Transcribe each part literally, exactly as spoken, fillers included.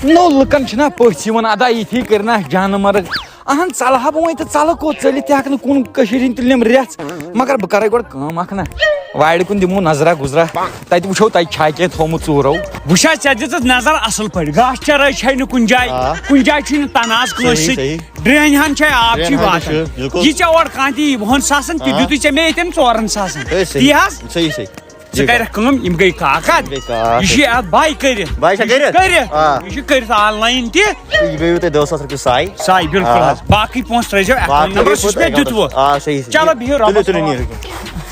نو، لُکن چھِنہ پٔژھۍ یِوان، ادا یِتھی کٔرۍ نہ جانہٕ مرگ۔ اہن، ژلہٕ ہا بہٕ وۄنۍ تہٕ ژلہٕ کوٚت؟ ژٔلِتھ تہِ ہٮ۪کہٕ نہٕ کُن کٔشیٖرِ ہِنٛدۍ تُلِم رٮ۪ژھ۔ مگر بہٕ کرے گۄڈٕ کٲم اکھ نہ، وارِ کُن دِمو نظرا گُزرا، تتہِ وٕچھو تتہِ چھا کینٛہہ تھوٚومُت ژوٗرو۔ وٕچھ حظ، ژےٚ دِژٕتھ نظر اصل پٲٹھۍ، گاسہٕ چرٲے چھے نہٕ کُنہِ جایہِ، آ۔ کُنہِ جایہِ چھُے نہٕ تنازٕ کٲنٛسہِ صحیح، سۭتۍ۔ صحیح۔ ڈرینہِ ہن چھے آب چھی ڈرینہِ ہن واتان۔ چھِ، بِلکُل۔ یہِ ژےٚ اورٕ کانٛہہ تہِ یی وُہن ساسن تہِ آ۔ دیُتُے ژےٚ مےٚ ییٚتٮ۪ن ژورن ساسن۔ صحیح، صحیح۔ تی حظ۔ صحیح، صحیح۔ ژٕ یہِ کرکھ کٲم، یِم گٔے کاکد۔ یِم گٔے کاکد۔ یہِ چھُ اَتھ بَے کٔرِتھ۔ بَے چھا کٔرِتھ؟ کٔرِتھ۔ آ۔ یہِ چھُ کٔرِتھ آن لاین تہِ۔ یہِ گٔیوٕ تۄہہِ دَہ ساس رۄپیہِ ساے۔ ساے، بِلکُل آ۔ حظ۔ باقٕے پونٛسہٕ ترٲیزیو account باقٕے number، گٔے سُہ چھُ مےٚ پوٚت دیُتمُت۔ آ، صحیح، صحیح۔ چلو، بِہِو تُلِو، رۄبَس تُلِو، حوالہٕ۔ نیٖرِو۔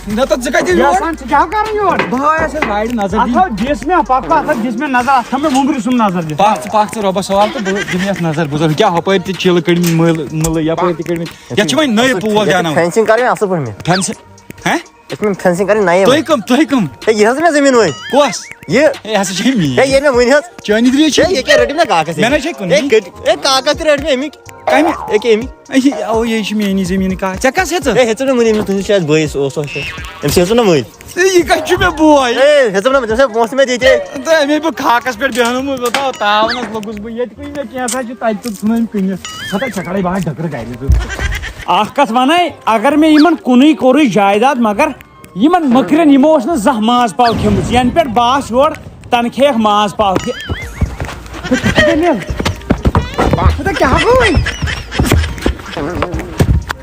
نہ تہٕ ژٕ کَتہِ یور؟ یَژھان ژٕ کیٛاہ کَرُن یور؟ بہٕ آیس یَتھ وارِ نظر اَتھ دِنہِ۔ تھاو دِژ مےٚ، پَکھ، اَتھ دِژ مےٚ نظر، اَتھ تھاو مےٚ وُمبرِ سُنٛد نظر دِتھ۔ پَکھ ژٕ، پَکھ ژٕ رۄبَس حوالہٕ تہٕ بہٕ دِمہٕ یَتھ نظر۔ بہٕ زَن کیٛاہ ہُپٲرۍ تہِ چِلہٕ کٔڑمٕتۍ مٔلۍ، مٔلۍ، یَپٲرۍ تہِ کٔڑمٕتۍ۔ یَتھ چھِ وۄنۍ نٔے پول دیٛاناوٕنۍ۔ فینسِنگ کَرٕنۍ اَصٕل پٲٹھۍ مےٚ۔ فینسِنگ؟ ہہ؟ یہِ چھِ مےٚ فینسِنگ کَرٕنۍ نَیہِ تُہۍ وۄنۍ۔ کَم؟ تُہۍ کَم؟ ہے، یہِ حظ مےٚ زٔمیٖن وۄنۍ۔ کۄس؟ یہِ۔ ہے، یہِ ہسا چھِ مےٚ۔ ہے، یہِ مےٚ ؤنۍ حظ۔ چٲنی درٛے چھِ؟ ہے، یہِ کیٛاہ رٔٹِو مےٚ کاکَس مےٚ نہ اَمِکۍ؟ چھے کُنُے۔ ہے، کٔٹۍ-، ہے، کاکَس تہِ رٔٹۍ مےٚ اَمِکۍ۔ کَمہِ؟ ہے، کیٛاہ اَمِکۍ؟ اے، یہِ، اَوٕ یہِ چھِ میٛٲنی زٔمیٖن، کا-، ژےٚ کَس ہیٚژٕتھ؟ ہے، ہیٚژٕم نہٕ وٕنہِ أمِس تُہٕنٛدِس شاید بٲیِس اوس، اوس۔ أمِس ہیٚژٕم نہٕ وٕنہِ۔ ہے، یہِ کَتہِ چھُ مےٚ بوے؟ ہے، ہیٚژٕم نہٕ، تٔمِس ہے پونٛسہٕ مےٚ دِتۍ۔ تہٕ اَمے بہٕ خاکَس پٮ۪ٹھ بیٚہنومُت، بہٕ تھاو تاونَس لوٚگُس بہٕ ییٚتہِ، کُنہِ مےٚ کینٛژھا چھُ تَتہِ تہٕ ژھٕنٲوِم کٕنِتھ۔ ہَتہ، ژےٚ کَڑَے بہٕ ہا ڈٔکٕر گَرِ۔ اَکھ کَتھ وَنَے، اگر مےٚ یِمَن کُنُے کوٚرُے جایداد، مگر یِمن مٔکرٮ۪ن یِمو اوس نہٕ زانٛہہ ماز پاو کھیوٚمُت، ینہٕ پٮ۪ٹھ بہٕ آس یور، تنہٕ کھیٚیَکھ ماز پاو تہِ۔ دٔلیٖل؟ دٔلیٖل کیٛاہ گوٚوٕے؟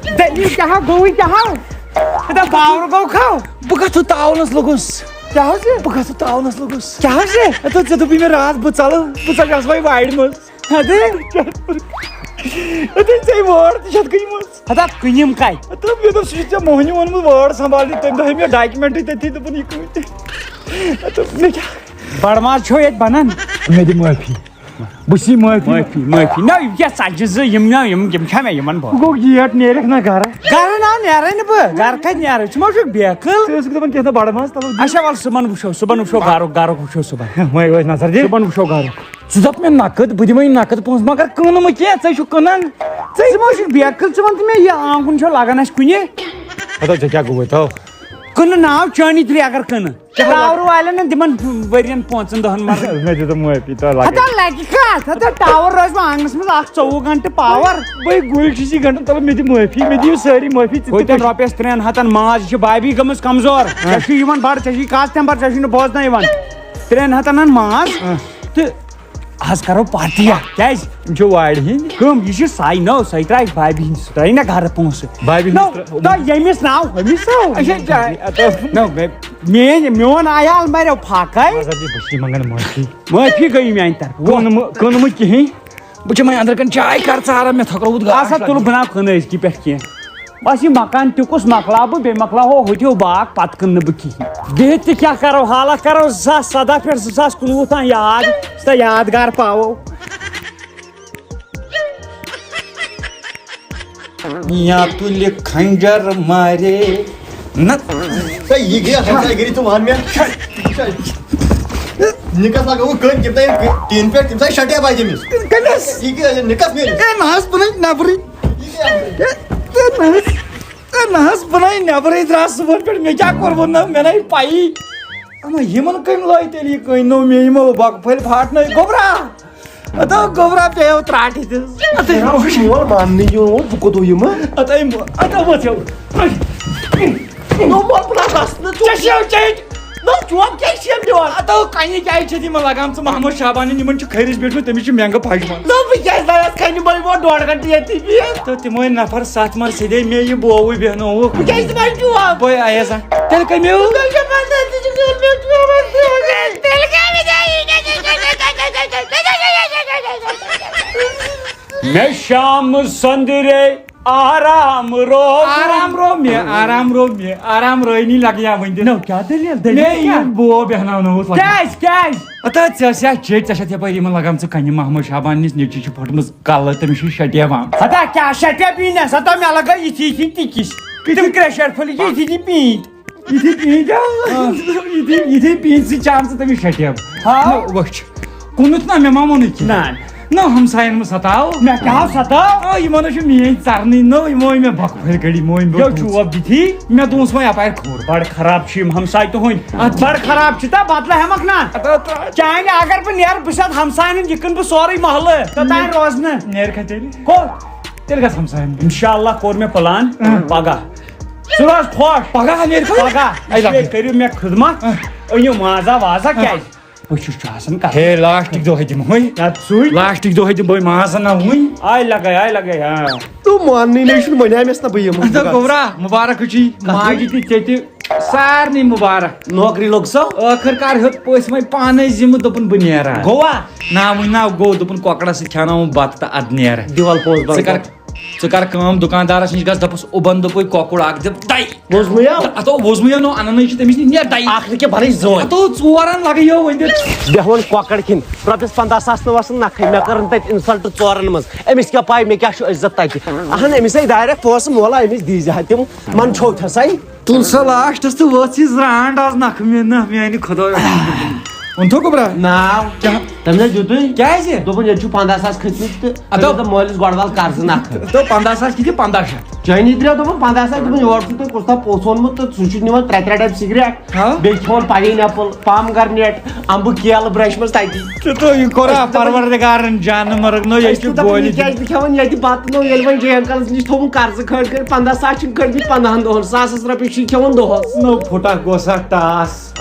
دٔلیٖل کیٛاہ گوٚوٕے کیٛاہ؟ دَپ باورٕ گوٚو کھو۔ بہٕ کَتھ تاونَس لوٚگُس؟ کیٛاہ حظ یہِ؟ بہٕ کَتھ تاونَس لوٚگُس؟ کیٛاہ حظ یہِ؟ ہَتہٕ ژےٚ دوٚپُے مےٚ راتھ بہٕ ژَلہٕ، بہٕ ژَلہٕ آسہٕ وۄنۍ وارِ منٛز۔ ہَتہٕ؟ ہَتہٕ ژےٚ وٲر تہِ چھَتھ گٔمٕژ۔ ہتا کٕنِم کَتہِ؟ تہٕ مےٚ دوٚپ، سُہ چھُ ژےٚ موہنیوٗ اوٚنمُت وٲر سنبھالنہِ، تٔمۍ دوٚپ، ہے، مےٚ ڈاکیومٮ۪نٹٕے تٔتھی، دوٚپُن، یہِ کٕنۍ تہِ۔ تہٕ مےٚ کیٛاہ؟ بڑٕ ماز چھو ییٚتہِ بنان؟ مےٚ دِ معٲفی۔ بہٕ چھُس معٲفی۔ معٲفی، معٲفی۔ نہ، یہِ کیٛاہ ژتجہِ زٕ، یِم نہ، یِم، یِم چھا مےٚ یِمن بہٕ؟ بہٕ گوٚو گیٹ نیرکھ نہ گرٕ۔ گرٕ نہ نیرے نہٕ بہٕ، گرٕ کتہِ نیرٕ؟ ژٕ ما چھُکھ بیقل؟ ژٕ ٲسٕکھ دپان کینٛہہ تام بڑٕ ماز، تلو دِ۔ اچھا، وَلہٕ صُبحن وٕچھو، صُبحن وٕچھو گرُک، گرُک وٕچھو صُبحن۔ وۄنۍ ٲسۍ نظر دِ۔ صُبحن وٕچھو گرُک۔ ژٕ دَپ مےٚ نقد، بہٕ دِمَے نقد پونٛسہٕ، مگر کٕنہٕ مہٕ کینٛہہ، ژٕ ہے چھُکھ کٕنان۔ ژٕ ژٕ ما چھُکھ بیقل، ژٕ وَن تہٕ مےٚ، یہِ آنٛگُن چھا لَگان اَسہِ کُنہِ؟ ہَتو، ژےٚ کیٛاہ گوٚوُے تو؟ کٕنہٕ ناو چٲنی ترٛے اگر کٕنہٕ۔ کیٛاہ لَگ- ٹاورٕ والٮ۪ن نہٕ دِمَن ؤرِین پانٛژَن دۄہَن مَرٕ۔ مےٚ دِتُم معٲفی، تۄہہِ لَگہِ۔ ہَتا لَگہِ کَتھ؟ ہَتا ٹاوَر روزِ وۄنۍ آنٛگنَس منٛز اَکھ ژوٚوُہ گھنٹہٕ پاوَر۔ بٔے گُلۍ چھُسی گھنٹَن تَلہٕ، مےٚ دِ معٲفی، مےٚ دِیِو سٲری معٲفی، ژٕ تہِ ہوٚتٮ۪ن کٔرۍ۔ رۄپیَس ترٛٮ۪ن ہَتَن ماز، یہِ چھِ بابی گٔمٕژ کمزور۔ ہاں۔ ژےٚ چھُے یِوان بَڑٕ، ژےٚ چھُے کَس تَمہِ پَتہٕ، ژےٚ چھُے نہٕ بوزنَے یِوان۔ ترٛٮ۪ن ہَتَن اَن ماز ہاں۔ تہٕ آز کرو پارٹی اکھ۔ کیٛازِ؟ یِم چھِ وارِ ہِنٛدۍ۔ کٲم، یہِ چھِ ساے نٔو، سۄے ترٛایہِ بابی ہِنٛدۍ، سُہ ترٛایہِ نہ گرٕ پونٛسہٕ۔ بابی نو، ہِنٛدۍ ترٛ-، نہ، ییٚمِس ناو، ہُمِس ناو۔ اچھا، جا-، اچھا۔ نہ، مےٚ، میٛٲنۍ، میون عیال مریو پھاکَے۔ مطلب، یہِ بہٕ چھُس منٛگان معٲفی۔ معٲفی گٔیہِ میٛانہِ طرفہٕ۔ کٕن مہٕ، کٕن مہٕ کِہیٖنۍ۔ بہٕ چٮ۪مَے أنٛدرٕ کَنہِ چاے، کَر ژٕ آرام، مےٚ تھۄکرٲوُتھ گاش آسا لَگان۔ تُلہٕ بہٕ ناو کٕنہٕ أزکی پٮ۪ٹھ کینٛہہ۔ بس یہِ مکان تہِ کُس مۄکلاو بہٕ، بیٚیہِ مۄکلاوہو ہُتہِ ہیوٗ باغ، پتہٕ کٕنہٕ نہٕ بہٕ کِہیٖنۍ۔ بِہِتھ تہِ کیٛاہ کرو، حالہ کرو زٕ ساس سداہ پٮ۪ٹھ زٕ ساس کُنوُہ تام یاد، یُس تۄہہِ یادگار پاوو۔ یا تُلہِ خنجر مارے نہ۔ ہے، یہِ گٔیہ ہمسایہِ گٔری، ژٕ وَن مےٚ۔ نِکَس لگٲوٕکھ کٔنۍ، تِم تام ٹیٖن پٮ۪ٹھ، تِم تام شٹے بجہِ تٔمِس۔ کٔمِس؟ یہِ گٔیہ نِکَس میٲنِس۔ ہے، نہ حظ، بہٕ نَے نٮ۪برٕے۔ یہِ گٔیہ ہے، ہے، نہ حظ۔ ہے، نہ حظ، بہٕ نَے نٮ۪برٕے درٛاس صُبحن پٮ۪ٹھ، مےٚ کیٛاہ کوٚرمُت نہ، مےٚ نَے پَیی۔ اما، یِمَن کٔمۍ لٲے تیٚلہِ یہِ کٔنۍ نوٚو مےٚ، یِمو بۄکہٕ پھٔلۍ پھاٹنٲے۔ گوٚبرا، ہتو گوٚبرا پیٚیو ترٛاٹھِ تہِ۔ ہتو مول ماننہٕ یُن اوس، بہٕ کوٚت یِمہٕ؟ ہتو، ہتو ؤژھِو۔ نو مول بہٕ نہ گژھٕ نہٕ ژےٚ چھِو چیٚنۍ۔ نو چوب کیٛازِ چھِ یِم دِوان؟ ہتو کنہِ کیٛازِ چھِ یِمن لگان؟ ژٕ محمد شابان، یِمن چھُ کھٔرِس بیوٗٹھمُت، تٔمِس چھُ مٮ۪نٛگہٕ پھشمُت۔ نو بہٕ کیٛازِ درٛایس کھنہِ بٔلۍ ووت ڈۄڈ گھنٹہٕ ییٚتی بِہِتھ؟ تہٕ تِموے نفر ستھ مر سیٚدے مےٚ یہِ بووٕے بیٚہنووُکھ۔ بہٕ کیٛازِ دِمے چوب؟ بٔے آیس آ۔ تیٚلہِ کَمہِ؟ تیٚلہِ کَمہِ؟ تیٚلہِ کَمہِ؟ مےٚ شام سندرے آرام رو۔ آرام رو مےٚ، آرام رو مےٚ، آرام رٲنی لگیا وۄنۍ دِنہٕ۔ نو، کیٛاہ دٔلیٖل؟ دٔلیٖل مےٚ کیٛاہ؟ یہِ بو بیہناونووُتھ لگیا۔ کیٛازِ، کیٛازِ؟ ہتا ژےٚ ٲسیا چیٚٹۍ، ژےٚ چھَتھ یپٲرۍ یِمن لگان ژٕ کنہِ محمد شابان نِس نیٚچوِس چھِ پھٔٹمٕژ کلہٕ، تٔمِس چھُ شٹیب آمُت۔ ہتا کیٛاہ شٹیب یی نہ سا، تۄہہِ مےٚ لگٲے یِتھی یِتھی ٹِکِس۔ تِم کرٛیشر پھٔلۍ یِتھی یِتھی پیٖنتۍ۔ یِتھی پیٖنتۍ آو۔ آ۔ یِتھی، یِتھی پیٖنتۍ سۭتۍ چھِ آمژٕ تٔمِس شٹیب۔ ہاو۔ نہ، وٕچھ، کُنُتھ نہ مےٚ ما ووٚنُے کینٛہہ۔ نہ۔ نہ، ہمساین مہ ستاو۔ مےٚ کیٛاہ ہو ستاو؟ آ، یِمن چھُ میٲنۍ ژرنٕے، نہ، یِمو أنۍ مےٚ بۄکہٕ پھٔلۍ کٔڑۍ، یِمو أنۍ مےٚ یو ڈوٗژ۔ چوب دِتھی۔ مےٚ دوٗس وۄنۍ یپارِ کھوٚر۔ بڑٕ خراب چھِ یِم ہمساے تُہٕنٛدۍ۔ اَدٕ بڑٕ خراب چھِ تہٕ بدلہٕ ہٮ۪مکھ نا۔ اَدٕ، اَدٕ، اَدٕ۔ چانہِ اگر بہٕ نیرٕ، بہٕ چھُس ہمساین ہُنٛد، یہِ کٕنہٕ بہٕ سورُے محلہٕ۔ توٚتام روزنہٕ۔ نیر کھا تیٚلہِ؟ کوٚت؟ تیٚلہِ گژھ ہمساین ہُنٛد۔ انشاءاللہ کوٚر مےٚ پلان۔ اۭں۔ پگاہ۔ ژٕ روز خۄش۔ پگاہ نیرِ کھا؟ پگاہ۔ اے لۄکٹہِ۔ کٔرِو مےٚ خدمت۔ اۭں۔ أنِو مازا وازا اۭں۔ کیٛازِ؟ بہٕ چھُس چھُ آسان کَتھ۔ ہے، لاسٹٕکۍ دۄہ ہیٚتِم ہوے۔ اَدٕ سُے۔ لاسٹٕکۍ دۄہ ہیٚتِم بہٕ مازَن نہ وُنہِ۔ آے لَگے، آے لَگے، ہاں۔ تہٕ ماننٕے نَے چھُنہٕ، وَنیٛامٮ۪س نہ بہٕ یِمَن۔ اَدٕ گوٚبرا، مُبارک چھُے۔ کَتھ؟ ماجہِ تہِ ژےٚ تہِ سارنٕے مُبارک۔ نوکری لوٚگ سو؟ ٲخٕر کار ہیوٚت پٔژھۍ وۄنۍ پانَے ذِمہٕ، دوٚپُن بہٕ نیرٕ۔ گوٚوا؟ نا، وُنہِ نا گوٚو، دوٚپُن کۄکرَس سۭتۍ کھیٛاوناوُن بَتہٕ تہٕ اَدٕ نیرٕ۔ دِوَل پوٚز ژٕ کَر، بَتہٕ۔ ژٕ کَر کٲم، دُکاندارَس نِش گژھ، دَپُس اُبَن دوٚپُے کۄکُر اَکھ دِ دَے۔ ووزمُیا؟ ہتو ووزمُیا نو اننے چھ تٔمِس نِش، نیر دَے۔ اکھ نہٕ کینٛہہ، بَرٕے زٕ وۄنۍ۔ ہتو ژورن لگیو ؤنِتھ۔ بیٚہوان کۄکر کھیٚنۍ۔ رۄپیس پنٛداہ ساس نہٕ وسان نکھے۔ مےٚ کٔرٕن تتہِ insult ژورن منٛز۔ أمِس کیٛاہ پاے مےٚ کیٛاہ چھُ عزت تتہِ؟ اہن، أمِس ہے direct پونٛسہٕ مولہ، أمِس دیٖزِ ہا تِم۔ من چھو تھسے۔ تُل سا لاسٹس تہٕ وٲژ یہِ زرانٛڈ آز نکھٕ مےٚ نہ میانہِ خۄدایہ۔ ووٚنتھو گوٚبرا؟ ناو۔ کیٛاہ؟ تٔمۍ حظ دیُتُے۔ کیٛازِ؟ دوٚپُن ییٚتہِ چھُ پنٛداہ ساس کھٔتمٕتۍ تہٕ اَدٕ تٔمۍ دوٚپ مٲلِس گۄڈٕ وَل قرضہٕ نکھٕ۔ تہٕ پنٛداہ ساس کِتھ یہِ پنٛداہ شیٚتھ؟ چٲنی ترٛےٚ دوٚپُن پنٛداہ ساس، دوٚپُن یورٕ چھُ تۄہہِ کُس تام پوٚژھ اوٚنمُت تہٕ سُہ چھُ نِوان ترٛےٚ ترٛےٚ ڈَبہٕ سِگریٹ، ہاں؟ بیٚیہِ کھٮ۪وان پاین ایپل، پامگرنیٹ، اَمبہٕ کیلہٕ برٛشمَس تَتی۔ تہٕ تہٕ یہِ کوٚرا پروردگارن جانہٕ مرگ نو ییٚتہِ أسۍ کوٗتاہ گولہِ پَنٕنۍ کیٛازِ بہٕ کھٮ۪وان ییٚتہِ بَتہٕ نو ییٚلہِ وۄنۍ جے انکلس نِش تھوٚوُن قرضہٕ کھٲڑۍ کٔرِتھ پنٛداہ ساس چھِنہٕ کٔڑمٕتۍ پنٛداہن دۄہن، ساسَس رۄپیہِ چھُے کھٮ۪وان دۄہَس۔ نو پھُٹا گوٚو سا ٹاس۔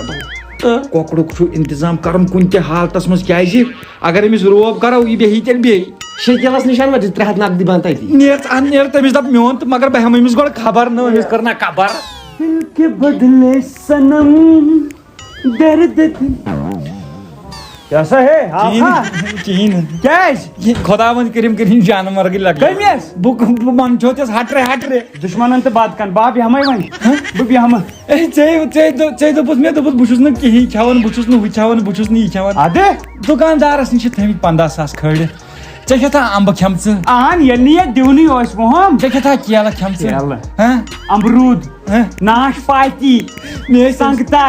تہٕ کۄکرُک چھُ انتظام کرُن کُنہِ تہِ حالتس منٛز، کیٛازِ اگر أمِس روب کرو، یہِ بیٚہہِ تیٚلہِ بیٚیہِ۔ شکیلس نِش انوا ترٛےٚ ہتھ نقدی بنٛد تتی۔ نیر ژٕ اَن، نیر تٔمِس دپ میون تہٕ مگر بہٕ ہٮ۪مہٕ أمِس گۄڈٕ خبر، نہ أمِس کٔر نہ قبر۔ دل کے بدلے صنم درد دل۔ کیٛاہ سا ہے، آو کِہیٖنۍ کھا؟ نہٕ، کِہیٖنۍ نہٕ۔ کیٛازِ؟ یہِ خۄداوند کٔرِم کٔرِنۍ جانہٕ مرگٕے لگٲوِتھ۔ کٔمِس؟ بہٕ، بہٕ منٛدچھو تِس ہٹرے ہٹرے۔ دُشمنن تہٕ بد کن، بہٕ بیٚہمے وۄنۍ۔ ہہ؟ بہٕ بیٚہمہٕ۔ اے، ژےٚ، ژےٚ دو-، ژےٚ دوٚپُتھ مےٚ، دوٚپُتھ بہٕ چھُس نہٕ کِہیٖنۍ کھٮ۪وان، بہٕ چھُس نہٕ ہُہ کھٮ۪وان، بہٕ چھُس نہٕ یہِ کھٮ۪وان۔ اَدٕ؟ دُکاندارس نِش چھِ تھٲومٕتۍ پنٛداہ ساس کھٲلِتھ۔ ژےٚ کھٮ۪تھا اَمبہٕ کھٮ۪مژٕ؟ اہن، ییٚلہِ نہٕ یتھ دِونٕے اوس وُہم۔ ژےٚ کھٮ۪تھا کیلہٕ کھٮ۪مژٕ؟ کیلہٕ۔ ہہ؟ امروٗد۔ ہہ؟ ناشپاتی۔ مےٚ ٲسۍ تٔمۍ سنٛگتر۔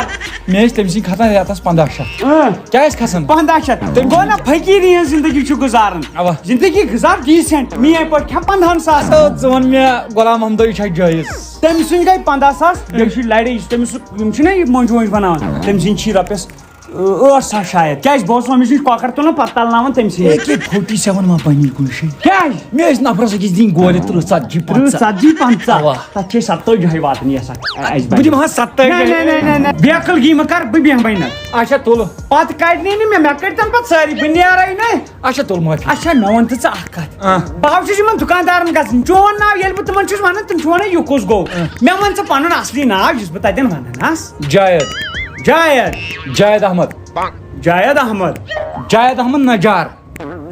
مےٚ ٲسۍ تٔمۍ سٕنٛدۍ کھسان رٮ۪تس پنٛداہ شیٚتھ۔ اۭں۔ کیٛازِ کھسان؟ پنٛداہ شیٚتھ۔ تٔمۍ گوٚو نا فقیٖری ہٕنٛز زندگی چھُ گُزاران۔ اوا۔ زندگی گُزار decent۔ میٛٲنۍ پٲٹھۍ کھٮ۪م پنٛدہن ساسن۔ تہٕ ژٕ وَن مےٚ، غلام محمدٕے چھا جٲیز؟ تٔمۍ سٕنٛدۍ گٔے پنٛداہ ساس، بیٚیہِ چھُ لڑٲے، یُس تٔمِس سُہ، یِم چھِنہ یہِ مۄنٛجہِ وۄنٛجہِ بناوان، تٔمۍ سٕنٛدۍ چھی رۄپیس ٲٹھ ساس شاید۔ کیٛازِ بہٕ اوسُس أمِس نِش کۄکر تُلان، پتہٕ تلناوان تٔمۍ سٕے۔ اے کے فورٹی سیون ما بنی کُنہِ جایہِ؟ کیٛازِ؟ مےٚ ٲسۍ نفرس أکِس دِنۍ گولہِ تٕرٛہ ژتجی تٕرٛہ پنٛژاہ۔ ژتجی پنٛژاہ۔ اوا۔ تتھ چھِ أسۍ ستٲجی ہٕے واتان یس اکھ۔ بہٕ دِمہٕ ہا ستٲجی۔ نہ، نہ، نہ، نہ، نہ۔ بے عقل گی مہ کر، بہٕ بیٚہمے نہٕ۔ اچھا تُلہٕ۔ پتہٕ کڑنی نہٕ مےٚ، مےٚ کٔڑتن پتہٕ سٲری، بہٕ نیرے نہٕ۔ اچھا تُل معٲفی۔ اچھا مےٚ وَن تہٕ ژٕ اکھ کتھ۔ آ۔ بہٕ حظ چھُس یِمن دُکاندارن گژھان، چون ناو ییٚلہِ بہٕ تِمن چھُس ونان، تِم چھِ ونان یہِ کُس گوٚو؟ آ۔ مےٚ وَن ژٕ پنُن اصلی ناو یُس بہٕ تتٮ۪ن ونان آس۔ جاوید۔ جاوید۔ جاوید احمد۔ جاوید احمد۔ جاوید احمد نجار۔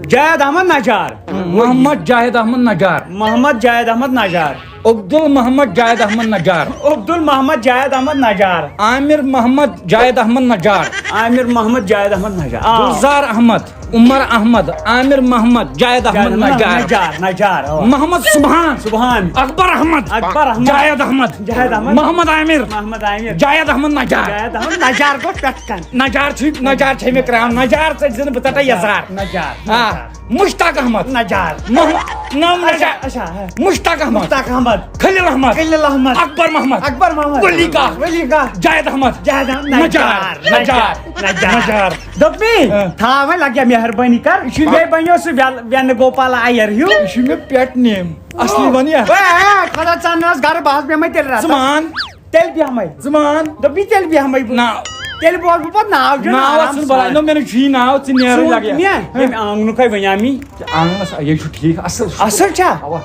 جاوید احمد نجار۔ محمد جاوید احمد نجار۔ محمد جاوید احمد نجار۔ عبدال محمد جاوید احمد نجار۔ عبدال محمد جاوید احمد نجار۔ عامر محمد جاوید احمد نجار۔ عامر محمد جاوید احمد نجار۔ آ۔ گلزار احمد۔ عمر احمد، عامر محمد، جاوید احمد نجار۔ نجار، نجار، اوا۔ محمد سبحان۔ سبحان۔ اکبر احمد۔ اکبر احمد۔ جاوید احمد۔ جاوید احمد۔ محمد عامر۔ محمد عامر۔ جاوید احمد نجار۔ جاوید احمد نجار گوٚو پٮ۪ٹھ کَن۔ نجار چھُ، نجار چھُ مےٚ کرٛاو۔ نجار ژٔٹۍ زِ نہٕ بہٕ ژَٹے یَزار۔ نجار۔ آ۔ مشتاق احمد۔ نجار۔ مح-، نام اچھا، نجار۔ اچھا، ہاں۔ مشتاق احمد۔ مشتاق احمد۔ خلیل احمد۔ خلیل احمد۔ اکبر محمد۔ اکبر محمد۔ ولی کاک۔ ولی کاک۔ جاوید احمد۔ جاوید احمد۔ نجار۔ نجار۔ نجار۔ نجار۔ نجار۔ دوٚپمی، ہاں۔ تھاو وۄنۍ لگیا مہربٲنی کر۔ یہِ چھُ یہِ بنیو سُہ ویل-، وینہٕ گوپال آیر ہیوٗ۔ یہِ چھُ مےٚ pet name۔ اصلی ونیا۔ اے، اے، خدا ژاننس گرٕ، بہٕ حظ بیٚہمے تیٚلہِ راتس۔ ژٕ مان۔ تیٚلہِ بیٚہمے۔ ژٕ مان۔ دوٚپمی تیٚلہِ بیٚہمے بہٕ۔ نہ۔ تیٚلہِ بوزٕ بہٕ پتہٕ ناو دیُن ناو آرام ژھُن بلاے، سان۔ نو مےٚ نہٕ چھُیی ناو، ژٕ نیرٕے ژٕ لگیا۔ ووٚن مےٚ، ییٚمہِ آنٛگنُک ہے ونیامی۔ آنٛگنس، یہِ چھُ ٹھیٖک، اصل چھُ۔ اصل چھا؟ اوا۔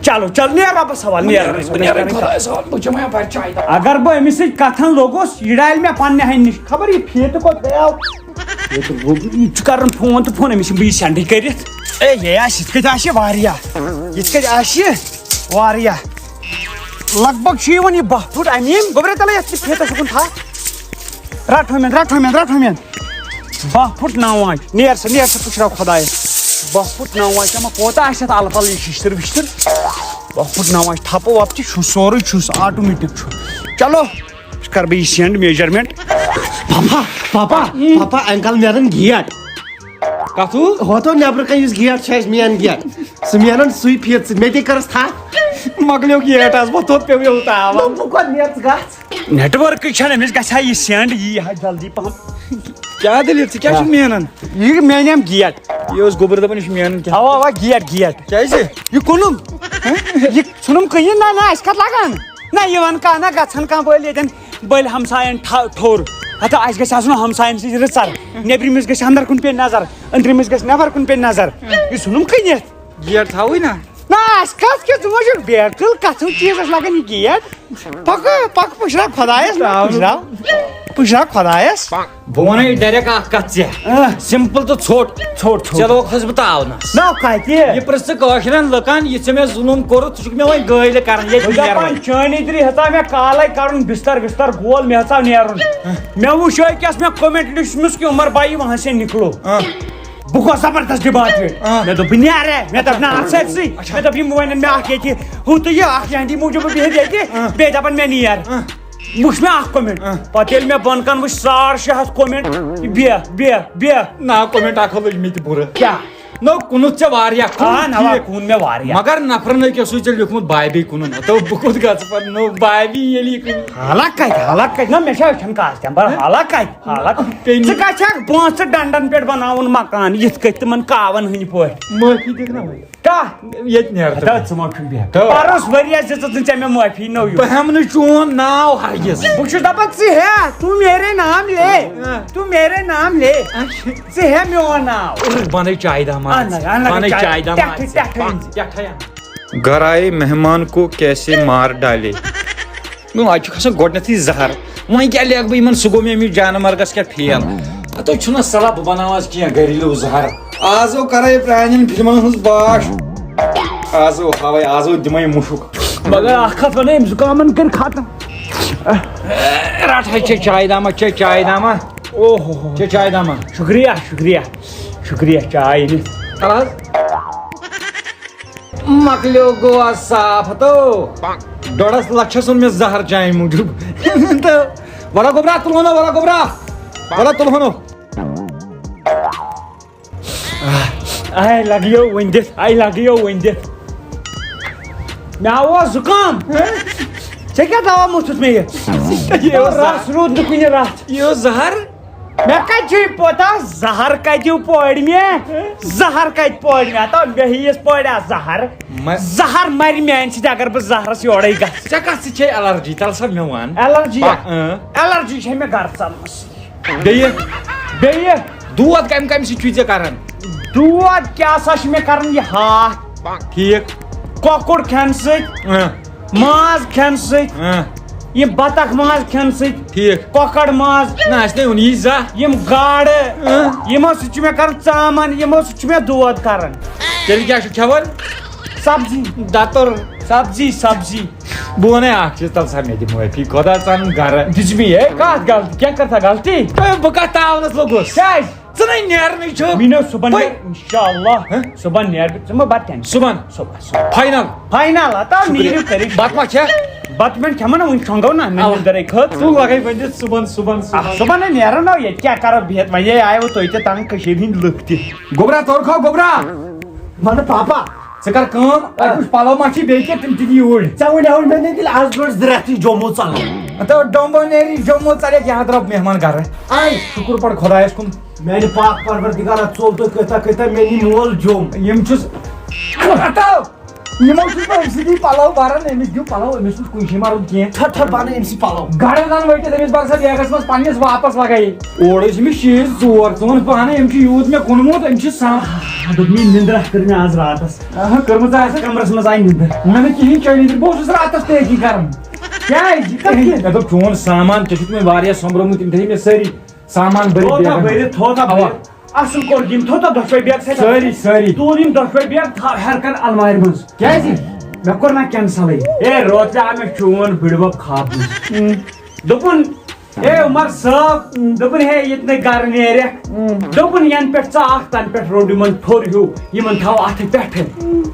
چلو، چل، نیر رۄبس حوالہٕ، نیر۔ بہٕ نیرٕ خۄدایس حوالہٕ، بہٕ چٮ۪مہٕ یپارِ چاے دوا۔ اگر بہٕ أمِس سۭتۍ کتھن لوٚگُس، یہِ ڈالہِ مےٚ پننہِ ہنہِ نِش۔ خبر یہِ فیٖتہٕ کوٚت گٔیاو؟ یہِ چھُ کران فون تہٕ فون، أمِس چھُ بہٕ یہِ send کٔرِتھ۔ اے، یے آسہِ، یِتھ کٔنۍ آسہِ یہِ واریاہ۔ یِتھ کٔنۍ آسہِ یہِ واریاہ۔ لگ بگ چھُ یِوان یہِ باہ فُٹ اَمہِ ییٚمہِ گوٚبرِ تَلے یَتھ ژٕ فیٖتَس اُکُن تھاو۔ رَٹھ ہُمٮ۪ن، رَٹھ ہُمٮ۪ن، رَٹھ ہُمٮ۪ن۔ باہ فُٹ نَو آنٛچہِ۔ نیر سا، نیر سا، پُشراو خۄدایَس۔ باہ فُٹ نَو آنٛچہِ، اَما کوتاہ آسہِ اَتھ اَلہٕ پَلہٕ یہِ شِشتٕر وِشتٕر؟ باہ فُٹ نَو آنٛچہِ، تھَپہٕ وَپہٕ تہِ چھُس، سورُے چھُس، automatic چھُ۔ چلو، کَرٕ بہٕ یہِ send measurement۔ پاپا، پاپا، پاپا، uncle نیرَن gate۔ کتھو؟ ہوتو نیبرٕ کنہِ یُس گیٹ چھُ اَسہِ، مین گیٹ، سُہ مینن سُے فیٖتہٕ سۭتۍ۔ مےٚ تہِ کٔرٕس تھپھ۔ مۄکلیو گیٹ آز، بہٕ توٚت پیوٚو یوٗتاہ آب۔ دوٚپ، بہٕ کوٚت نیرٕ ژٕ گژھ؟ نیٹورکٕے چھنہٕ، أمِس گژھِ ہا یہِ سینڈ، یی ہا جلدی پہم۔ کیٛاہ دٔلیٖل؟ ژٕ کیٛاہ چھُکھ مینان؟ یہِ مینیام گیٹ۔ یہِ اوس گوٚبُر دپان، یہِ چھُ مینان کیٛاہ؟ اوا، اوا، گیٹ، گیٹ۔ کیٛازِ؟ یہِ کٕنُم۔ ہہ؟ یہِ ژھٕنُم کٕنِتھ، نہ، نہ، اَسہِ کتھ لگان؟ نہ، یِوان کانٛہہ، نہ گژھان کانٛہہ بٔلۍ ییٚتٮ۪ن، بٔلۍ ہمساین ٹھا-، ٹھوٚر۔ ہتہ، اَسہِ گژھِ آسُن ہمساین سۭتۍ رٕژر۔ نیبرِمِس گژھِ اندر کُن پیٚنۍ نظر، أندرِمِس گژھِ نٮ۪بر کُن پیٚنۍ نظر۔ یہِ ژھٕنُم کٕنِتھ۔ گیٹ تھاوٕے نا۔ نہ، اَسہِ کتھ کیٛاہ؟ ژٕ ما چھُکھ بیقل؟ کتھو چیٖزس لگان یہِ گیٹ؟ پکہٕ، پکہٕ، پُشراو خۄدایس، پُشراو، پُشراو خۄدایس۔ بہٕ وَنے ڈایریکٹ اکھ کتھ ژےٚ۔ اۭں۔ سمپل تہٕ ژھوٚٹ۔ ژھوٚٹ، ژھوٚٹ۔ ژےٚ لوگہس بہٕ تاونس۔ نہ، کتہِ؟ یہِ پرژھ ژٕ کٲشرٮ۪ن لُکن، یہِ ژےٚ مےٚ ظُلُم کوٚرُتھ، ژٕ چھُکھ مےٚ وۄنۍ گٲلۍ کران ییٚتہِ بہٕ دپان، نیرُن۔ چٲنی تری ہیژاو مےٚ کالے کرُن بستر وستر گول، مےٚ ہیژاو نیرُن۔ مےٚ وُچھ أکۍ یس مےٚ کومنٹ لیوٗچھمُت کہ عمر بھائی وہاں سے نکلو۔ اۭں۔ بہٕ گوس زبردست ڈِپارٹمنٹ۔ آ۔ مےٚ دوٚپ، بہٕ نیرٕ۔ مےٚ دوٚپ، نہ، ژٕ ژٕے۔ اچھا۔ مےٚ دوٚپ، یِم وَنَن مےٚ اَکھ ییٚتہِ، ہُہ تہٕ یہِ، اَکھ یِہِنٛدی موٗجوٗب بِہِتھ ییٚتہِ، آ۔ بیٚیہِ دَپَن مےٚ نیر۔ آ۔ وٕچھ مےٚ اَکھ کومٮ۪نٛٹ۔ آ۔ پَتہٕ ییٚلہِ مےٚ بۄن کَن وٕچھ ساڑ شےٚ ہَتھ کومٮ۪نٛٹ، بیٚہہ، بیٚہہ، بیٚہہ۔ نہ، کومٮ۪نٛٹ اَکھ ہو لٔج مےٚ تہِ بُرٕ۔ کیٛاہ؟ نہ، کُنُتھ ژےٚ واریاہ، آ، کُنُتھ نہ، وا، ٹھیٖک۔ کُن مےٚ واریاہ۔ مگر نفرن أکۍ اوسُے ژےٚ لیوٗکھمُت بابی کُنُن۔ ہتو، بہٕ کوٚت گژھٕ پَتہٕ؟ نو، بابی ییٚلہِ یہِ کُنُن۔ حالہ کَتہِ، حالہ کَتہِ؟ نہ، مےٚ چھا أچھَن کاسہِ تَمہِ پَتہٕ حالہ کَتہِ؟ حالہ کَتہِ؟ پیٚنہِ۔ ژٕ کَتہِ چھَکھ بانٛسہٕ ڈنٛڈَن پٮ۪ٹھ بَناوُن مکان، یِتھ کٔنۍ تِمَن کاوَن ہٕنٛدۍ پٲٹھۍ؟ معٲفی دِکھ نا وۄنۍ۔ کَتھ؟ ییٚتہِ نیرٕ ہتا، ژٕ۔ ژٕ ما چھُکھ بیٚہتھ؟ تہٕ۔ پَرُس ؤریَس دِژٕتھ نہٕ ژےٚ مےٚ معٲفی نٔو یوت۔ بہٕ ہٮ۪مہٕ نہٕ چون ناو ہرگِز۔ بہٕ چھُس دَپان، ژٕ ہیٚہ، تو میرے نام لے۔ ہاں۔ تو میرے نام لے۔ اچھا۔ ژٕ ہیٚہ میون ناو۔ بنٲے چایہِ دامہ۔ اہن حظ، اہن حظ، بنٲے چایہِ، چایہِ دامہ۔ ٹٮ۪ٹھٕے، ٹٮ۪ٹھٕے أنۍ زِ۔ ٹٮ۪ٹھٕے اَن۔ گھر آئے مہمان کو کیسے مار ڈالے۔ نو، اَتہِ چھُ کھسان گۄڈٕنٮ۪تھٕے زہر۔ وۄنۍ کیٛاہ لیکھٕ بہٕ یِمن؟ سُہ گوٚو مےٚ أمِس جانہٕ مرگس کیٛاہ فیل۔ ہتو چھُنہ صلاح بہٕ بناوٕ آز کینٛہہ گھریلو زہر۔ آز ہو کرے پرٛانٮ۪ن فلمن ہٕنٛز باش۔ آز ہو ہاوے، آز ہو دِمے مُشُک۔ مگر اکھ کتھ ونے، أمۍ زُکامن کٔرۍ ختم۔ رٹ ہے، چے چاے دامہ، چے چاے دامہ۔ اوہ ہو ہو۔ چے چاے دامہ۔ شکریہ، شکریہ، شکریہ چاے أنِتھ۔ تل حظ۔ مۄکلیو گوٚو آز صاف ہتو۔ ڈۄڈس لچھس اوٚن مےٚ زہر چانہِ موٗجوٗب۔ تہٕ وَلہ گوٚبرا، تُلہٕ ہونو، وَلہ گوٚبرا۔ وَلہ تُلہٕ ہونو۔ آے لگیو وۄنۍ دِتھ، آے لگیو وۄنۍ دِتھ۔ مےٚ آو زُکام۔ ژےٚ کیٛاہ دوا موٚتھُتھ مےٚ یہِ؟ یہِ اوس رس روٗد نہٕ کُنہِ رژھ۔ یہِ اوس زہر۔ مےٚ کتہِ چھُے پتہ زہر کتہِ پورِ مےٚ؟ زہر کتہِ پورِ مےٚ؟ ہتو مےٚ ہیٚیِس پورِ آ زہر۔ مہ- زہر مرِ میانہِ سۭتۍ اگر بہٕ زہرس یورے گژھٕ۔ ژےٚ کتھ سۭتۍ چھے الرجی؟ تل سا مےٚ وَن۔ الرجی؟ اۭں۔ الرجی چھے مےٚ گرٕ ژلنس سۭتۍ۔ بیٚیہِ؟ بیٚیہِ؟ دود کمہِ کمہِ سۭتۍ چھُے ژےٚ کران؟ دود کیٛاہ سا چھُ مےٚ کران یہِ ہاتھ؟ ٹھیٖک۔ کۄکُر کھٮ۪نہٕ سۭتۍ۔ اۭں۔ ماز کھٮ۪نہٕ سۭتۍ، اۭں۔ یِم بطخ ماز کھٮ۪نہٕ سۭتۍ، ٹھیٖک۔ کۄکر ماز، نہ، اَسہِ نے اوٚن یی زانٛہہ۔ یِم گاڈٕ، اۭں۔ یِمو سۭتۍ چھُ مےٚ کران ژامَن، یِمو سۭتۍ چھُ مےٚ دود کران۔ تیٚلہِ کیٛاہ چھُکھ کھٮ۪وان؟ سبزی۔ دَتُر۔ سبزی، سبزی۔ بہٕ وَنَے اَکھ چیٖز، تَلہٕ سا مےٚ دِ معٲفی، خۄدا ژَلُن گَرٕ۔ دِژ مےٚ یے کَتھ غلطی؟ کیٛاہ کٔر سا غلطی؟ اے، بہٕ کَتھ تاونَس لوٚگُس؟ کیٛازِ؟ ژٕ نے نیرنٕے چھُکھ۔ مےٚ نہ صُبحن بے- نیرٕ، اِنشاءاللہ۔ ہہ؟ صُبحن نیرٕ بہٕ، ژٕ مہ بَتہٕ کھٮ۪ن۔ صُبحن۔ صُبحن، صُبحن۔ فاینل۔ فاینل، ہتا شُکریہ۔ نیٖرِو کٔرِو۔ بَتہٕ ما کھےٚ؟ بَتہٕ مےٚ کھٮ۪مہٕ نا وٕنہِ شۄنٛگو نا، مےٚ اَوا۔ نِندٕرٕے کھٔژ۔ ژٕ لَگَے ؤنِتھ صُبحن، صُبحن، آ، صُبحن۔ صُبحن ہے نیرو نا، ییٚتہِ کیٛاہ کَرو بِہِتھ؟ وۄنۍ ہے آیوٕ تُہۍ تہِ تنٛگ، کٔشیٖرِ ہِنٛدۍ لُکھ تہِ۔ گوٚبرا، تورٕ کھو، گوٚبرا۔ وَنہٕ پاپا۔ ژٕ کَر کٲم، آ۔ اَتہِ وٕچھ پَلو ما چھِ بیٚیہِ کینٛہہ، تِم تہِ دِ یوٗرۍ۔ ژےٚ وَنیٛاوُے مےٚ نَے تیٚلہِ آز برونٛٹھ زٕ رٮ۪تھ یہِ جوٚموٗ ژَلو۔ تہٕ ڈومبو نیرِ جوٚموٗ ژَلہِ، یَتھ یہِ ہا درٛاو مہمان گَرٕ۔ آے، شُکُر پَر خۄدایَس کُن۔ میانہِ پاک پروردگارا، ژوٚل تُہۍ کٔرۍتو کٔرۍتو مےٚ نی مول جوٚم۔ یِم چھُس، ہٹاو! یِمو چھُس بہٕ أمۍ سٕنٛدی پَلو بَران، أمِس دِیِو پَلو، أمِس چھُس کُنہِ جایہِ مَرُن کینٛہہ۔ ژھۄٹھ ژھۄٹھ بَنہٕ أمۍ سٕے پَلو۔ گَرَن زَن ؤٹِتھ أمِس بَرٕ سا بیگَس منٛز پنٛنِس واپَس لَگٲیِتھ۔ اورٕ ٲسۍ أمِس شیٖش ژور، ژٕ وَن پانَے أمۍ چھُ یوٗت مےٚ کُنمُت، أمۍ چھِ سا-، آ، دوٚپمَے نِندٕر اَکھ کٔر مےٚ آز راتَس۔ اَہَن، کٔرمٕژ آسہِ۔ کَمرَس منٛز آیہِ نِندٕر۔ مےٚ نہٕ کِہیٖنۍ چٲنی نِندٕر، بہٕ اوسُس راتَس تہِ أتی کَران۔ کیٛازِ؟ یہِ کَتھ کیٛازِ؟ مےٚ دوٚپ چون سامان، ژےٚ چھُتھ مےٚ واریاہ سۄمبرٲومٕتۍ، تِم تھٲے مےٚ سٲری۔ سامان بٔرِتھ تھوٚو تھا بیگن۔ بٔرِتھ، تھوٚو تھا اَوا۔ بٔرِتھ۔ اَصٕل کوٚر، یِم تھوٚو تھا دۄشوَے بیگ سۭتۍ۔ سٲری، سٲری۔ تُل یِم دۄشوَے بیگ، تھاو ہٮ۪رٕ کَن اَلمارِ منٛز۔ کیٛازِ؟ مےٚ کوٚر نہ کینسلٕے۔ اے، راتھ تہِ آو مےٚ چون بٕڈِبَب خابہٕ منٛز۔ اۭں۔ دوٚپُن، اے عمر صٲب، اۭں۔ دوٚپُن، ہے، ییٚتہِ نَے گَرٕ نیرٮ۪کھ۔ اۭں۔ دوٚپُن، یَنہٕ پٮ۪ٹھ ژٕ آکھ، تَنہٕ پٮ۪ٹھ روٚٹ یِمَن پھوٚر ہیوٗ، یِمَن تھاو اَتھٕ پٮ۪ٹھٕ۔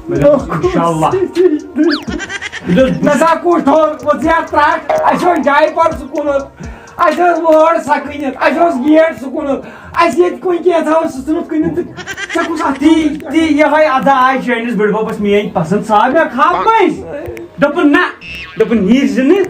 مےٚ دوٚپُس، اِنشاءاللہ۔ مےٚ دوٚپُس، نہ سا کُس ٹھوٚر، پوٚز یا ترٛٹھ، اَسہِ اوٚن جایہِ پَر سُہ کُنُتھ۔ اَسہِ ٲس وٲر سۄ کٕنِتھ، اَسہِ اوس گیٹ سُہ کٕنُتھ، اَسہِ ییٚتہِ کُنہِ کینٛہہ تھاوو سُہ ژھٕنُتھ کٕنِتھ، تہٕ ژےٚ کُس اَتھ تی، تی یِہوٚے ادا آے چٲنِس بٕڈبَبَس میٛٲنۍ پَسنٛد، سۄ آو مےٚ خاب منٛزۍ۔ دوٚپُن، نہ، دوٚپُن، نیٖر زِ نہٕ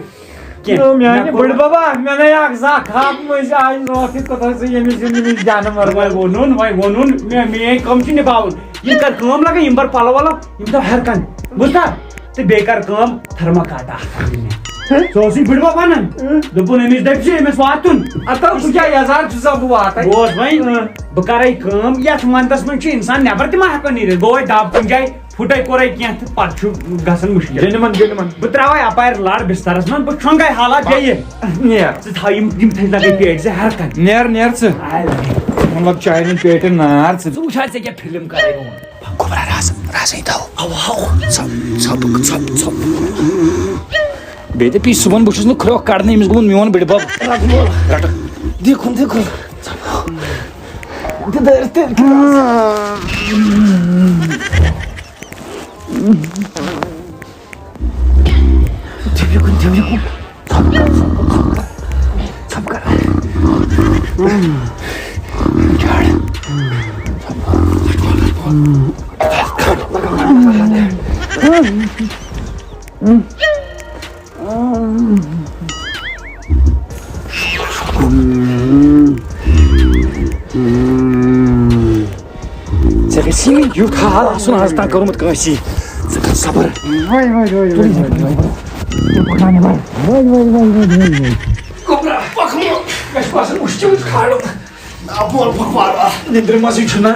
کینٛہہ۔ نہ، میٛانہِ مےٚ کوٚر بٕڈبَبا، مےٚ نَے اَکھ زانٛہہ خاب منٛزۍ آے نہٕ راتھ کیُتھ کوٚتاہ ژٕ ییٚمِس زِندٕ مِس جانَم وَرٕ وَے وَے۔ ووٚنُن، وَے ووٚنُن، مےٚ، میٛٲنۍ کٲم چھِ نِباوُن۔ یِم کَر کٲم لَگان، یِم بَر پَلو وَلو، یِم تھاو ہٮ۪رٕ کَن۔ بوٗزتھا؟ تہٕ بیٚیہِ کَر کٲم، تھٔرموکاٹ اَکھ اَن مےٚ۔ ہہ؟ سُہ اوسُے بٕڈبَب وَنان۔ ہہ؟ دوٚپُن، أمِس دٔپۍ زِ أمِس واتُن۔ اَدٕ تَلہٕ ژٕ کیٛاہ یَزار چھُسا بہٕ واتَے؟ بوز وۄنۍ، اۭں۔ بہٕ کَرَے کٲم، یَتھ وَنٛدَس منٛز چھُ اِنسان نٮ۪بَر تہِ ما ہٮ۪کو نیٖرِتھ؟ گوٚو وۄنۍ دَب کُنہِ جایہِ، پھُٹَے کوٚرَے کینٛہہ تہٕ پَتہٕ چھُ گژھان مُشکِل۔ جِنمَن، جِنمَن۔ بہٕ ترٛاوَے اَپارِ لَر بِستَرَس منٛز، بہٕ چھۄنٛگَے حالات بیٚیہِ۔ نیر۔ ژٕ تھاو یِم، یِم تھٔج لَگَے پیٹہِ زٕ ہٮ۪رٕ کَن۔ نیر، نیر ژٕ۔ آے لَگے۔ مطلب، چاینہِ پیٹہِ نار ژٕ۔ ژٕ وٕچھ حظ ژےٚ کیٛاہ فِلم کَرَے ووٚن۔ گوٚبرا، راز، رازٕے تھاو۔ اَوا، اَوا۔ ژھۄپ، ژھۄپ، ژھۄپ، ژھۄپ۔ بیٚیہِ دَپہِ یہِ صُبحن، بہٕ چھُس نہٕ کھرٛۄکھ کَڑنٕے، أمِس گوٚمُت میون بٕڈبَب۔ رَٹہٕ۔ دیٖکھُن، دیٖکھُن۔ دِ دٲرِتھ تیٚلہِ۔ دِیِو یَکُن، دِیِو یَکُن۔ ژھۄپ کر، ژھۄپ کر۔ ژھۄپ کر۔ جاڑ۔ ژےٚ گژھی نہٕ یُتھ حال آسُن آز تام کوٚرمُت کٲنٛسی۔ ژٕ کر صبر۔ Y, Y, Y, Y, Y, Y. Y, Y, Y, Y, Y, Y. گوٚبرا، پکھ مو۔ مےٚ چھُ باسان، مُشکِل چھُ کھالُن۔ نا، بول، بول، وار، وار۔ نیٚنٛدرِ منٛزٕے چھُنہ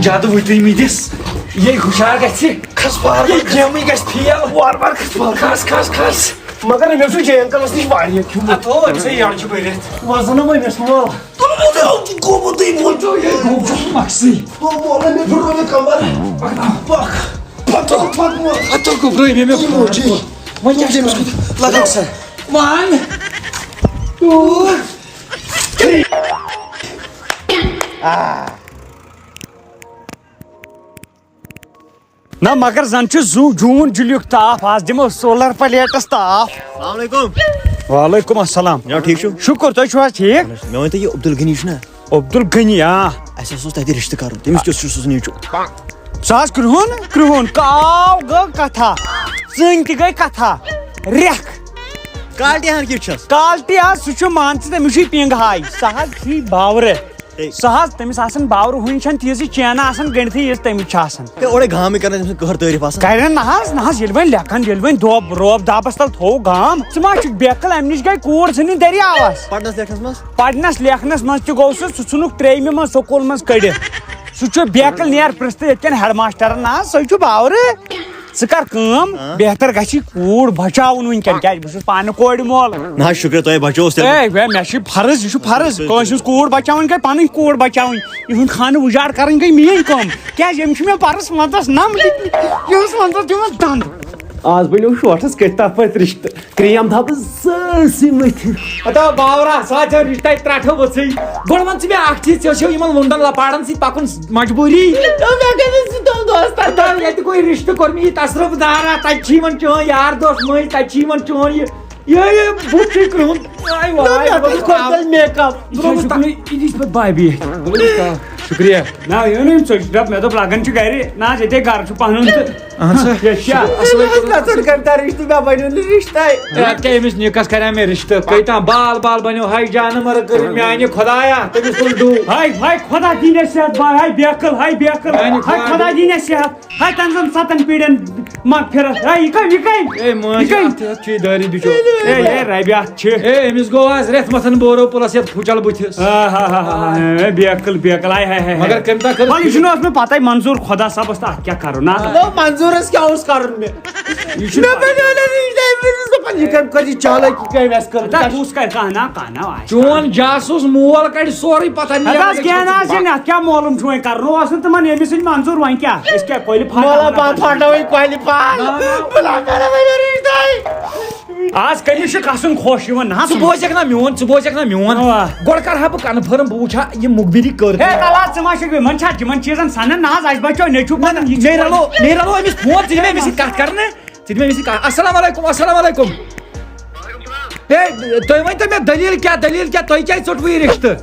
زیادٕ وٕترِ میٖدِس۔ یے ہُشار گژھِ۔ کھس وار، یے وار۔ گیمٕے گژھِ فیل۔ وار، وار، کھس وار۔ کھس، کھس، کھس۔ مگر أمۍ اوس یہِ جے انکلس نِش واریاہ کھیوٚمُت۔ اَتھ ہو أمۍ سٕے یَڈ چھِ بٔرِتھ۔ وۄنۍ زَن وۄنۍ مےٚ سُہ وَل۔ تُلمُت یہِ اوس گوٚمُتٕے وۄنۍ۔ گوٚو چھُ مَکسٕے۔ ہو، وَل، مےٚ پھٕٹرو یہِ کَمر۔ پَکھ، پَکھ۔ پَتہٕ، پَتہٕ، پَتہٕ۔ اَتھ ہو گوٚبرٲے مےٚ، مےٚ پھٕٹرو۔ وۄنۍ کیٛاہ چھُ أمِس کوٗتاہ لَگان سا؟ One, two, three. نہ، مگر زن چھُ زوٗ-، جوٗن جُلیُک تاپھ، آز دِمو سولر پلیٹس تاپھ۔ السلام علیکم۔ وعلیکم السلام۔ جناب، ٹھیٖک چھِو؟ شُکُر، تُہۍ چھِو حظ ٹھیٖک؟ مےٚ ؤنۍ تو، یہِ عبدالغنی چھُنہ؟ عبدالغنی، آ۔ اَسہِ ہسا اوس تَتہِ رِشتہٕ کَرُن، تٔمِس کیُتھ چھُ سُہ نیٚچوٗ؟ سُہ حظ کرٛہُن، کرٛہُن، کاو گٔو کتھا، ژٕنۍ تہِ گٔے کتھا، ریکھ۔ کالٹی ہن کِژھ چھَس؟ کالٹی حظ، سُہ چھُ، مان ژٕ، تٔمِس چھُے پِنٛگ ہاے، سُہ حظ چھُے باورٕ۔ ہے۔ سُہ حظ، تٔمِس آسان باورٕ ہُنٛد چھَنہٕ تیٖژٕے چینہٕ آسان گٔنڈتھٕے، یِژھ تٔمِس چھِ آسان۔ ہے، اورَے گام ہے کران تٔمۍ سٕنٛز قہر تعریٖف آسان۔ کرن نہ حظ، نہ حظ، ییٚلہِ وۄنۍ لیکھن، ییٚلہِ وۄنۍ دۄب روب دبس تل تھوٚو گام، ژٕ ما چھُکھ بیقل، اَمہِ نِش گٔے کوٗر ژھٕنٕنۍ دٔریاوس۔ پرنس لیکھنس منٛز؟ پرنس لیکھنس منٛز تہِ گوٚو سُہ، سُہ ژھُنُکھ ترٛیٚیمہِ منٛز سکوٗل منٛز کٔڑِتھ۔ سُہ چھُ بیقل، نیر پرٛژھ تہٕ ییٚتہِ کٮ۪ن ہیڈ ماسٹرن، نہ حظ، سُہ چھُ باورٕ۔ ژٕ کر کٲم، ہاں۔ بہتر گژھی کوٗر بچاوُن وٕنکٮ۪ن، کیازِ بہٕ چھُس پانہٕ کورِ مول۔ نہ حظ، شُکریہ، تۄہہِ بچووُس تیٚلہِ۔ اے، ہے، مےٚ چھِ فرض، یہِ چھُ فرض، کٲنٛسہِ ہٕنٛز کوٗر بچاوٕنۍ گٔے پنٕنۍ کوٗر بچاوٕنۍ، یِہُنٛد خانہٕ اُجاڑ کرٕنۍ گٔے میٲنۍ کٲم، کیازِ أمۍ چھِ مےٚ پرس منٛزس نم دِتمٕتۍ، یِہُس منٛزس دِوان دنٛد۔ آز بنیو شوٹھس کٔتھۍ تپھ پتہٕ رشتہٕ، کرٛیم تھاو بہٕ سٲرسٕے مٔتھِتھ۔ ہتا باورا، سا ژےٚ رشتہ ترٛٹھٕ ؤژھٕے، گۄڈٕ وَن ژٕ مےٚ اکھ چیٖز، ژےٚ چھےٚ یِمن لُنڈن لپاڑن سۭتۍ پکُن مجبوٗری؟ مےٚ کیٛاہ گژھِ سُہ تِم دوستن؟ ہتا ییٚتہِ گوٚو رشتہٕ کوٚر مےٚ یہِ تصرف دار، تتہِ چھِ یِوان چٲنۍ یار دوس مٔنٛزۍ، تتہِ چھِ یِوان چون یہِ، یہِ، یہِ بُتھ چھُے کرٛہُن۔ آے وای، نہ، مےٚ کوٚر تیٚلہِ make up۔ بہٕ چھُس تُہُنٛد، یہِ دِژ پتہٕ بھابھی۔ شُکریہ۔ نہ، یہِ نہٕ أمۍ ژٔج ڈب، مےٚ دوٚپ لگان چھُ گرِ۔ نہ حظ، ییٚتے گرٕ چھُ پنُن تہٕ۔ اہن سا۔ یہِ چھا؟ اَصٕل پٲٹھۍ کوٚرمُت۔ کَتھ ژٕ کَرِ تَرِش تہٕ مےٚ بَنیو نہٕ رِشتَے۔ راتھ کیٛاہ أمِس نِکَس کَرِ ہا مےٚ رِشتہٕ؟ کٔہۍ تام بال بال بَنیو۔ ہاے جانہٕ مَرٕ کٔرِتھ میٛانہِ خۄدایا، تٔمِس تُل ڈوٗ۔ ہاے، ہاے خۄدا دِیٖنَے صحت، بَے، ہاے بیکٕل، ہاے بیکٕل۔ میٛانہِ ہاے خۄدا۔ خۄدا دِیٖنَے صحت۔ ہاے تَنزَن سَتَن پیٖڑٮ۪ن مغفرت۔ ہاے یہِ کَمہِ، یہِ کَمہِ؟ اے مٲنۍ یہِ کَمہِ؟ اَتھ، اَتھ چھُ یہِ دٲری بِچور۔ اے، اے رَبہِ، اَتھ چھِ۔ اے، أمِس گوٚو آز رٮ۪تھ مَتھَن بورو پُلَس یَتھ پھُچَل بُتھِس۔ آ، ہا، ہا، ہا، ہا، اے بیکٕل، بیکٕل، آے، ہاے، ہاے، ہاے۔ مگر کٔمۍ تام کٔر وَلہٕ، یہِ چھُنہٕ اوس مےٚ پَتَے منظوٗر خۄدا صٲبَس تہٕ اَتھ کیٛاہ کَرُن، نہ؟ نو، منظوٗرَس کیٛاہ اوس کَرُن مےٚ؟ یہِ چھُنہٕ مےٚ بَنیو نہٕ یہِ ڈرٛایوَر، یہِ دَپان، یہِ کَمہِ کَتہِ یہِ چالاکی کَمہِ آسہِ کٔرمٕژ؟ تَتھ اوس کَتہِ کانٛہہ نہ کانٛہہ نہ آسہِ۔ چون جاسوٗس مول کَڑِ سورُے پَتہ، ہَتہٕ حظ، کینٛہہ نہ حظ، یہِ نہ، کیٛاہ معلوٗم چھُ وۄنۍ کَرُن؟ اوس نہٕ تِمَن ییٚمِس سۭتۍ منظوٗر، وۄنۍ کیٛاہ؟ أسۍ کیٛاہ کۄلہِ پھاٹا مولہ وَنان؟ پَتہٕ پھاٹا وۄنۍ کۄلہِ پھاٹ۔ نہ، نہ۔ بہٕ لَگہٕ نہٕ وۄنۍ رِشتَے۔ آز کٔمِس چھُ کھسُن خۄش یِوان؟ نہ ژٕ بوزکھ نہ میون، ژٕ بوزکھ نہ میون۔ اوا۔ گۄڈٕ کرٕ ہا بہٕ کنفرم، بہٕ وٕچھِ ہا یہِ مُخبِری کٔر۔ ہے، تَلہٕ حظ، ژٕ ما چھُکھ، یِمن چھا، یِمن چیٖزن سنان؟ نہ حظ، اَسہِ بچو نیٚچوٗ نہ، نہ، پَنُن، یہِ چھُ مے رلو، مے رلو أمِس فون، ژٕ دِ مےٚ أمِس سۭتۍ کتھ کرنہٕ، ژٕ دِ مےٚ أمِس سۭتۍ کتھ۔ السلام علیکم، السلام علیکم۔ ہے، تُہۍ ؤنۍ تو مےٚ دٔلیٖل کیٛاہ، دٔلیٖل کیٛاہ، تۄہہِ کیٛازِ ژوٚٹوٕ یہِ رِشتہٕ؟ ہے،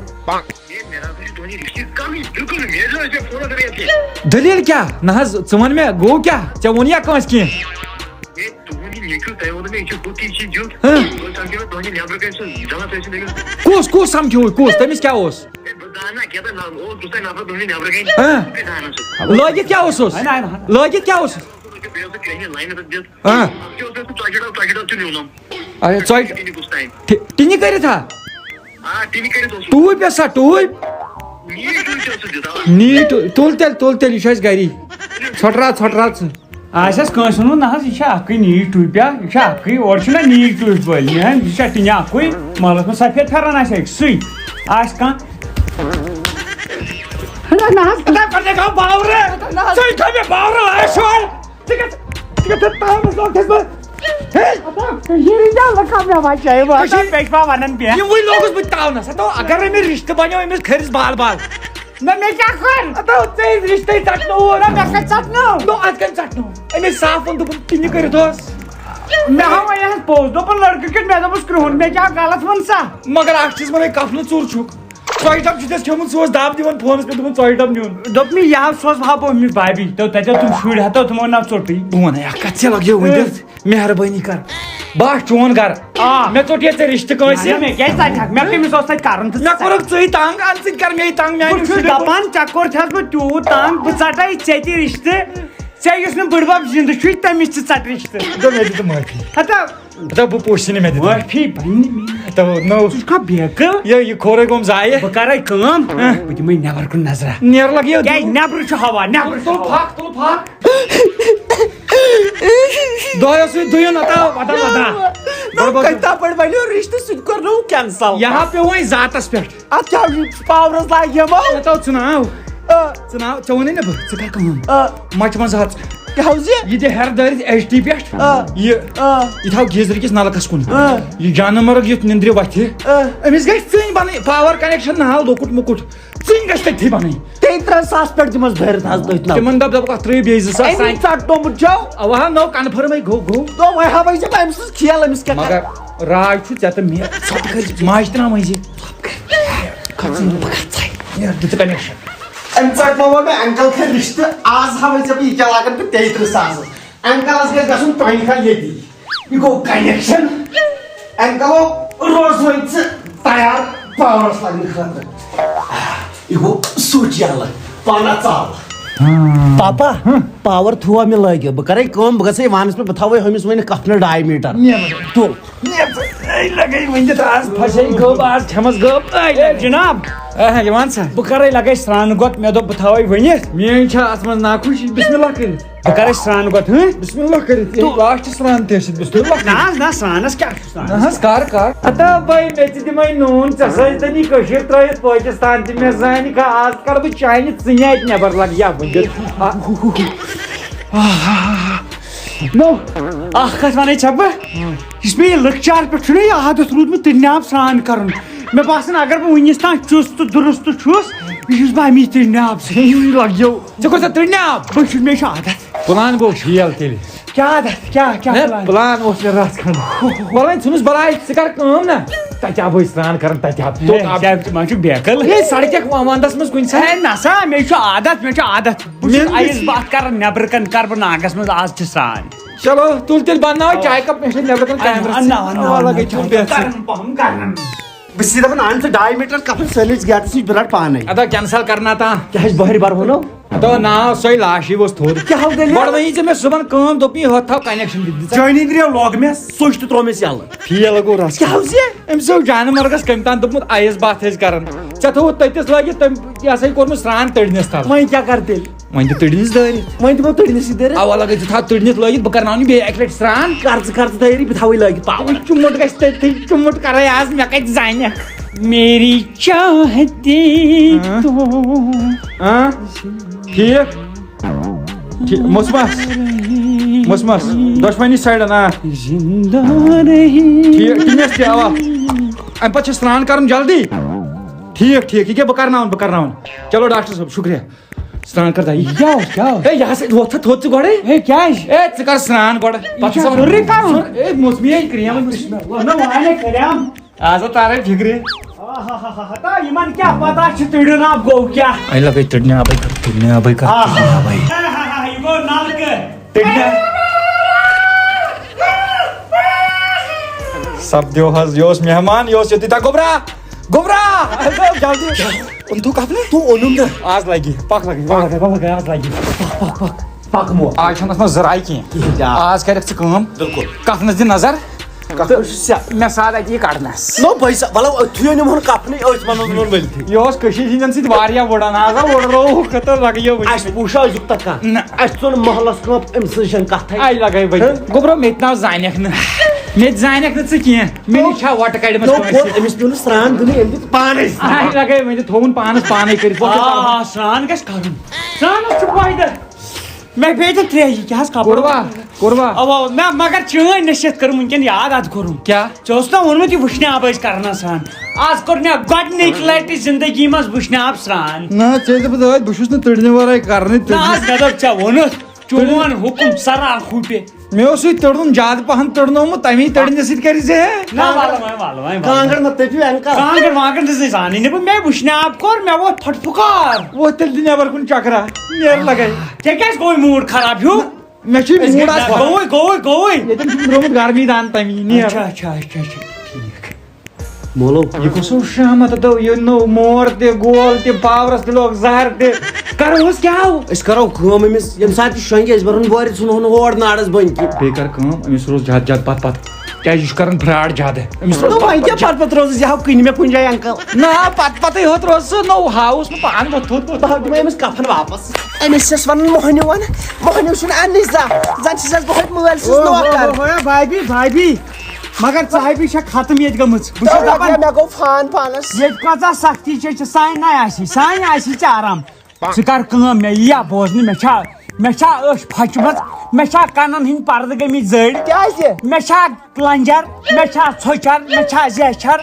مےٚ نہ حظ چھُ تُہٕنٛدِ رِشتٕچ کَمٕے، بِلکُل نہٕ۔ مےٚ حظ ٲسۍ مےٚ فونَس رٮ۪تھ یہِ۔ دٔلیٖل کیٛاہ؟ نہ حظ، ژٕ وَن مےٚ، گوٚو کیٛاہ؟ ژےٚ ووٚن یا کٲنٛسہِ کینٛہہ؟ ہے، تُہُنٛد یہِ نیٚچوٗ، تۄہہِ ووٚنُو مےٚ، یہِ چھُ ہُتھ، یہِ چھُ یُتھ۔ ہہ؟ بہٕ سَمکھیو نہٕ تُہٕنٛدِ نٮ۪برٕ کَنہِ سُہ غلط ٲسِتھ أمِس۔ کُس، کُس سَمکھیوُے، کُس؟ تٔمِس کیٛاہ اوس؟ ہے، بہٕ زانہٕ نا، کیٛاہ تام اوس، بہٕ چھُسَے نفر تُہٕنٛدِ نٮ۪برٕ کَنہِ۔ ہہ؟ بہٕ تہِ زانَن سُہ۔ لٲگِتھ کیٛاہ اوسُس؟ ہے، نہ، نہ۔ لٲگِتھ کیٛاہ اوسُس؟ بہٕ چھُس بیٚیہِ اوس نہٕ کِہیٖنۍ لاینہِ تَتھ دِتھ۔ ہہ؟ اَتھ کیٛاہ اوس مےٚ سُہ ژۄچہِ ڈَبہٕ، ژۄچہِ ڈَبہٕ تہِ نیوٗنَم۔ اچھا، ژۄچہِ۔ ٹِنہِ کُس تام۔ ٹِ-، ٹِنہِ کٔرِتھ ہا؟ آ، ٹِنہِ کٔرِتھ اوسُس۔ ٹوٗپۍ ٲسا ٹوٗپۍ؟ نیٖج ٹوٗپۍ چھِ اوسُس دِتھ، آ۔ نیٖج ٹوٗپۍ، تُل تیٚلہِ، تُل تیٚلہِ، یہِ چھُ اَسہِ گَری۔ ژھۄٹراو، ژھۄٹراو ژٕ۔ آسٮ۪س کٲنٛسہِ ووٚنمُت، نہ حظ، یہِ چھِ اَکٕے نیٖج ٹوٗپۍ، یہِ چھِ اَکٕے، اورٕ چھُنہ نیٖج ٹوٗپۍ وٲلۍ، یہِ حظ، یہِ چھا ٹِنہِ اَکُے، محلَس منٛز سفید پھٮ۪رَن آسہِ أکسٕے، آسہِ کانٛہہ۔ نہ، نہ حظ۔ نہ، پَتہٕ گوٚو باورٕ۔ نہ حظ۔ ژٕ تھٲو مےٚ باورٕ لایَس یورٕ۔ ژٕ کَتھ، ژٕ کَتھ تھاونَس لوٚگ چھَس بہٕ۔ ہے۔ یہِ یہِ کیٛاہ لَکھا مےٚ وَچھے، وۄنۍ کٔشیٖرِ مےٚ چھِ ما وَنان بیٚیہِ؟ یِموٕے لوگُس بہٕ تاونَس۔ ہَتو، اگر نہٕ مےٚ رِشتہٕ بَنیو أمِس کھٔرِس بال بال۔ نہ، مےٚ کیٛاہ کوٚر؟ ہَتو، ژےٚ ییٚلہِ رِشتَے ژَٹنووُتھ۔ نہ، مےٚ کَتہِ ژَٹنوو؟ نو، اَتھ کَتہِ ژَٹنوو؟ أمِس صاف ووٚن، دوٚپُن، ٹِنہِ کٔرِتھ اوس۔ مےٚ ہا وَنہِ حظ پوٚز، دوٚپُن، لٔڑکہٕ کیُتھ، مےٚ دوٚپُس، کرٛہُن، مےٚ کیٛاہ غلط ووٚن سا؟ مگر اَکھ چیٖز وَنے، کَفنہٕ ژوٚر چھُکھ۔ ژۄچہِ ڈَبہٕ چھُ تَس کھیوٚمُت، سُہ اوس دَب دِوان فونَس پٮ۪ٹھ، دوٚپُن، "ژۄچہِ ڈَبہٕ نیُن۔" دوٚپ مےٚ، "یہِ ہا سوز ہا بہٕ أمِس بابی، تہٕ تَتہِ ٲس تِم شُرۍ ہَتو، تِمو نہ ژوٚٹٕے۔" بہٕ وَنَے اَکھ کَتھ، ژےٚ لَگیو وۄنۍ تیٚلہِ مہربٲنی کَر۔ بہٕ آس چون گَرٕ۔ آ۔ مےٚ ژوٚٹ یہِ ژےٚ رِشتہٕ کٲنٛسہِ۔ نہ، مےٚ کیٛازِ ژَٹہِ ہا؟ مےٚ کٔمِس اوس تَتہِ کَرُن تہٕ مےٚ ژٕ کوٚرُکھ ژٕے تنٛگ، اَمہِ سۭتۍ کَر مےٚ یہِ تنٛگ، میٛانہِ بہٕ چھُس شُرۍ دَپان، ژےٚ کوٚرتھَس بہٕ تیوٗت تنٛگ، بہٕ ژَٹَے ژےٚ تہِ رِشتہٕ، ژےٚ یُس نہٕ بٕڈبَب زِندٕ چھُے، تٔمِس تہِ ژَٹہِ رِشتہٕ۔ دوٚپ مےٚ دِ ژٕ معٲفی۔ ہَتا، دَپ بہٕ پوشہِ نہٕ مےٚ دِتھ۔ معٲفی بَنہِ نہٕ مےٚ۔ تو نو۔ ژٕ چھُکھا بیقٕل؟ یہِ، یہِ کھورے گوٚم ضایع۔ بہٕ کَرَے کٲم، ہہ۔ بہٕ دِمَے نٮ۪بَر کُن نظرہ۔ نیر لَگہِ یہِ۔ کیٛازِ؟ نٮ۪برٕ چھُ ہوا، نٮ۪برٕ چھُ تُل ہوا۔ پھَکھ، تُل پھَکھ۔ دۄہَے اوسُے دُیُن اَتا وَتا وَتا۔ نہ، بَڑٕ بَڑٕ۔ کَتہِ تام پٮ۪ٹھ بَنیو رِشتہٕ، سُہ تہِ کوٚرنوو cancel۔ یہِ ہا پیوٚو وۄنۍ ذاتَس پٮ۪ٹھ۔ اَتھ کیٛاہ چھُ پاورَس لَگہِ یِمو؟ ژےٚ تھاو ژٕ ناو۔ آ۔ ژٕ ناو، ژےٚ ووٚنُے نہ بہٕ، ژٕ کَر کٲم۔ آ۔ مَچہِ منٛز ہَژ۔ کیٛاہ حظ یہِ؟ یہِ دِ ہیٚرٕ دٲرِتھ ایچ ٹی پٮ۪ٹھ۔ آ۔ یہِ، آ۔ یہِ تھاو گیٖزرٕ کِس نَلکَس کُن۔ آ۔ یہِ جانہٕ مرگ یُتھ نِندرِ وَتھِ۔ آ۔ أمِس گژھِ ژٕنۍ بَنٕنۍ، پاور connection نہ حال لۄکُٹ مۄکُٹ۔ ژٕنۍ گژھِ تٔتھی بَنٕنۍ۔ تیٚیہِ ترٛےٚ ساس پٮ۪ٹھ دِمَس بٔرِتھ حظ تٔتھۍ نَلکَس۔ تِمَن دَپ، دَپُکھ، اَتھ ترٛٲیِو بیٚیہِ زٕ ساس أمۍ سانہِ۔ ژَٹنومُت چھَو۔ اَوا ہا، نو، confirm گوٚو، گوٚو۔ نو، وۄنۍ ہاوَے ژےٚ بہٕ أمۍ سٕنٛز کھیل، أمِس کیٛاہ مگر کَرٕ؟ راے چھُ ژےٚ تہٕ مےٚ۔ ژھۄپہٕ کٔرۍ زِ، ماجہِ تہِ نہ مٔنٛزِ۔ ژھۄپہٕ کٔرۍ۔ کھۄژٕنۍ نہٕ، بہٕ کَتھ ژَے۔ یہِ دِ ژٕ connection۔ أمۍ ژَٹنوو مےٚ uncle کھٔرۍ رِشتہٕ، آز ہاوَے ژےٚ بہٕ یہِ کیٛاہ لاگَن بہٕ تیٚیہِ ترٛہ ساس۔ Uncleس گژھِ گژھُن تنخواہ ییٚتی۔ یہِ گوٚو connection۔ Uncleو روز وۄنۍ ژٕ تیار پاورس لگنہٕ خٲطرٕ۔ یہِ گوٚو switch یَلہٕ، پانہ ژال۔ پاپا، پاور تھووا مےٚ لٲگِتھ۔ بہٕ کرے کٲم، بہٕ گژھے وانس پٮ۪ٹھ، بہٕ تھاوے ہُمِس وۄنۍ کفنہٕ ڈاے میٖٹر۔ نیر۔ تُل۔ نیر ژٕ۔ اے، لگے ؤنِتھ، آز پھسے گٔب، آز کھٮ۪مس گٔب۔ اے، اے، جناب۔ آ، یہِ وَن سا۔ بہٕ کرے لگے سرٛانہٕ گۄت، مےٚ دوٚپ بہٕ تھاوے ؤنِتھ۔ میٲنۍ چھا اتھ منٛز ناخوشی؟ بسم اللہ کٔرِتھ۔ بہٕ کرے سرٛان گۄڈٕ، ہٕنٛہ؟ بسم اللہ کٔرِتھ، یہِ تو last سرٛان تہِ ٲسِتھ، بسم اللہ کٔرِتھ۔ نہ حظ، نہ، سرٛانس کیٛاہ چھُ سرٛان؟ نہ حظ، کر، کر۔ ہتا بھائی، مےٚ تہِ دِمے نوٗن، ژےٚ سۭتۍ دِنی کٔشیٖر ترٲیِتھ پٲکِستان تہِ، مےٚ زانہِ کانٛہہ، آز کڑٕ بہٕ چانہِ ژٕنہِ اَتہِ نٮ۪بر، لگ یا وٕنکیٚس۔ آ۔ نو، اکھ کتھ ونے ژےٚ بہٕ، یُس مےٚ یہِ لۄکچار پٮ۪ٹھ چھُنہ یہِ عادت روٗدمُت تٕرنہِ آب سرٛان کرُن، مےٚ باسان اگر بہٕ وُنِس تام چُست تہٕ درُست چھُس، یہِ چھُس بہٕ امی تٕرنہِ آب سۭتۍ۔ یہِ لگیو۔ ژےٚ کوٚر سا تٕرنہِ آب؟ بہٕ چھُس، مےٚ چھُ عادت۔ پلان گوٚو فیل تیٚلہِ۔ کیٛاہ عادت؟ کیٛاہ، کیٛاہ ہے، پلان؟ پلان اوس مےٚ رژھ کھنڈ۔ وۄنۍ ژھٕنُس بلاے، ژٕ کر کٲم نا۔ تتہِ آبٕے سرٛان کران، تتہِ آب۔ ہے، توٚت آب۔ کیٛاہ، ژٕ ما چھُکھ بیقل؟ ہے، سڑکہِ وندس منٛز کُنہِ ساتہٕ۔ ہے، نسا، مےٚ چھُ عادت، مےٚ چھُ عادت۔ بہٕ چھُس مےٚ نہٕ آیِس باتھ کران، نٮ۪برٕ کنہِ کرٕ بہٕ ناگس منٛز، آز چھِ سرٛان۔ چلو، تُل تیٚلہِ بناو چاے کپ، مےٚ چھِ نٮ۪برٕ کنہِ اَنہٕ، کیمرس اَنہٕ، سۭتۍ۔ اَنہٕ، اَنہٕ، وَلہٕ اَنہٕ، گٔے تِم بہتر۔ گرم پہم، گرم۔ بہٕ چھُس دَپان، اَن ژٕ ڈاے میٖٹر کَفٕر سٲنِس گیٹَس نِش، بہٕ رَٹہٕ پانَے۔ اَدا کینسل کَر نا تا۔ کیٛاہ اَسہِ بۄہرِ بَرہونو؟ اَدا نا، سۄے لاشی ؤژھ تھوٚد۔ کیٛاہ حال دٔلیٖل؟ گۄڈٕ وَنی ژےٚ مےٚ صُبحن کٲم، دوٚپُن یہِ ہۄتھ تھاو connection دِتھ۔ دِژ۔ چٲنی درٛاو لوگ مےٚ، سُچ تہِ ترٛوو مےٚ یَلہٕ۔ فیل گوٚو رَس۔ کیٛاہ حظ یہِ؟ أمۍ سُہ جانہٕ مرگَس کٔمۍ تام دوٚپمُت آیِس باتھ ٲسۍ کَران۔ ژےٚ تھوٚوُتھ تٔتِس لٲگِتھ، تٔمۍ، یہِ ہسا یہِ کوٚرمُت سرٛان تٔڑنِس تَل۔ وۄنۍ کیٛاہ کَرٕ تیٚلہِ؟ وۄنۍ دِ تٔڑنِس دٲرِتھ۔ وۄنۍ دِمو تٔڑنِس یہِ دٲرِتھ۔ اَوا لَگٲے ژٕ تھاو تٔڑنِس لٲگِتھ، بہٕ کَرناوَن یہِ بیٚیہِ اَکہِ لَٹہِ سرٛان۔ کَر ژٕ، کَر ژٕ تیٲری، بہٕ تھاوَے لٲگِتھ پاوٕ۔ چُمُٹ گژھِ تٔتھٕے، چُمُٹ کَرَے آز، مےٚ کَتہِ زانہِ۔ میری چاہتے ہاں؟ تو ہاں؟ ٹھیٖک؟ ٹھیٖک۔ مُسمَس۔ مُسمَس۔ دۄشوٕنی سایڈَن، آ۔ زندہ رہی۔ ٹھیٖک، ٹِنَس تہِ، اَوا۔ اَمہِ پَتہٕ چھِ سرٛان کَرُن جلدی۔ ٹھیٖک، ٹھیٖک۔ یہِ کیٛاہ بہٕ کَرناوَن، بہٕ کَرناوَن۔ چلو ڈاکٹر صٲب، شُکریہ۔ سرٛان کر دَیہِ۔ یہِ کیٛاہ اوس؟ کیٛاہ اوس؟ ہے، یہِ ہسا ووٚتھ تھوٚد ژٕ گۄڈَے۔ ہے، کیٛازِ؟ ہے، ژٕ کر سرٛان گۄڈٕ۔ یہِ پتہٕ چھا ژٕ وَن۔ ضروٗری کرُن؟ ہے، موسمی ہے کرٛیم۔ بسم اللہ، نہ وَنے کرٛیم۔ آز ہا تارے فِکرِ۔ آہاہاہا، ہتا یِمن کیٛاہ پتہ چھِ تٔڑیُن آب گوٚو کیٛاہ؟ اَے لگے تٔڑنہِ آبَے کر، تٔڑنہِ آبَے کر، آہا۔ تٔڑنہِ آبَے۔ آہاہاہا، یہِ گوٚو نلکہٕ۔ تٔڑنہِ۔ سپدیو حظ، یہِ اوس مہمان، یہِ اوس ییٚتی۔ تا گوٚبرا، گوٚبرا، جلدی۔ اوٚن تو کپنہٕ؟ تو اوٚنُم نہٕ۔ آز لگی، پکھ لگی، پکھ لگی، پکھ لگی، آز لگی۔ پکھ، پکھ، پکھ، پکھ مو۔ آز چھَنہٕ اَتھ منٛز زٕ راے کینٛہہ۔ کِہیٖنۍ تہِ، آ۔ آز کَرٮ۪کھ ژٕ کٲم۔ بِلکُل۔ کَتھ منٛز دِ نظر۔ کَتھ تہٕ منٛز چھُ سیٚہ؟ مےٚ ساتھ اَتی یہِ کَڑنَس۔ نو بھائی صاحب، وَلہٕ، تُہۍ أنِو ہُن کَفنٕے، أسۍ وَنو تِمَن ؤلۍتھٕے۔ یہِ اوس کٔشیٖرِ ہِنٛدٮ۪ن سۭتۍ واریاہ وُڑان، آز ہا وُڑرووُکھ تہٕ لَگیو وٕنہِ۔ اَسہِ پوٗچھا أزیُک تَتھ کانٛہہ؟ نہ۔ اَسہِ ژوٚن محلَس کٲم أمۍ سٕنٛز چھَنہٕ کَتھَے۔ آے لَگے وۄنۍ۔ ہہ؟ گوٚبرو، مےٚ تہِ ناو زانٮ۪کھ نہٕ۔ مےٚ تہِ زانٮ۪کھ نہٕ ژٕ کینٛہہ۔ مےٚ نِش چھا وۄٹہٕ کَڑِمَژ نو کٲنٛسہِ؟ کوٚر أمِس پیوٚو نہٕ سرٛان دیُنٕے، أمۍ دیُت پانَے۔ آے لَگے وۄنۍ، تھووُن پانَس پانَے کٔرِتھ۔ وۄٹہٕ آ، کَڑُن۔ سرٛان گژھِ کَرُن۔ سرٛانَس چھُ فٲیدٕ۔ مےٚ پیٚیہِ ترٛےٚ، یہِ کیٛاہ حظ کَپُر؟ کوٚروا؟ کوٚروا؟ اَوا، اَوا، مےٚ، مگر چٲنۍ نصیحت کٔرٕم وٕنکٮ۪ن یاد، اَتھ کوٚرُم۔ کیٛاہ؟ ژےٚ اوس نا ووٚنمُت یہِ وٕشنہِ آبہٕ ٲسۍ کران سرٛان؟ آز کوٚر مےٚ گۄڈٕنِچ لٹہِ زندگی منٛز وٕشنہِ آبہٕ سرٛان۔ نہ، ژےٚ دوٚپُتھ ٲدۍ، بہٕ چھُس نہٕ تٔڑنہِ ورٲے کرنٕے نہ، تٔڑنہِ۔ آز مےٚ دوٚپ ژےٚ ووٚنُتھ، چون حُکُم سرا خوٗپہِ۔ مےٚ اوسُے تٔڑُن زیادٕ پہن تٔڑنومُت، تَمی تٔڑنہِ سۭتۍ کَرِ ژےٚ۔ نہ، وَلہٕ وۄنۍ، وَلہٕ وۄنۍ، وَلہٕ۔ کانٛگٕر مہ تٔپِو اَمہِ کَل۔ کانٛگٕر وانٛگٕر دِژ نہٕ زانٕے نہٕ بہٕ، مےٚ وٕشنہِ آب کوٚر، مےٚ ووت پھٹہٕ پھُکار۔ وۄتھ تیٚلہِ دِ نٮ۪بر کُن چکرا، نیر لگے۔ ژےٚ کیٛازِ گوٚوُے موٗڈ خراب ہیوٗ؟ مےٚ چھُے موٗڈ آز خراب۔ گوٚوُے، گوٚوُے، گوٚوُے۔ ییٚتٮ۪ن چھُکھ درٛامُت گرمی دان تَمی، نیر۔ اچھا، اچھا، اچھا، اچھا، ٹھیٖک۔ مولو۔ یہِ کُس ہیوٗ شامت دوٚو، یہِ نوٚو مور تہِ، گول تہِ، پاورس تہِ لوگ زہر تہِ۔ کرو أسۍ کیٛاہ ہو؟ أسۍ کرو کٲم أمِس، ییٚمہِ ساتہٕ یہِ شۄنٛگہِ، أسۍ برون بورِ، ژھٕنہون ہور نارس بٔنۍ کِنۍ۔ بیٚیہِ کر کٲم، أمِس روز زیادٕ زیادٕ پتھ پتھ۔ کیٛازِ یہِ چھُ کران فراڈ زیادٕ۔ أمِس روز نہ، وۄنۍ کیٛاہ پتھ پتھ روزُس، یہِ ہاو کٕنہِ مےٚ کُنہِ جایہِ انکل۔ نہ، پتہٕ پتہٕ یوت روز سُہ نوٚو ہاوُس، نہٕ پان وۄتھُن وۄتھُن۔ بہٕ ہاو دِمے أمِس کفن واپس۔ أمِس چھَس وَنان مۄہنیوٗ وَن، مۄہنیوٗ چھُنہٕ اَننٕے زانٛہہ۔ زَن چھِ سٮ۪س بہٕ ہۄتہِ مٲلۍ سٕنٛز نوکر۔ اوہو، بایبی، بایبی۔ مگر صاحبی چھےٚ ختم ییٚتہِ گٔمٕژ۔ بہٕ چھُس تَوے دَپان، مےٚ گوٚو فان پانَس۔ ییٚتہِ کۭژاہ سختی چھےٚ، چھِ سانہِ نَے آسی، سانہِ آسی ژےٚ آرام۔ ژٕ کر کٲم، مےٚ یی یا بوزنہٕ، مےٚ چھا، مےٚ چھا أچھ پھچمٕژ، مےٚ چھا کَنَن ہِنٛدۍ پردٕ گٔمٕتۍ زٔڑۍ؟ کیٛازِ؟ مےٚ چھا کلنجر، مےٚ چھا ژھۄچر، مےٚ چھا زیچھر،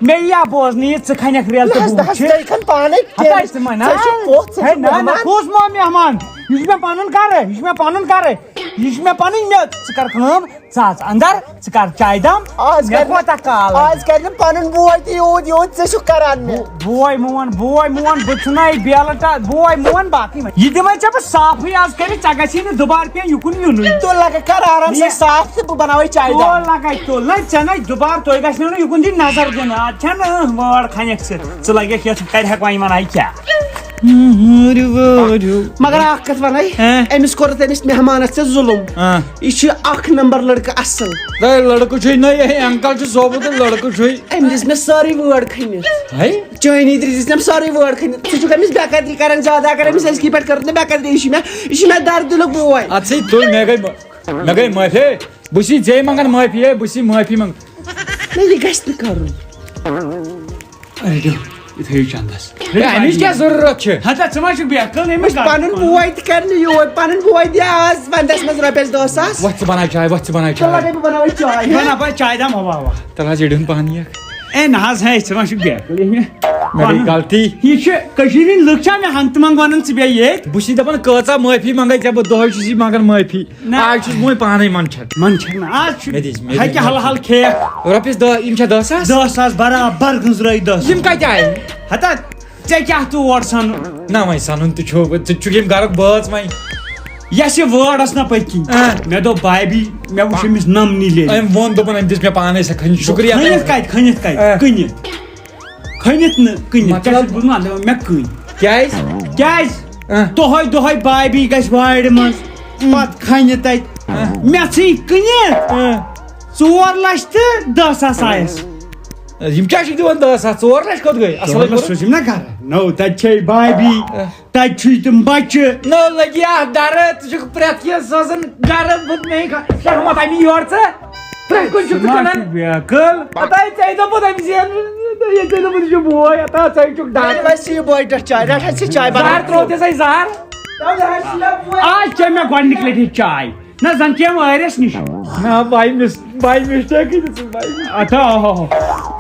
مےٚ یی یا بوزنہٕ یہِ ژٕ کھنٮ۪کھ ریل تہٕ نہ حظ، بوٗٹھ نہ حظ، چھِ۔ ژٕ کھن پانَے ہتا تیٚلہِ۔ ژٕ ما ژٕ چھُکھ نہ۔ پوٚژھ، ژٕ ہے چھُکھ نہ، نہ، مہمان۔ کُس ما مہمان؟ یہِ چھُ مےٚ پنُن گرٕ، یہِ چھُ مےٚ پنُن گرٕ، یہِ چھُ مےٚ پنٕنۍ میٚژ۔ ژٕ کر کٲم، ژٕ اژ اندر، ژٕ کر چایہِ دام۔ آز مےٚ کر کوتاہ کال؟ آز کر نہٕ پنُن بوے تہِ یوٗت، یوٗت ژٕ چھُکھ کران مےٚ۔ بو-، بوے میون، بوے میون، بہٕ ژھٕنَے بیلہٕ ٹا-، بوے میون باقٕے وۄنۍ۔ یہِ دِمَے ژےٚ بہٕ صافٕے آز کٔرِتھ، ژےٚ گژھی نہٕ دُبارٕ پیٚنۍ یُکُن یُنُے۔ تُل لگے کر آرام سان یہِ صاف تہٕ بہٕ بناوَے چایہِ دام۔ تُل لگے تُل، نہ ژےٚ نَے دُبارٕ تُہۍ گژھِ نہٕ یُکُن دِنۍ نظر دِنہٕ، اَتھ چھَنہٕ، اۭں، وٲر کھنٮ۪کھ ژٕ، ژٕ لگکھ یَتھ، کَرِہَکھ وۄنۍ یِمَن اَتہِ کیٛاہ۔ مگر اکھ کتھ ونَے، ہاں؟ أمِس کوٚرُتھ أمِس مہمانس ژےٚ ظُلُم۔ ہاں۔ یہِ چھُ اکھ نمبر لڑکہٕ اصٕل۔ ہے، لڑکہٕ چھُے نہ، یہِ انکل چھُ زوبُت، لڑکہٕ چھُے۔ أمۍ دِژ مےٚ سٲرٕے وٲر کھٔنِتھ۔ ہے؟ چٲنی دِژ أمۍ سٲرٕے وٲر کھٔنِتھ۔ ژٕ چھُکھ أمِس بے قدری کران زیادٕ، اگر أمِس أزکی پٮ۪ٹھ کٔرٕتھ نہٕ بے قدری، یہِ چھُ مےٚ، یہِ چھُ مےٚ درد دِلُک بوے۔ اَتھ سۭتۍ تُل، مےٚ گٔے، مےٚ گٔے معٲفی۔ بہٕ چھُس ژےٚ منٛگان معٲفی، ہے، بہٕ چھُس معٲفی منٛگ۔ نہ، یہِ گژھِ نہٕ کرُن۔ رٔٹِو، یہِ تھٲیِو چندس۔ ہے، اَمِچ کیٛاہ ضروٗرت چھِ؟ ہتا، ژٕ ما چھُکھ بیٚیہِ عقل؟ أمِس بہٕ پنُن بوے تہِ کرنہٕ یور، پنُن بوے دِ آز ونٛدس منٛز رۄپیس دہ ساس۔ وۄتھ ژٕ بناو چاے، وۄتھ ژٕ بناو چاے۔ تَلہٕ بناو چاے۔ بہٕ بناو چاے دم، اوا، اوا۔ تَلہٕ حظ، یہِ ڈُن پہن یہِ۔ اے نہ حظ، ہے، ژٕ ما چھُکھ بیٚیہِ عقل؟ یہِ مےٚ، مےٚ گٔے پنُن غلطی۔ یہِ چھِ کٔشیٖرِ ہِنٛدۍ لُکھ چھا مےٚ ہنٛگتہٕ منٛگ ونان ژٕ بیٚیہِ ییٚتہِ؟ بہٕ چھُس دپان، کۭژاہ معٲفی منٛگے ژےٚ بہٕ، دۄہے چھُس یہِ منٛگان معٲفی۔ نہ۔ آز چھُس بہٕ وۄنۍ پانے منٛدچھان۔ منٛدچھان نہ، آز چھُ مےٚ دِژ، مےٚ ہیٚکہِ دِژ، حل حل کھیٚیَکھ۔ رۄپیَس دَہ، یِم چھا دَہ ساس؟ دَہ ساس برابر گٔنٛزرٲے دَہ ساس۔ یِم کَتہِ آیہِ؟ ہتا، ژےٚ کیٛاہ تور سَنُن؟ نہ وۄنۍ سَنُن تہِ چھُ، ژٕ چھُکھ ییٚمہِ گَرُک بٲژ وۄنۍ۔ یَس یہِ وٲر ٲس نہ پٔتۍ کِنۍ۔ آ۔ مےٚ دوٚپ بابی، مےٚ وُچھ أمِس نَمنی لیٚلہِ۔ أمۍ ووٚن، دوٚپُن، أمۍ دِژ مےٚ پانَے سۄ کھٔنِتھ، شُکریہ کھٔنِتھ تَمہِ کَتہِ، کھٔنِتھ کَتہِ؟ آ۔ کٕنِتھ؟ کھٔنِتھ نہٕ کٕنِتھ۔ مطلب؟ کیٛاہ چھُکھ بوٗزمُت؟ اَدٕ مےٚ کٕنۍ۔ کیٛازِ؟ کیٛازِ؟ اہ۔ دۄہَے دۄہَے بابی گژھِ وارِ منٛز، اہ۔ پَتہٕ کھَنہِ تَتہِ۔ اہ۔ مےٚ ژھٕنۍ کٕنِتھ۔ اہ۔ ژور لَچھ تہٕ دَہ ساس آیَس۔ یِم کیٛاہ چھِکھ دِوان دَہ ساس؟ ژور لَچھ کوٚت گٔے؟ اَصٕل ژور لَچھ پٲٹھۍ۔ سوٗزِم نہ گَرٕ۔ نو، تَتہِ چھے بابی، اہ۔ تَتہِ چھُے تِم بَچہٕ۔ نو لَگہِ اَتھ ڈَرٕ، ژٕ چھُکھ پرٛٮ۪تھ کینٛہہ سوزان گَرٕ، بہٕ مے کھا-، شرم آتا مےٚ یورٕ ژٕ؟ پرٛٮ۪تھ کُنہِ چھُکھ ژٕ ژٕ ما کٕنان۔ چھُکھ بیقل؟ پتہٕ آیہِ ژےٚ دوٚپُتھ أمۍ زین، ییٚلہِ ژےٚ دوٚپُتھ یہِ چھُ بوے، اَتھ آو ژےٚ چھُکھ ڈر۔ رَٹھ وۄنۍ ژٕ یہِ بوے ٹَٹھ چاے، رَٹھ حظ ژٕ چاے بَناو۔ زہر ترٛوو ژےٚ سَے زہر۔ آز چےٚ مےٚ گۄڈٕنِکۍ لَٹہِ یہِ چاے۔ نہ زَن چیٚم ٲرِس نِش۔ نہ، by mis-، by mistake یہِ دِژٕس by mistake۔ اَتھا، اوہو۔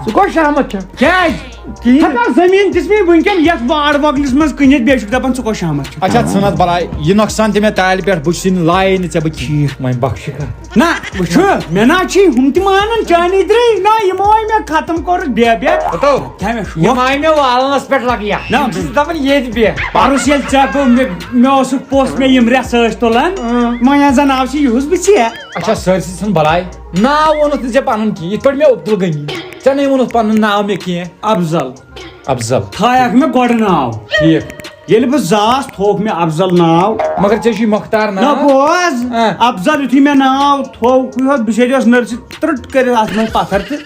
سُہ کۄس شہمت چھےٚ؟ کیٛازِ؟ کِہیٖنۍ۔ ہتا زٔمیٖن دِژ مےٚ وٕنکٮ۪ن یَتھ واڑ وۄگلِس منٛز کٕنِتھ، بیٚیہِ چھُکھ دَپان ژٕ کۄس شامَس چھُکھ اچھا، ژھٕن حظ بَلاے، یہِ نۄقصان تہِ مےٚ تالہِ پٮ۪ٹھ، بہٕ چھُسٕے نہٕ لایے نہٕ ژےٚ بہٕ ٹھیٖک، وۄنۍ بخشہِ کر۔ نہ، وٕچھو، مےٚ نہ چھِ ہُم تہِ مانان چانی درٕے، نہ، یِمو ہے مےٚ ختم کوٚرُکھ بے بے۔ ہتو، کیٛاہ مےٚ شوق؟ یِم آیہِ مےٚ والنَس پٮ۪ٹھ لَگہٕ یا۔ نہ۔ بہٕ چھُس دَپان ییٚتہِ بیٚہہ۔ پَرُس ییٚلہِ ژےٚ گوٚو، مےٚ، مےٚ اوسُکھ پوٚژھ مےٚ یِم رٮ۪سہٕ ٲسۍ تُلان، اۭں۔ وۄنۍ زَن آو چھِ یِہُس بہٕ ژےٚ۔ اچھا، سٲرسٕے ژھٕن بَلاے۔ ناو ووٚنُتھ نہٕ ژےٚ پَنُن کینٛہہ، یِتھ پٲٹھۍ مےٚ عبدالغنی۔ ژےٚ نَے ووٚنُتھ پَنُن ناو مےٚ کینٛہہ۔ افضل۔ افضل۔ تھایکھ مےٚ گۄڈٕ ناو۔ ٹھیٖک۔ ییٚلہِ بہٕ زاس، تھووُکھ مےٚ افضل ناو۔ مگر ژےٚ چھُے مۄختار ناو۔ نہ، بوز۔ آ۔ افضل یُتھُے مےٚ ناو تھووُکھ یوت، بِچٲرۍ اوس نٔرسہِ ترٕٹ کٔرِتھ اَتھ منٛز پَتھر تہٕ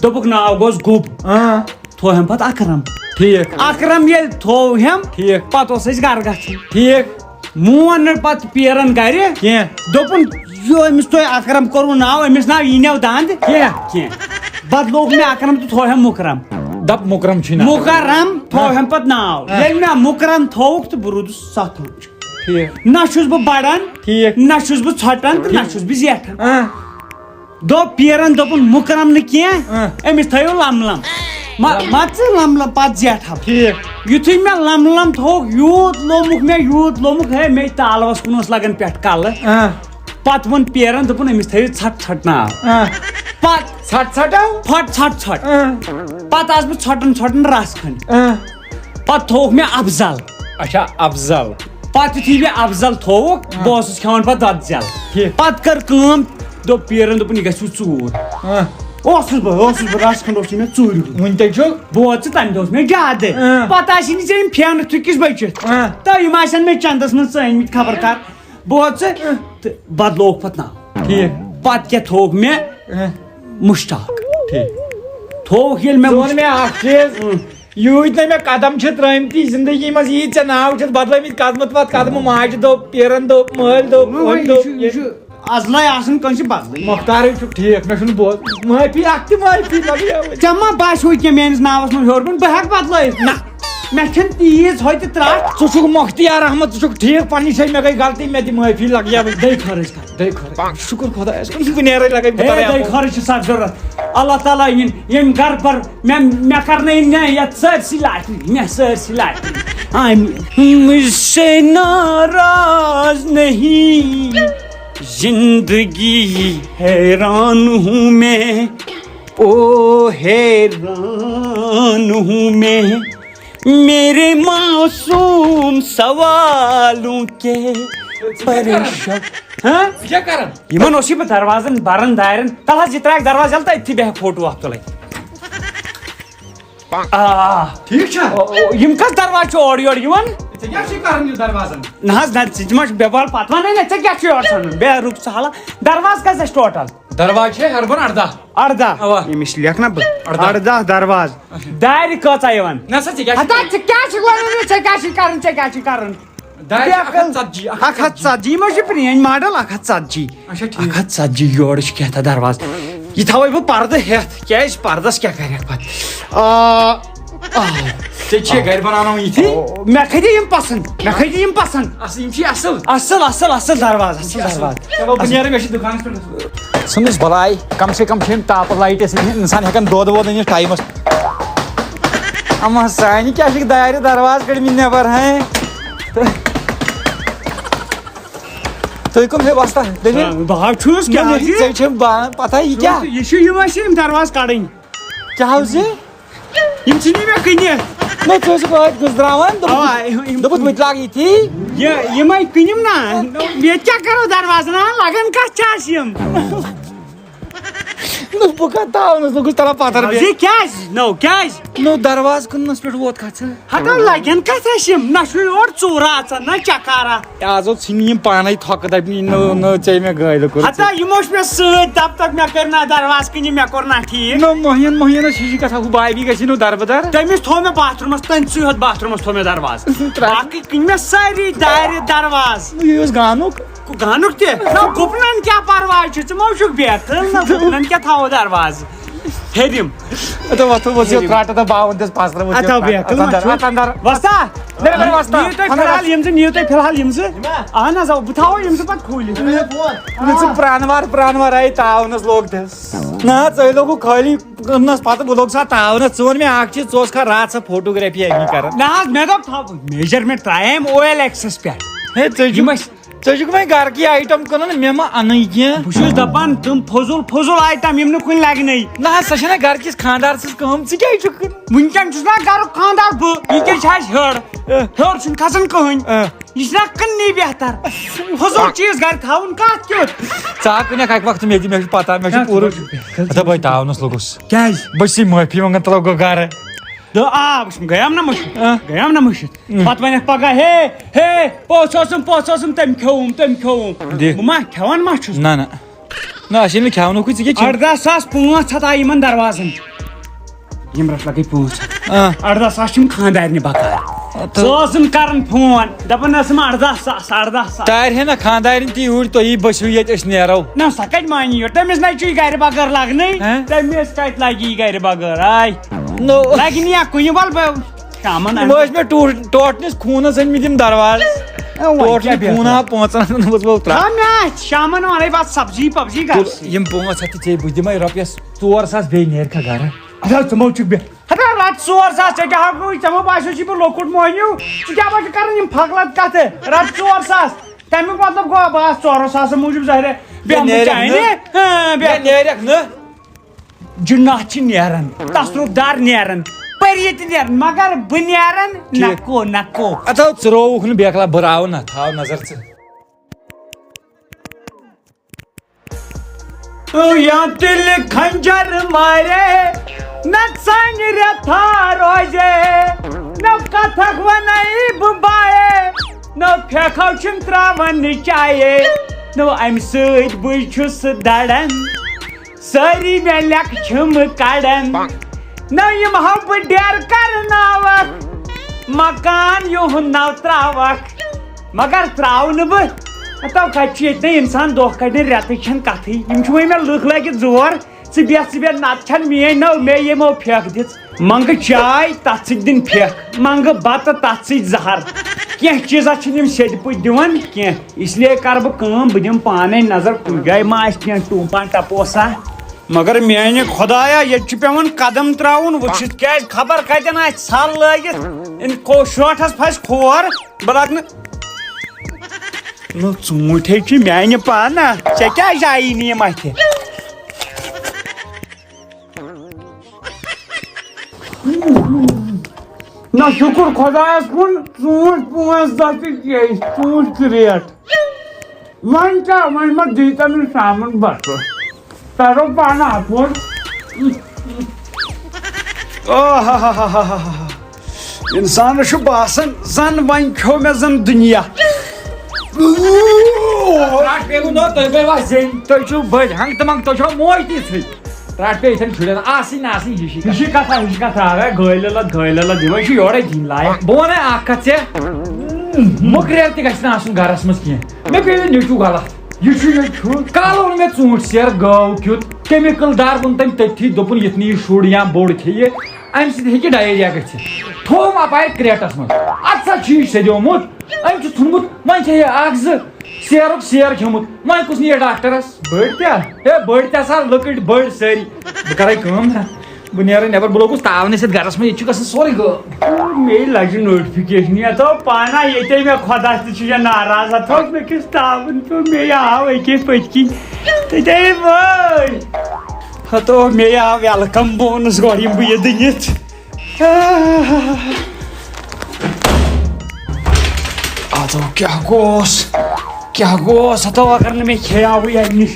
دوٚپُکھ ناو گوٚژھ گوٚب۔ آ۔ تھوو ہٮ۪م پَتہٕ اکرم۔ ٹھیٖک۔ اکرم ییٚلہِ تھوو ہٮ۪م، ٹھیٖک۔ پَتہٕ اوس اَسہِ گرٕ گژھُن۔ ٹھیٖک۔ مون نہٕ پَتہٕ پیرَن گرِ۔ کینٛہہ۔ دوٚپُن، یہِ أمِس تۄہہِ اکرم کوٚروٕ ناو، أمِس ناو یی نو دَنٛد۔ کینٛہہ۔ کینٛہہ۔ بدلووُکھ مےٚ اکرم تہٕ تھوو ہٮ۪م مُکرم۔ دَپ مُکرم چھُے ناو۔ مُکرم تھوو ہٮ۪م پَتہٕ ناو۔ ہاں۔ ییٚلہِ مےٚ مُکرم تھووُکھ تہٕ بہٕ روٗدُس سَتھ وُہُر۔ ٹھیٖک۔ نہ چھُس بہٕ بَڑان، ٹھیٖک۔ نہ چھُس بہٕ ژھۄٹان تہٕ نہ ٹھیٖک۔ چھُس بہٕ زیٹھان۔ ہاں۔ دوٚپ پیرن، دوٚپُن، "مُکرم نہٕ کینٛہہ، اۭں۔ أمِس تھٲیِو لم لم۔ ما-، ما ژٕ لم لم، پتہٕ زیٹھٕ ہا بہٕ۔" ٹھیٖک۔ یُتھُے مےٚ لم لم تھوٚوُکھ، یوٗت لوٚمُکھ مےٚ، یوٗت لوٚمُکھ، ہے، مےٚ تالوَس کُن اوس لگان پٮ۪ٹھ کلہٕ۔ اۭں۔ پتہٕ ووٚن پیرن، دوٚپُن، "أمِس تھٲیِو ژھٹ ژھٹ ناو۔" اۭں۔ پتہٕ ژھٹ ژھٹ ہا؟ ژھٹ ژھٹ ژھٹ۔ اۭں۔ پتہٕ آس بہٕ ژھۄٹان ژھۄٹان رس کھنٛڈ۔ اۭں۔ پتہٕ تھووُکھ مےٚ افضل۔ اچھا، افضل۔ پتہٕ یُتھُے مےٚ افضل تھووُکھ، ہاں۔ بہٕ اوسُس کھٮ۪وان پتہٕ دۄدٕ زٮ۪ل۔ ٹھیٖک۔ پتہٕ کٔر کٲم، دوٚپ پیرن، دوٚپُن، "یہِ گژھِ وۄنۍ ژوٗر۔" ہاں۔ اوسُس بہٕ، اوسُس بہٕ، رژھ کھنٛڈ اوسُے مےٚ ژوٗرِ ہُنٛد۔ وٕنہِ تہِ چھُ؟ بوز ژٕ، تَمہِ دۄہ اوس مےٚ زیادٕ۔ ہاں۔ پتہٕ آسی نہٕ ژےٚ یِم پھینہٕ تھُکِس بٔچِتھ۔ ہاں۔ تہٕ یِم آسن مےٚ چندس منٛز ژٲنۍمٕتۍ خبر کر۔ بوز ژٕ، تہٕ بدلووُکھ پتہٕ ناو۔ ٹھیٖک۔ پتہٕ کیٛاہ تھووُکھ مےٚ؟ ہاں۔ مشتاق۔ ٹھیٖک۔ تھووُکھ ییٚلہِ مےٚ ژٕ وَن مُشتاق۔ مےٚ اکھ چیٖز، اۭں۔ یوٗتۍ نہٕ مےٚ قدم چھِ ترٲمٕتۍ زندگی منٛز، ییٖتۍ ژےٚ ناو چھِتھ بدلٲمٕتۍ، قدمہٕ پتہٕ قدمہٕ، ماجہِ دوٚپ، پیرن دوٚپ، مٲلۍ دوٚپ، نہ، أمۍ یہِ دوٚپ، چھُ، یہِ چھُ ازلے آسان کٲنٛسہِ بدلٕے۔ مۄختارٕے چھُ ٹھیٖک، مےٚ چھُنہٕ بوز-، معٲفی اکھ تہِ معٲفی لگیٲوٕے۔ ژےٚ ما باسیٚو کینٛہہ میٲنِس ناوس منٛز ہیوٚر کُن؟ بہٕ ہٮ۪کہٕ بدلٲیِتھ؟ نہ، مےٚ چھَنہٕ تیٖژ ہۄتہِ ترٛٹھ۔ ژٕ چھُکھ مۄختیار احمد، ژٕ چھُکھ ٹھیٖک، پننہِ جایہِ مےٚ گٔے غلطی، مےٚ دِ معٲفی لگیٲوٕے۔ دے خٲرج کر۔ دے خٲرج۔ شُکر خۄدایَس کُن، بہٕ نیرے لگے، بہٕ ہے، ترے دے اَپٲرۍ۔ خٲرج چھِ سخ ضروٗرت۔ اللہ تعالیٰ یِن، ییٚمۍ گرٕ پر مےٚ، مےٚ کرنٲیِن نہ یَتھ سٲرسٕے لاٹری، مےٚ سٲرسٕے لاٹری۔ آمین۔ مجھ سے ناراض نہیں، زندگی حیران ہوں میں، او حیران ہوں میں، میرے معصوم سوالوں کے پریشان۔ ہاں؟ ژٕ کیٛاہ کران؟ یِمن اوسُے بہٕ دروازن بران دارٮ۪ن۔ تَلہٕ حظ یہِ ترٛاوکھ دروازٕ یَلہٕ تہٕ أتھی بیٚہہ فوٹو اکھ تُلٕنۍ۔ آ۔ ٹھیٖک چھا؟ او، او، یِم کَس دروازٕ چھِ اورٕ یورٕ یِوان؟ ژےٚ کیٛاہ چھُے کران یہِ دروازن؟ نہ حظ، نہ، ژٕ تہِ ما چھُکھ بے بال پتہٕ وَنَے نہ، ژےٚ کیٛاہ چھُے یورٕ ژھانڈُن؟ بیٚہہ رُک ژٕ حالہ۔ دروازٕ کَس اَسہِ ٹوٹل؟ دروازٕ چھِ ہیربن اَرداہ۔ اَرداہ؟ اَوا۔ ییٚمِس لیکھ نہ بہٕ۔ اَرداہ۔ اَرداہ دروازٕ۔ اچھا۔ دارِ کۭژاہ یِوان؟ نہ سا، ژےٚ کیٛاہ چھُے ہتا، کران؟ ژٕ کیٛاہ چھُکھ وَنان مےٚ؟ ژےٚ کیٛاہ چھُے کرُن؟ ژےٚ کیٛاہ چھُے کرُن؟ دارِ بیٚیہِ اکھ ہتھ ژتجی، اکھ ہتھ ژتجی۔ اکھ ہتھ ژتجی، یہِ ما چھُ پرٛٲنۍ ماڈل؟ اکھ ہتھ ژتجی۔ اچھا، ٹھیٖک۔ اکھ ہتھ ژتجی، یورٕ چھُ کینٛہہ تہٕ دروازٕ۔ یہِ تھاوَے بہٕ پردٕ ہٮ۪تھ، کیٛازِ پردس کیٛاہ کرکھ پتہٕ؟ آ، آ۔ ژےٚ چھے گرِ بناوناوُن یِتھی؟ مےٚ کھٔتۍ یِم پسنٛد، مےٚ کھٔتۍ یِم پسنٛد۔ اصل، یِم چھِ اصل۔ اصل، اصل، اصل دروازٕ، اصل دروازٕ۔ چلو، بہٕ نیرٕ، مےٚ چھِ دُکانس پٮ۪ٹھ۔ ژھٕنُس بلاے، کم سے کم چھِ یِم تاپہٕ لایٹہِ سۭتۍ اِنسان ہٮ۪کان دۄد وۄد أنِتھ ٹایمس۔ اما سانہِ کیٛاہ چھِکھ دارِ دروازٕ کٔڑمٕتۍ نٮ۪بر، ہیں؟ تُہۍ کٕم ہے وۄستا؟ دٔلیٖل؟ بہٕ حظ چھُس، نہ، کیٛاہ مےٚ حظ چھِ یہِ؟ ژےٚ چھےٚ با-، پتہ یہِ کیٛاہ؟ یہِ چھُ، یِم ٲسۍ یِم دروازٕ کڑٕنۍ۔ کیٛاہ حظ یہِ؟ یِم چھِ نہٕ مےٚ کٕنِتھ۔ نہ، ژٕ ٲسٕکھ ٲدۍ گٔژھراوان، دوٚپُتھ، اَوا، یِم، یِم دوٚپُتھ، بہٕ تہِ لاگہٕ یِتھی۔ یہِ، یِمَے کٕنِم نا۔ ییٚتہِ کیٛاہ کَرو دروازَن؟ ہا، لَگان کَتھ چھِ اَسہِ یِم؟ نہ، بہٕ کَتھ تھاونَس، بہٕ گوٚژھ تَلان پَتھر بیٚیہِ۔ یہِ کیٛازِ؟ نو، کیٛازِ؟ نو، دروازٕ کٕننَس پٮ۪ٹھ ووت کَتھ ژٕ۔ ہَتو لَگن کَتھ اَسہِ یِم؟ نہ چھُے اورٕ ژوٗرٕ اَژان، نہ چَکارا۔ آز اوس ژھٕنہِ یِم پانے تھۄکہٕ دَپنہِ، نٔو، نٔو ژےٚ مےٚ گٲلۍ کوٚر۔ ہتا، یِم اوس مےٚ سۭتۍ، دَپ تَک مےٚ کٔر نہ دروازٕ کِنۍ، مےٚ کوٚر نہ ٹھیٖک۔ نہ، مۄہین، مۄہینَس ہِش کَتھا، ہُہ بابی گژھِ نہٕ دَربٕدَر۔ تٔمِس تھوٚو مےٚ باتھ روٗمَس، تٔمۍ سٕے ہوت باتھ روٗمَس تھوٚو مےٚ دروازٕ۔ ترٛاو۔ باقٕے کٕنۍ مےٚ سٲری دارِ دروازٕ۔ نہ، یہِ اوس گانُک۔ گانُک تہِ؟ نہ، گُپنَن کیٛاہ پَرواے چھُ؟ ژٕ مہ وٕچھُکھ بیکھٕل، نہ، گُپنَن کیٛاہ تھاوو دروازٕ؟ ہیٚرِم۔ اَتھ وۄتھو، وۄتھو، ترٛٹھ تہٕ باوُن دِس پَسرٕ، وۄتھو، اَتھ آو بیکل، اَتھ اَندر، وٕچھِو۔ اَتھ اَندر۔ وۄستا، نیر، نیر، وۄستا۔ نِیِو تُہۍ فِلحال یِم زٕ، نِیِو تُہۍ فِلحال یِم زٕ۔ اَہَن حظ، آ، بہٕ تھاوو یِم زٕ پَتہٕ کھوٗلِتھ۔ نہ، ژٕ پرٛانوار، پرٛانوار آیہِ تاونَس لوگ دِس۔ نہ، ژٕ لوگُکھ خٲلی کٕننَس پَتہٕ، بہٕ لوٚگ سا تاونَس۔ ژٕ وَن مےٚ اَکھ چیٖز، ژٕ اوسکھا راتھ سۄ فوٹوگرافی اَمی کَران؟ نہ حظ، مےٚ دوٚپ تھاو، measurement ترٛایے أمۍ او ایل ایکسَس پٮ۪ٹھ۔ ہے، ژٕ چھُکھ، یِم ٲسۍ ژٕ چھُکھ وۄنۍ گرٕ کی آیٹم کٕنان، مےٚ ما اَنٕے کینٛہہ۔ بہٕ چھُس دَپان، تِم فضوٗل فضوٗل آیٹم یِم نہٕ کُنہِ لَگہِ نٕے۔ نہ حظ، سۄ چھےٚ نہ گرٕ کِس خانٛدار سٕنٛز کٲم، ژٕ کیٛازِ چھُکھ کٕنان؟ وٕنکٮ۪ن چھُس نہ گرُک خانٛدار بہٕ، یہِ کیٛاہ چھِ اَسہِ ہیوٚر؟ اہ۔ ہیوٚر چھُنہٕ کھسان کٕہٕنۍ۔ اہ۔ یہِ چھُ نہ کٕننی بہتر۔ فضوٗل چیٖز گرِ تھاوُن کَتھ کیُتھ؟ ژٕ ہا کٕنکھ اَکہِ وقتہٕ مےٚ تہِ، مےٚ چھُ پَتہ، مےٚ چھُ نہ، پوٗرٕ۔ ژٕ وٕچھ، ہتا بہٕ تاونَس لوٚگُس۔ کیٛازِ؟ بہٕ چھُسٕے معٲفی منٛگان، تہٕ لوٚگ گرٕ۔ تہٕ آ، وٕچھ، گٔیام نہ مٔشِتھ؟ اہ۔ گٔیام نہ مٔشِتھ؟ اۭں۔ پتہٕ ونکھ پگاہ، ہے، ہے، پوٚژھ اوسُم، پوٚژھ اوسُم، تٔمۍ کھیوٚوُم، تٔمۍ کھیوٚوُم۔ دِ۔ بہٕ ما کھٮ۪وان ما چھُس؟ نہ، نہ۔ نہ، اَسہِ ییٚلہِ نہٕ کھٮ۪ونُکُے، ژٕ کیٛاہ چھِ؟ ارداہ ساس پانٛژھ ہتھ آیہِ یِمن دروازن۔ یِم رٹھ لگے پانٛژھ ہتھ۔ آ۔ ارداہ ساس چھِ یِم خانٛدارنہِ بکار۔ تہٕ سۄ ٲسٕم کران فون، دپان ٲسٕم، ارداہ ساس، ارداہ ساس۔ تارِ ہے نہ خانٛدارِنۍ تہِ یوٗرۍ، تُہی بٔسِو ییٚتہِ، أسۍ نیرو۔ نہ، سۄ کتہِ مانی یورٕ؟ تٔمِس نہ چھُے گرِ بغٲر لگنٕے۔ ہہ؟ تٔمِس کتہِ لگہِ یہِ گرِ بغٲر؟ آے۔ نو۔ لگہِ نہٕ یا کُنہِ، وَلہٕ بہٕ شامَن یِم اَنہٕ۔ ٲسۍ مےٚ ٹوٹھ-، ٹوٹھنِس خوٗنَس أنۍ مٕتۍ یِم دَروازٕ۔ اے، وۄنۍ ٹوٹھ کیٛاہ مےٚ خوٗن بہتر؟ آو پانٛژَن ہَتَن منٛز، وَلہٕ ترٛاو۔ تھاو مےٚ اَتھِ، شامَن وَنَے بہٕ اَتھ سبزی پبزی تُل، گژھِ۔ یِم پانٛژھ ہَتھ تہِ ژےٚ، بہٕ دِمَے رۄپیَس ژور ساس، بیٚیہِ نیرِ کھا گَرٕ۔ اَدٕ حظ، ژٕ مو چھُکھ بے-، ہَتہٕ حظ، رَٹ ژور ساس، ژےٚ کیٛاہ ہٮ۪کوٕے، ژےٚ مو باسیو، چھُے بہٕ لۄکُٹ مۄہنیوٗ، ژٕ کیٛاہ بَچہِ کَران یِم پھۄکہٕ لَتہٕ کَتھٕ؟ رَٹ ژور ساس، تَمیُک مطلب گوٚو، بہٕ آس ژورو ساسو موٗجوٗب ظٲہِرہ بیٚہمہٕ نیرَکھ چانہِ۔ نہٕ۔ ہاں، مےٚ بیٚہمہٕ۔ نیرَکھ نہٕ۔ جنات چھِ نیران، تصرف دار نیران، پری تہِ نیران، مگر بہٕ نیران ٹھیٖک۔ نکو نکو۔ اتھ ہاو ژٕ رووُکھ نہٕ بیکلا، بہٕ راوٕ نہ، تھاو نظر ژٕ۔ یا تیٚلہِ خنجر مارے، نہ ژانہِ رٮ۪تھا روزے، نہ کتھکھ ونَے بہٕ بایے، نہ پھیکھو چھِم تراوان چایے، نہ امہِ سۭتۍ بٕے چھُس دڑان۔ سٲری مےٚ لیٚکھٕ چھِم کڑان۔ نہ یِم ہاو بہٕ ڈیر کرناوکھ، مکان یُہُنٛد ناو تراوکھ، مگر تراو نہٕ بہٕ۔ ہتو کتہِ چھُ ییٚتہِ نَے انسان دۄہ کڑِ نہٕ، رٮ۪تٕچ چھَنہٕ کتھٕے۔ یِم چھِ وۄنۍ مےٚ لُکھ لٲگِتھ زور، ژٕ بیٚہہ، ژٕ بیٚہہ، نتہٕ چھَنہٕ میٲنۍ نٔو مےٚ یِمو پھیکھ دِژ۔ منٛگہٕ چاے، تَتھ سۭتۍ دِن پھیکھ، منٛگہٕ بَتہٕ، تَتھ سۭتۍ زَہر۔ کینٛہہ چیٖزا چھِنہٕ یِم سیٚدِ پٲٹھۍ دِوان کینٛہہ، اس لیے کَرٕ بہٕ کٲم، بہٕ دِمہٕ پانَے نظر، کُنہِ جایہِ ما آسہِ کینٛہہ ٹوٗپان ٹپوسا۔ مگر میٛانہِ خۄدایا، ییٚتہِ چھُ پٮ۪وان قدم ترٛاوُن وٕچھِتھ، کیٛازِ خبر کَتٮ۪ن آسہِ ژھَل لٲگِتھ۔ أمۍ کو-، شوٹھَس پھَسہِ کھور، بہٕ لَگہٕ نہٕ۔ نہ، ژوٗنٛٹھۍ ہے چھِ میٛانہِ پانہ، ژےٚ کیٛازِ آیی نہٕ یِم اَتھِ؟ نہ شُکُر خۄدایَس کُن، ژوٗنٛٹھۍ پانٛژھ دَہ تہِ کیٛازِ، ژوٗنٛٹھۍ تہِ ریٹ۔ وۄنۍ کیٛاہ، وۄنۍ ما دی تٔمِس شامَن بَتہٕ؟ تَرو پانہٕ اَپُز۔ آہاہاہاہا۔ اِنسانَس چھُ باسان، زَن وۄنۍ کھیوٚو مےٚ زَن دُنیا۔ رَٹ پیوٕ نہ، تُہۍ گٔیوا زٔنۍ؟ تُہۍ چھِو بٔڑۍ، ہنٛگ تہٕ منٛگ، تُہۍ چھِوا موج تِژھٕے؟ رَٹ پے یِتھٮ۪ن شُرٮ۪ن، آسٕنۍ نہٕ آسٕنۍ، ہِشی کَتھا۔ ہِشی کَتھا، ہِشی کَتھا، اے، گٲلۍ لَد، گٲلۍ لَد، یِمَے چھِ یورَے دِنۍ لایق۔ بہٕ وَنَے اَکھ کَتھ ژےٚ، مٔکریار تہِ گژھِ نہٕ آسُن گَرَس منٛز کینٛہہ۔ مےٚ پیٚیہِ نیٚچوٗ غلط۔ یہِ چھُ، یہِ چھُ۔ کالہٕ اوٚن مےٚ ژوٗنٛٹھۍ سیر گٲو کیُتھ، chemical دار ووٚن تٔمۍ تٔتھی، دوٚپُن، یِتھ نہٕ یہِ شُر یا بوٚڑ کھیٚیہِ، اَمہِ سۭتۍ ہیٚکہِ diarrhea گٔژھِتھ۔ تھوٚوُم اَپارِ کرٛیٹَس منٛز۔ اَتھ سا چھُ یہِ سیٚدیومُت۔ أمۍ چھُ ژھُنمُت، وۄنۍ کھیٚیہِ اَکھ زٕ سیرُک سیر کھیوٚمُت، وۄنۍ کُس نِیہِ ڈاکٹرَس؟ بٔڑۍ تہِ ہا؟ ہے، بٔڑۍ تہِ ہسا، لۄکٕٹۍ بٔڑۍ سٲری۔ بہٕ کَرَے کٲم نا، بہٕ نیرٕ نٮ۪بر، بہٕ لوٚگُس تاونہٕ سۭتۍ گَرَس منٛز، ییٚتہِ چھُ گژھان سورُے غٲب۔ مے لَجہِ notification، یَتھ آو پانہ ییٚتے مےٚ خۄدا تہِ چھُ یا ناراض، اَتھ اوس مےٚ کِس تاوُن پیوٚو، مے آو أکے پٔتۍ کِنۍ تَتے وٲے۔ ہَتو مے آو welcome bonus، گۄڈٕ یِم بہٕ یہِ دٕنِتھ۔ ادو کیٛاہ گوس؟ کیٛاہ گوس؟ ہتو اگر نہٕ مےٚ کھیاوٕے اَمہِ نِش۔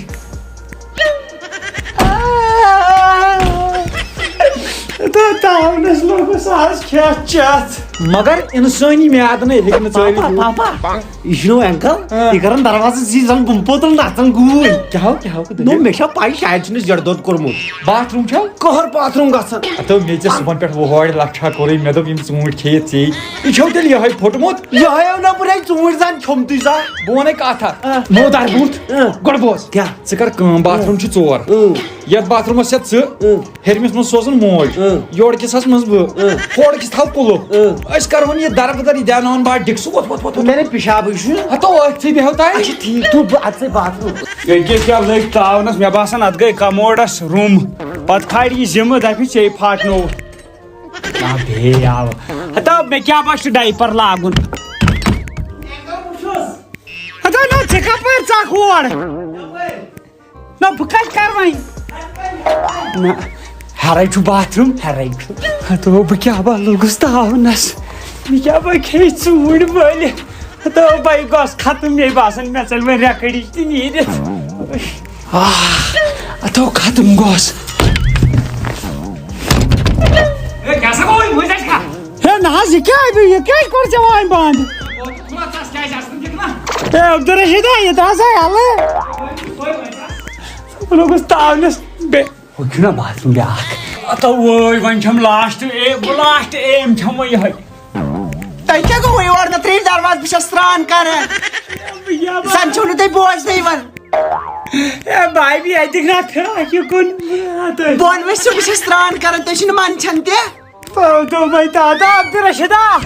تہٕ تاونس لوٚگُس آز کھٮ۪تھ چٮ۪تھ۔ مگر انسٲنی میادٕ نَے ہیٚکہِ نہٕ ژٲلِتھ پاپا، یوٗت۔ پاپا، یہِ چھُنہٕ انکل، آ۔ یہِ کران دروازس یہِ زن بُمہٕ پوتُل نژان گوٗلۍ۔ کیٛاہ ہو، کیٛاہ ہو، نو، مےٚ چھا پَے شاید چھُنہٕ زیٚٹھ دۄد کوٚرمُت۔ باتھ روٗم چھا؟ کٔہر باتھ روٗم گژھان؟ ہتو مےٚ ژےٚ صُبحن پٮ۪ٹھ وۄہڑِ لچھا کوٚرُے، مےٚ دوٚپ یِم ژوٗنٛٹھۍ کھیٚیِتھ ژےٚ۔ یہِ چھو تیٚلہِ یِہوٚے پھوٚٹمُت؟ یِہوٚے اوٚن نہ بہٕ رَنہِ ژوٗنٛٹھۍ زن کھیوٚمتُے سا۔ بہٕ وَنے کَتھ اکھ۔ آ۔ نو دار بوٗٹھ۔ آ۔ گۄڈٕ بوز۔ کیٛاہ؟ ژٕ کر کٲم، باتھ روٗم چھُ ژور۔ اۭں۔ یتھ باتھ روٗمس چھےٚ ژٕ، اۭں۔ ہیٚرمِس منٛز سوزُن موج، اۭں۔ یورٕ کِس ہس منٛز بہٕ، اۭں۔ کھوڑ کِس تھاو کُلُف۔ اۭں۔ أسۍ کرہون یہِ دربٕدر، یہِ دیاوناوان بار ڈِکسہٕ، وۄتھ، وۄتھ، وۄتھ، وۄتھ۔ مےٚ نے پِشابٕے چھُ۔ ہتو أتھٕے بیٚہو تانۍ۔ اچھا، ٹھیٖک، تُل بہٕ اَژٕ باتھ روٗم۔ أکِس کیٛاہ لٔگۍ تاونس، مےٚ باسان، اتھ گٔے کموڈس رُم۔ پتہٕ کھالہِ یہِ ذمہٕ، دپہِ، ژےٚ پھاٹنوو۔ کیٛاہ بیٚیہِ آو؟ ہتا، مےٚ کیٛاہ باسہِ ڈایپر لاگُن؟ ہتا، نہ، ژےٚ کپٲرۍ ژاکھ ہور؟ نہ، بہٕ کتہِ کرٕ وۄنۍ؟ نہ، ہیرے چھُ باتھ روٗم، ہیرے چھُ۔ ہتو، بہٕ کیٛاہ با لوٚگُس تاونس؟ مےٚ کیٛاہ با کھیٚیہِ ژوٗنٛٹھۍ وٲلِتھ؟ ہتو، بے گوس ختم، مے باسان، مےٚ ژَلہِ وۄنۍ ریکڑِچ تہِ نیٖرِتھ۔ آہ، ہتو، ختم گوس۔ ہے، کیٛاہ سا گوٚو؟ یہِ مٔنٛزۍ اَسہِ کھا؟ ہے، نہ حظ، یہِ کیٛاہ، یہِ کیٛازِ کوٚر ژےٚ وۄنۍ بنٛد؟ ہے، عبدالرشیٖد، ہے، یہِ ترٛاو سا یَلہٕ۔ بہٕ لوٚگُس تاونس۔ بے-، ہُہ چھُنہ باتھ روٗم بیٛاکھ۔ ہتو وٲے، وۄنۍ چھَم لاسٹ اے-، بہٕ لاسٹ ایم چھَم وۄنۍ یِہوٚے۔ تۄہہِ کیٛاہ گوٚو یور نہ ترٛیٚیِم دروازٕ؟ بہٕ چھَس سرٛان کران۔ زَن چھُو نہٕ تُہۍ بوزنٕے یِوان۔ اے بھائی، بھی اَتہِ نہ فراق یہِ کُن۔ بۄن ؤسِو، بہٕ چھَس سرٛان کران، تُہۍ چھِو نہٕ منٛدچھان تہِ۔ تو، تو بھائی، تا، تا، عبدالرشیدا۔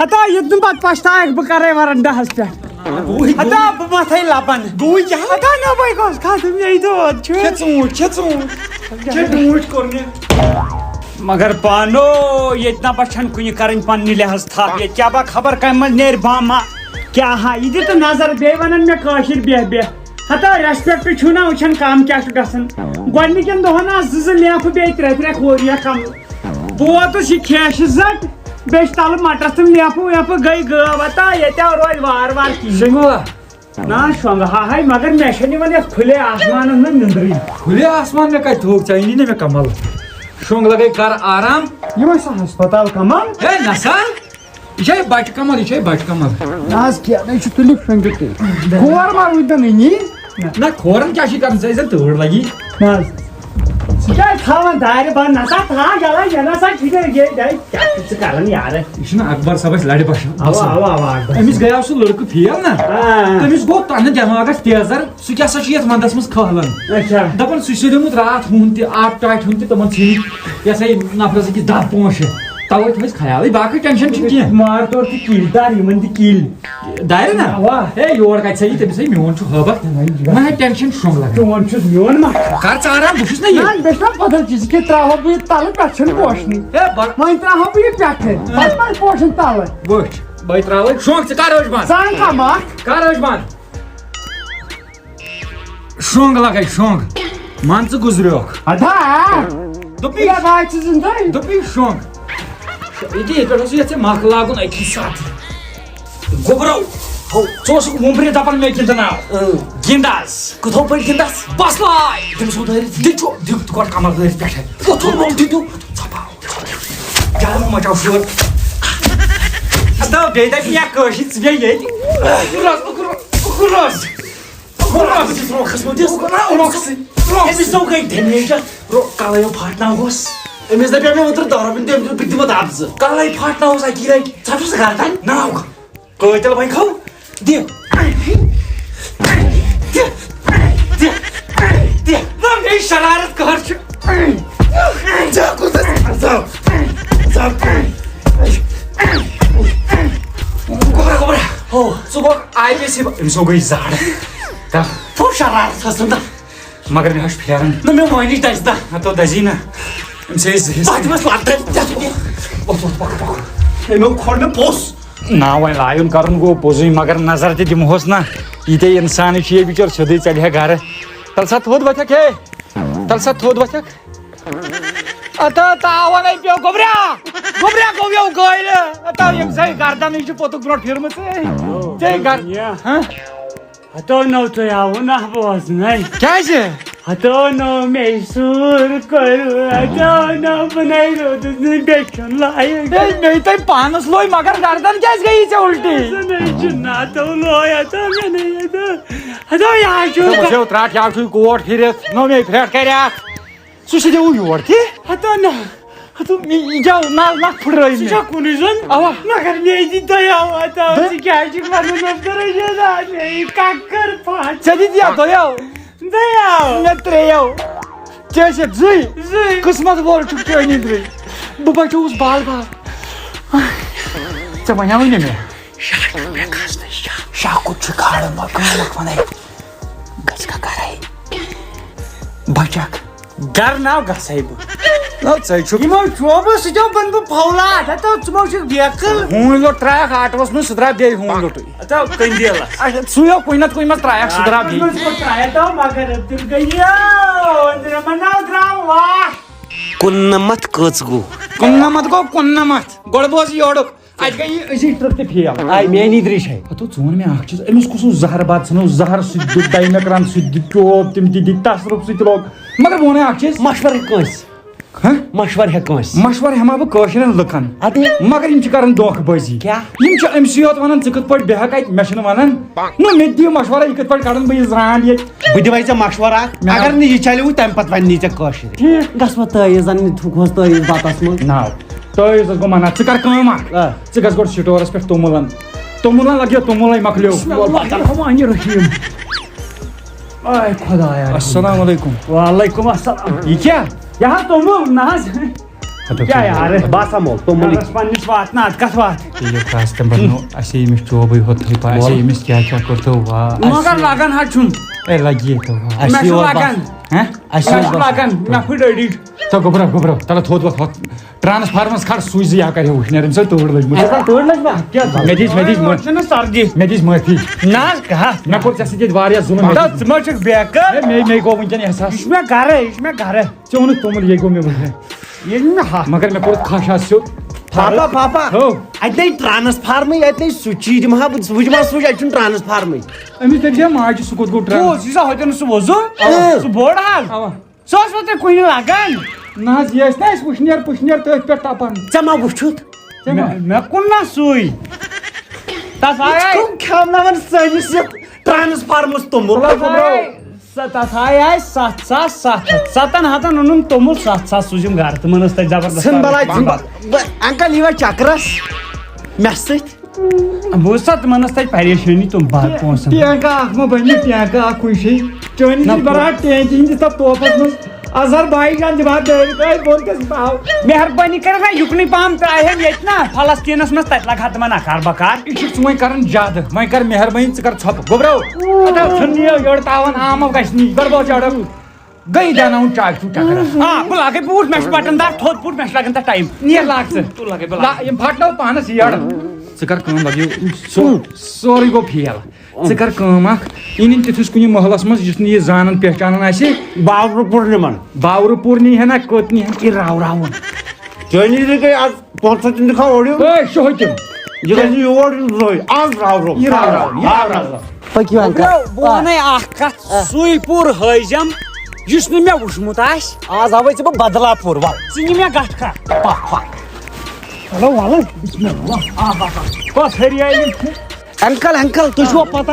ہتا، یہِ نہٕ پتہٕ پچھتاوکھ، بہٕ کرے ورنڈاہس پٮ۪ٹھ۔ گوٚوٕے، ہتا، بہٕ متھے لبن۔ گوٚوٕے کیٛاہ؟ ہتا، نہ، بھائی، گوٚژھ ختم، یہِ دود چھُ۔ کھےٚ ژوٗنٛٹھۍ، کھےٚ ژوٗنٛٹھۍ۔ کھےٚ ڈوٗنٛٹھۍ کوٚر مےٚ۔ مگر پانو، ییٚتہِ نہ بہ چھَنہٕ کُنہِ کَرٕنۍ پننہِ لحاظ تھپھ۔ ییٚتہِ کیٛاہ بہ خبر کَمہِ منٛز نیرِ بامہ۔ کیٛاہ ہا، یہِ دِ تہٕ نظر، بیٚیہِ وَنَن مےٚ کٲشِر بیٚہہ بیٚہہ۔ ہتا، respect چھُو نہ وٕچھان، کَم کیٛاہ چھُ گژھان۔ گۄڈٕنِکٮ۪ن دۄہَن آسہٕ زٕ زٕ لیفہٕ، بیٚیہِ ترٛےٚ ترٛےٚ کھوریہ کَملہٕ۔ بہٕ ووتُس یہِ کھیٚشہِ زَٹ، بیٚیہِ چھِ تَلہٕ مَٹرَس تِم لیفہٕ ویفہٕ، گٔے گٲو۔ ہتا، ییٚتہِ آو روزِ وار وار کِہیٖنۍ۔ شۄنٛگوا؟ نہ، شۄنٛگہٕ ہا ہے، مگر مےٚ چھَنہٕ یِوان یَتھ کھُلے آسمانَس منٛز نِندرٕے۔ کھُلے آسمان مےٚ کَتہِ تھوٚوُکھ ژےٚ؟ أنی نہ مےٚ کمل۔ شۄنٛگ لگے کر آرام۔ یہِ ما چھُ ہسپتال کمل؟ ہے نسا، یہِ چھے بچہٕ کمل، یہِ چھے بچہٕ کمل۔ نہ حظ کینٛہہ نہ، یہِ چھُ تُلِو شۄنٛگِو تُہۍ۔ کھور ما روٗدۍ نہٕ نِنی؟ نہ کھورن کیٛاہ چھِ کران، ژےٚ زن تۭر لگی۔ نہ حظ۔ ژٕ کیٛازِ تھاوان دارِ بنٛد؟ نسا تھاو یَلے، مےٚ نسا چھُنہٕ یہِ، یہِ، یہِ کیٛاہ چھُکھ ژٕ کران یارٕ؟ یہِ چھُنہٕ اکبر صٲب اَسہِ لڑِ بشان۔ اوا، اوا، اوا، اکبر۔ أمِس گٔیاو سُہ لڑکہٕ فیل نا۔ آ۔ تٔمِس گوٚو تنہٕ دٮ۪ماغس تیزر۔ سُہ کیٛاہ سا چھُ یتھ ونٛدس منٛز کھہلان؟ اچھا۔ دپان سُہ چھُ لیومُت راتھ ہُہُنٛد تہِ، آب ٹاٹھہِ ہُنٛد تہِ، تِمن ژھٕنِتھ یہِ ہسا یہِ نفرس أکِس دَہ پونٛسہٕ۔ توے تھٲوِس خیالٕے، باقٕے ٹینشن چھُنہٕ کینٛہہ۔ مار تور تہِ کِلۍ دار، یِمن تہِ کِلۍ۔ دارِ نا؟ اوا۔ ہے، یور کتہِ سا یی؟ تٔمِس ہے میون چھُ ہٲبتھ۔ وۄنۍ۔ وۄنۍ ہے ٹینشن شۄنٛگ لگان۔ چون چھُس میون ما؟ کر ژٕ آرام، بہٕ چھُس نہ یہِ۔ نہ، مےٚ چھُنہ پتہ چیٖز کہِ ترٛاوہو بہٕ یہِ تلہٕ، پٮ۪ٹھٕ چھُنہٕ پوشنٕے۔ ہے، بر- وۄنۍ ترٛاوہو بہٕ یہِ پٮ۪ٹھٕ۔ پتہٕ ما پوشن تلہٕ؟ وٕچھ، بہٕ ترٛاوے شۄنٛگ، ژٕ کر أچھ بنٛد؟ ژٕ ان کانٛہہ مکھ۔ کر أچھ بنٛد؟ شۄنٛگ لگے شۄنٛگ، مان ژٕ گُزریوکھ۔ ادا۔ دوٚپُے۔ یہِ بھاے ژٕ زِندٕ۔ دوٚپُے شۄنٛگ۔ یہِ دِ، یہِ پٮ۪ٹھ اوس یَتھ ژےٚ مکھ لاگُن أکی ساتہٕ۔ گوٚبرو، ہو، ژٕ اوسُکھ وُمبرِ دپان مےٚ گِنٛدناو۔ اۭں۔ گِنٛد حظ۔ کِتھو پٲٹھۍ گِنٛدس؟ بس لاے۔ تٔمِس اوس دٲرِتھ۔ دِ چھُ، دِ گۄڈٕ کمر دٲرِتھ پٮ۪ٹھٕ۔ وۄتھُن وۄتھ دِتِو۔ ژھۄپاو۔ گرم مچاو شور۔ اَدٕ بیٚیہِ دَپہِ یا کٲشِر ژٕ بیٚیہِ ییٚتہِ۔ اُکُن روز، اُکُن روز، اُکُن روز۔ اُکُن روز۔ أمِس روکھس منٛز دِس۔ نہ، روکھسٕے۔ روکھسٕے۔ أمِس زو گٔے دٮ۪میج اَتھ۔ رو-، کَلَے یو پھاٹناوہوس۔ أمِس دَپیو مےٚ اوترٕ دَہ رۄپیہِ، تٔمۍ دیُت، بہٕ تہِ دِمہٕ دَب زٕ۔ کَلَے پھاٹناوہوس اَکی لَٹہِ۔ ژَٹُس گَردَن۔ ناو۔ قٲتِل وۄنۍ کھو۔ دِ۔ دِ۔ دِ۔ دِ۔ نہ، مےٚ شرارت قہر چھُ۔ ژےٚ کوٗتاہ عذاب۔ عذاب۔ گوٚبرا، گوٚبرا۔ ہو۔ ژٕ گوٚو آی پی سی۔ أمِس ہو گٔے زاڑ۔ کانٛہہ۔ تھو شرارت ٲسٕم تہٕ۔ مگر مےٚ حظ چھُ پھیران۔ نہ، مےٚ مٲنِج دَزِ تہٕ۔ نہ تو دَزی نہ۔ أمِس ٲسۍ زٕ حصہٕ۔ تَتھ منٛز وَتھ دَزِ، تَتھ منٛز۔ وۄتھ، وۄتھ، پَکھ، پَکھ۔ أمۍ کھوٚر مےٚ پوٚس۔ نا، وۄنۍ لایُن کَرُن گوٚو پوٚزُے، مگر نظر تہِ دِمہوس نہ۔ یہِ تے اِنسانٕے چھُ یہِ بِچور، سیوٚدُے ژَلہِ ہا گَرٕ۔ تَلہٕ سا تھوٚد وۄتھَکھ ہے۔ تَلہٕ سا تھوٚد وۄتھَکھ۔ اَتھٕ تاوَن ہے پیوٚو۔ گوٚبریا! گوٚبریا گوٚو یَو گٲلۍ۔ اَتھ آو ییٚمہِ سایہِ گَردَنٕے چھِ پوٚتُک برونٛٹھ پھِرمٕژ۔ ژے گَر-، ہہ؟ ہتو نو تُہۍ آوُ نہ بوزنَے۔ کیٛازِ؟ ہتو نو مے سوٗر کوٚر، ہتو نو بہٕ نے روٗدُس نہٕ بیٚچھُن لایق۔ ہے، مے تۄہہِ پانَس لوے، مگر گردن کیٛازِ گٔیی ژےٚ اُلٹی؟ سُہ نے چھُ نہ تو لوے، ہتو مے نے ہتو، ہتو یہِ حظ چھُ۔ وٕچھِو، ترٛٹھ یہِ حظ چھُ کوٹ پھِرِتھ، نو مے پھرٛٹھ کَرِ اَتھ۔ سُہ چھُ دِوان یور تہِ۔ ہتو نہ۔ ہتو، یہِ جاو نہ، نہ پھُٹرٲوِتھ سُہ مےٚ۔ چھا کُنُے زوٚن؟ اَوا۔ مگر مے دِ دۄیو ہتو، بہٕ؟ ژٕ کیٛازِ چھُکھ ونان مےٚ پھُٹرٲوِتھ؟ مےٚ یہِ ککر پھٹ۔ ژےٚ دِتیا دۄیو؟ دۄیو۔ مےٚ ترٛیٚیو۔ ژےٚ ٲسۍ زٕے۔ زٕے۔ قٕسمت وول چھُکھ چٲنی درٕے۔ بہٕ بچووُس بال بال۔ ژےٚ وَنیٛاوُے نہٕ مےٚ۔ شاہ چھُ مےٚ کھسنَے شاہ۔ شاہ کوٚت چھُ کھالُن؟ وۄنۍ کَرَکھ وَنَے۔ گژھِ کھا گَرَے؟ بَچَکھ۔ گَرٕ ناو گژھَے بہٕ۔ نہ، ژَے چھُکھ۔ یِمو چوبو سۭتۍ بَنہٕ بہٕ فولاد۔ ہَتو، ژٕ ما چھُکھ بیقٕل؟ ہوٗنۍ لوٚٹ ترٛایَکھ آٹوَس منٛز، سُہ درٛاو بیٚیہِ ہوٗنۍ لوٚٹُے۔ ہَتو، قٔندیٖلَس۔ اچھا، سُے ہو کُنہِ نَتہٕ کُنہِ منٛز ترٛایَکھ، سُہ درٛاو بیٚیہِ۔ آٹوَس منٛز ترٛایَکھ تہٕ مگر تیٚلہِ گٔیو، أنٛدرِمَن ناو درٛاو واٹھ۔ کُننَمَتھ کٔژ گوٚو؟ کُننَمَتھ گوٚو، کُننَمَتھ۔ گۄڈٕ بوز یورُک۔ اَتہِ گٔے یہِ أزِچ ٹرٛپ تہِ فیل۔ آے میٛانی درٕے چھے۔ ہَتو، ژٕ وَن مےٚ اَکھ چیٖز، أمِس کُس اوس زَہر بَتہٕ ژھٕنُو زَہر سُہ تہِ دیُت، ڈاینوکران سُہ تہِ دیُت، چوب تِم تہِ دِتۍ، تصرُف سُہ تہِ لوگ۔ مگر بہٕ وَنَے اَکھ چیٖز۔ مَشوَرٕ کٲنٛسہِ۔ ہہ؟ مَشوَرٕ ہٮ۪کھ کٲنٛسہِ۔ مَشوَرٕ ہٮ۪مہٕ ہا بہٕ کٲشرٮ۪ن لُکَن۔ اَدٕ؟ مگر یِم چھِ کَران دھوکہٕ بٲزی۔ کیٛاہ؟ یِم چھِ أمۍ سٕے یوت وَنان، "ژٕ کِتھ پٲٹھۍ بیٚہَکھ اَتہِ؟" مےٚ چھِنہٕ وَنان۔ نہ، مےٚ تہِ دِیِو مَشوَرہ، یہِ کِتھ پٲٹھۍ کَڑَن بہٕ یہِ زرٛانٛڈ ییٚتہِ۔ بہٕ دِمَے ژےٚ مَشوَرٕ اَکھ، مےٚ اگر نہٕ یہِ چَلیوُے، تَمہِ پَتہٕ وَنہِ نہٕ ژےٚ کٲشِر۔ ٹھیٖک۔ گژھ وۄنۍ تٲویٖز اَننہِ، تھُکھ ہوس تٲویٖز بَتَس منٛز۔ ناو۔ تٲویٖز حظ گوٚو مَنع۔ ژٕ کَر کٲم اَکھ۔ آ۔ ژٕ گژھ گۄڈٕ سٹورَس پٮ۪ٹھ توٚمُل اَن۔ توٚمُل اَن لَگیو، توٚمُلَے مۄکلیو۔ بسم اللہ الرحمن الرحیم۔ آے خۄدایا۔ السلام علیکم۔ وعلیکم السلام۔ یہِ کیٛاہ؟ یہِ حظ توٚمُل، نہ حظ۔ ہَتو کیٛاہ یارٕ؟ بہٕ ہسا مول توٚمُل یہِ۔ یارَس پنٛنِس واتناو، اَتھ کَتھ واتہِ؟ ییٚلہِ خاص تَمہِ پَتہٕ نہٕ اَسہِ ییٚمِس چوبٕے ہوت تھٲے پَتہٕ، اَسہِ وَل۔ ییٚمِس کیٛاہ کیٛاہ کوٚر تہٕ وا۔ مگر لَگان حظ چھُم۔ اے، لَگہِ یے تہٕ وا۔ مےٚ اَسہِ چھُ یور لَگان۔ بَس۔ ہہ؟ اَسہِ مےٚ یور چھُ بَس۔ لَگان، مےٚ پھٕٹۍ أڈِج۔ تہٕ گوٚبرا، گوٚبرا، تَلہٕ تھوٚد وۄتھ، ہۄتھ ٹرٛانسفارمَرَس کھَر سُچ زِ یا کَرِ ہُہ وٕشنیر، أمِس آیہِ تۭر لٔجمٕژ۔ اَسہِ آو تۭر لٔجمٕژ؟ کیٛاہ؟ مےٚ دِژ، مےٚ دِژ مٲ-، مےٚ چھُنہٕ سردی۔ مےٚ دِژ معٲفی۔ نہ حظ، کَہہ۔ مےٚ کوٚر ژےٚ سۭتۍ ییٚتہِ واریاہ ظُلُم۔ مطلب، ژٕ ما چھُکھ بیقٕل؟ ہے، مےٚ، مےٚ گوٚو وٕنکٮ۪ن احساس۔ یہِ چھُ مےٚ گَرَے، یہِ چھُ مےٚ گَرَے۔ ژےٚ اوٚنُتھ توٚمُل، یے گوٚو مےٚ وٕنہِ۔ ییٚلہِ نہٕ ہا۔ مگر مےٚ کوٚرُتھ کھَش آز سیوٚد۔ پاپا، پاپا۔ ہو۔ اَتہِ نے ٹرٛانسفارمٕے، اَتہِ نے سُچی دِمہٕ ہا بہٕ، وٕچھ ما سُچ، اَتہِ چھُنہٕ ٹرٛانسفارمٕے۔ أمِس دٔپۍ زِ ماجہِ سُہ کوٚت گوٚو ٹرٛانس-۔ کُس؟ یُس ہا ہوٚتٮ۪ن سُہ وۄزُل؟ اۭں۔ سُہ بوٚڑ حظ؟ اَوا۔ سُہ اوس وۄنۍ تۄہہِ کُنہِ لَگان؟ نہ حظ، یہِ ٲسۍ نہ اَسہِ وٕشنیر پُشنیر تٔتھۍ پٮ۪ٹھ تَپان۔ ژےٚ ما وٕچھُتھ؟ ژےٚ ما؟ مےٚ، مےٚ کُن نہ سُے۔ تَس آے، یہِ چھُ کٕم کھٮ۪وناوان سٲنِس یَتھ ٹرٛانسفارمَس توٚمُل؟ تَس آے، سۄ، تَس آے، آے ستھ ساس ستھ ہَتھ۔ سَتَن ہَتَن اوٚنُم توٚمُل، ستھ ساس سوٗزِم گَرٕ۔ تِمَن ٲس تَتہِ زبردست ژھٕن بَلاے، ژھٕن بَلاے۔ بہٕ، انکل، یہِ وۄنۍ چکرس مےٚ سۭتۍ۔ بوٗز سا، تِمن ٲس تَتہِ پریشٲنی، تِم با-، پونٛسن۔ ٹینکہ اکھ ما بنہِ، ٹینکہ اکھ کُنہِ جایہِ؟ چٲنِس نہ، نِش برابر ٹینکی ہٕنٛدِس تَتھ توفس منٛز۔ اظہر بھائی جان دِوان دٲرِتھ، اے بۄن کیٛاہ چھُ تھاو؟ مہربٲنی کٔرِتھ وۄنۍ یُکنُے پہم ترٛایہن ییٚتہِ نا، فلسطینس منٛز، تَتہِ لگہٕ ہا تِمن اکار بکار۔ یہِ چھُکھ ژٕ وۄنۍ کران زیادٕ، وۄنۍ کر مہربٲنی، ژٕ کر ژھۄپہٕ۔ گوٚبرو، اَتھ ہا ژھٕن یہِ یورٕ تاوان عام گژھِ نہٕ، گۄڈٕ بوز یورٕ۔ گٔے دیٛاوناوُن چاے چوٗ چکرا۔ آ، بہٕ لاگے بوٗٹھ، مےٚ چھُ بٹن دار تھوٚد بوٗٹھ، مےٚ چھُ لگان تتھ ٹایم۔ نیر لاگ ژٕ۔ تُل لگے بہٕ لا-، لاگہٕ۔ یِم پھٹنو پانس یٔڑ۔ ژٕ کر کٲم، لگیو سو-، سورُے گوٚو فیل۔ ژٕ کر کٲم اکھ، یہِ نِن تِتھِس کُنہِ محلس منٛز یُس نہٕ یہِ زانان پہچانان آسہِ۔ باورٕ پوٗرنِمن۔ باورٕ پوٗر نی ہے نہ، کوٚت نی ہے، یہِ راو راوُن۔ چٲنی تہِ گٔے از پانٛژھ ہتھ تہِ دِکھا اورٕ یُن۔ ہے، شُہہ تِم۔ یہِ گژھِ یور یُن زٕہٕے۔ آز راو رو۔ یہِ راو رو، یہِ راو رو۔ پٔکِو انکل۔ برو، بہٕ وَنَے اکھ کتھ، سُے پوٗر ہٲیزٮ۪م، یُس نہٕ مےٚ وُچھمُت آسہِ۔ آز ہاوَے ژےٚ بہٕ بدلا پوٗر، وَل۔ ژٕ نہِ مےٚ گٹھ کھا۔ پکھ، پکھ۔ چلو، وَلہٕ، بسم اللہ۔ آ، آ، آ۔ کۄس ہریالی چھِ؟ انکل، انکل، تُہۍ چھُوا پتہ؟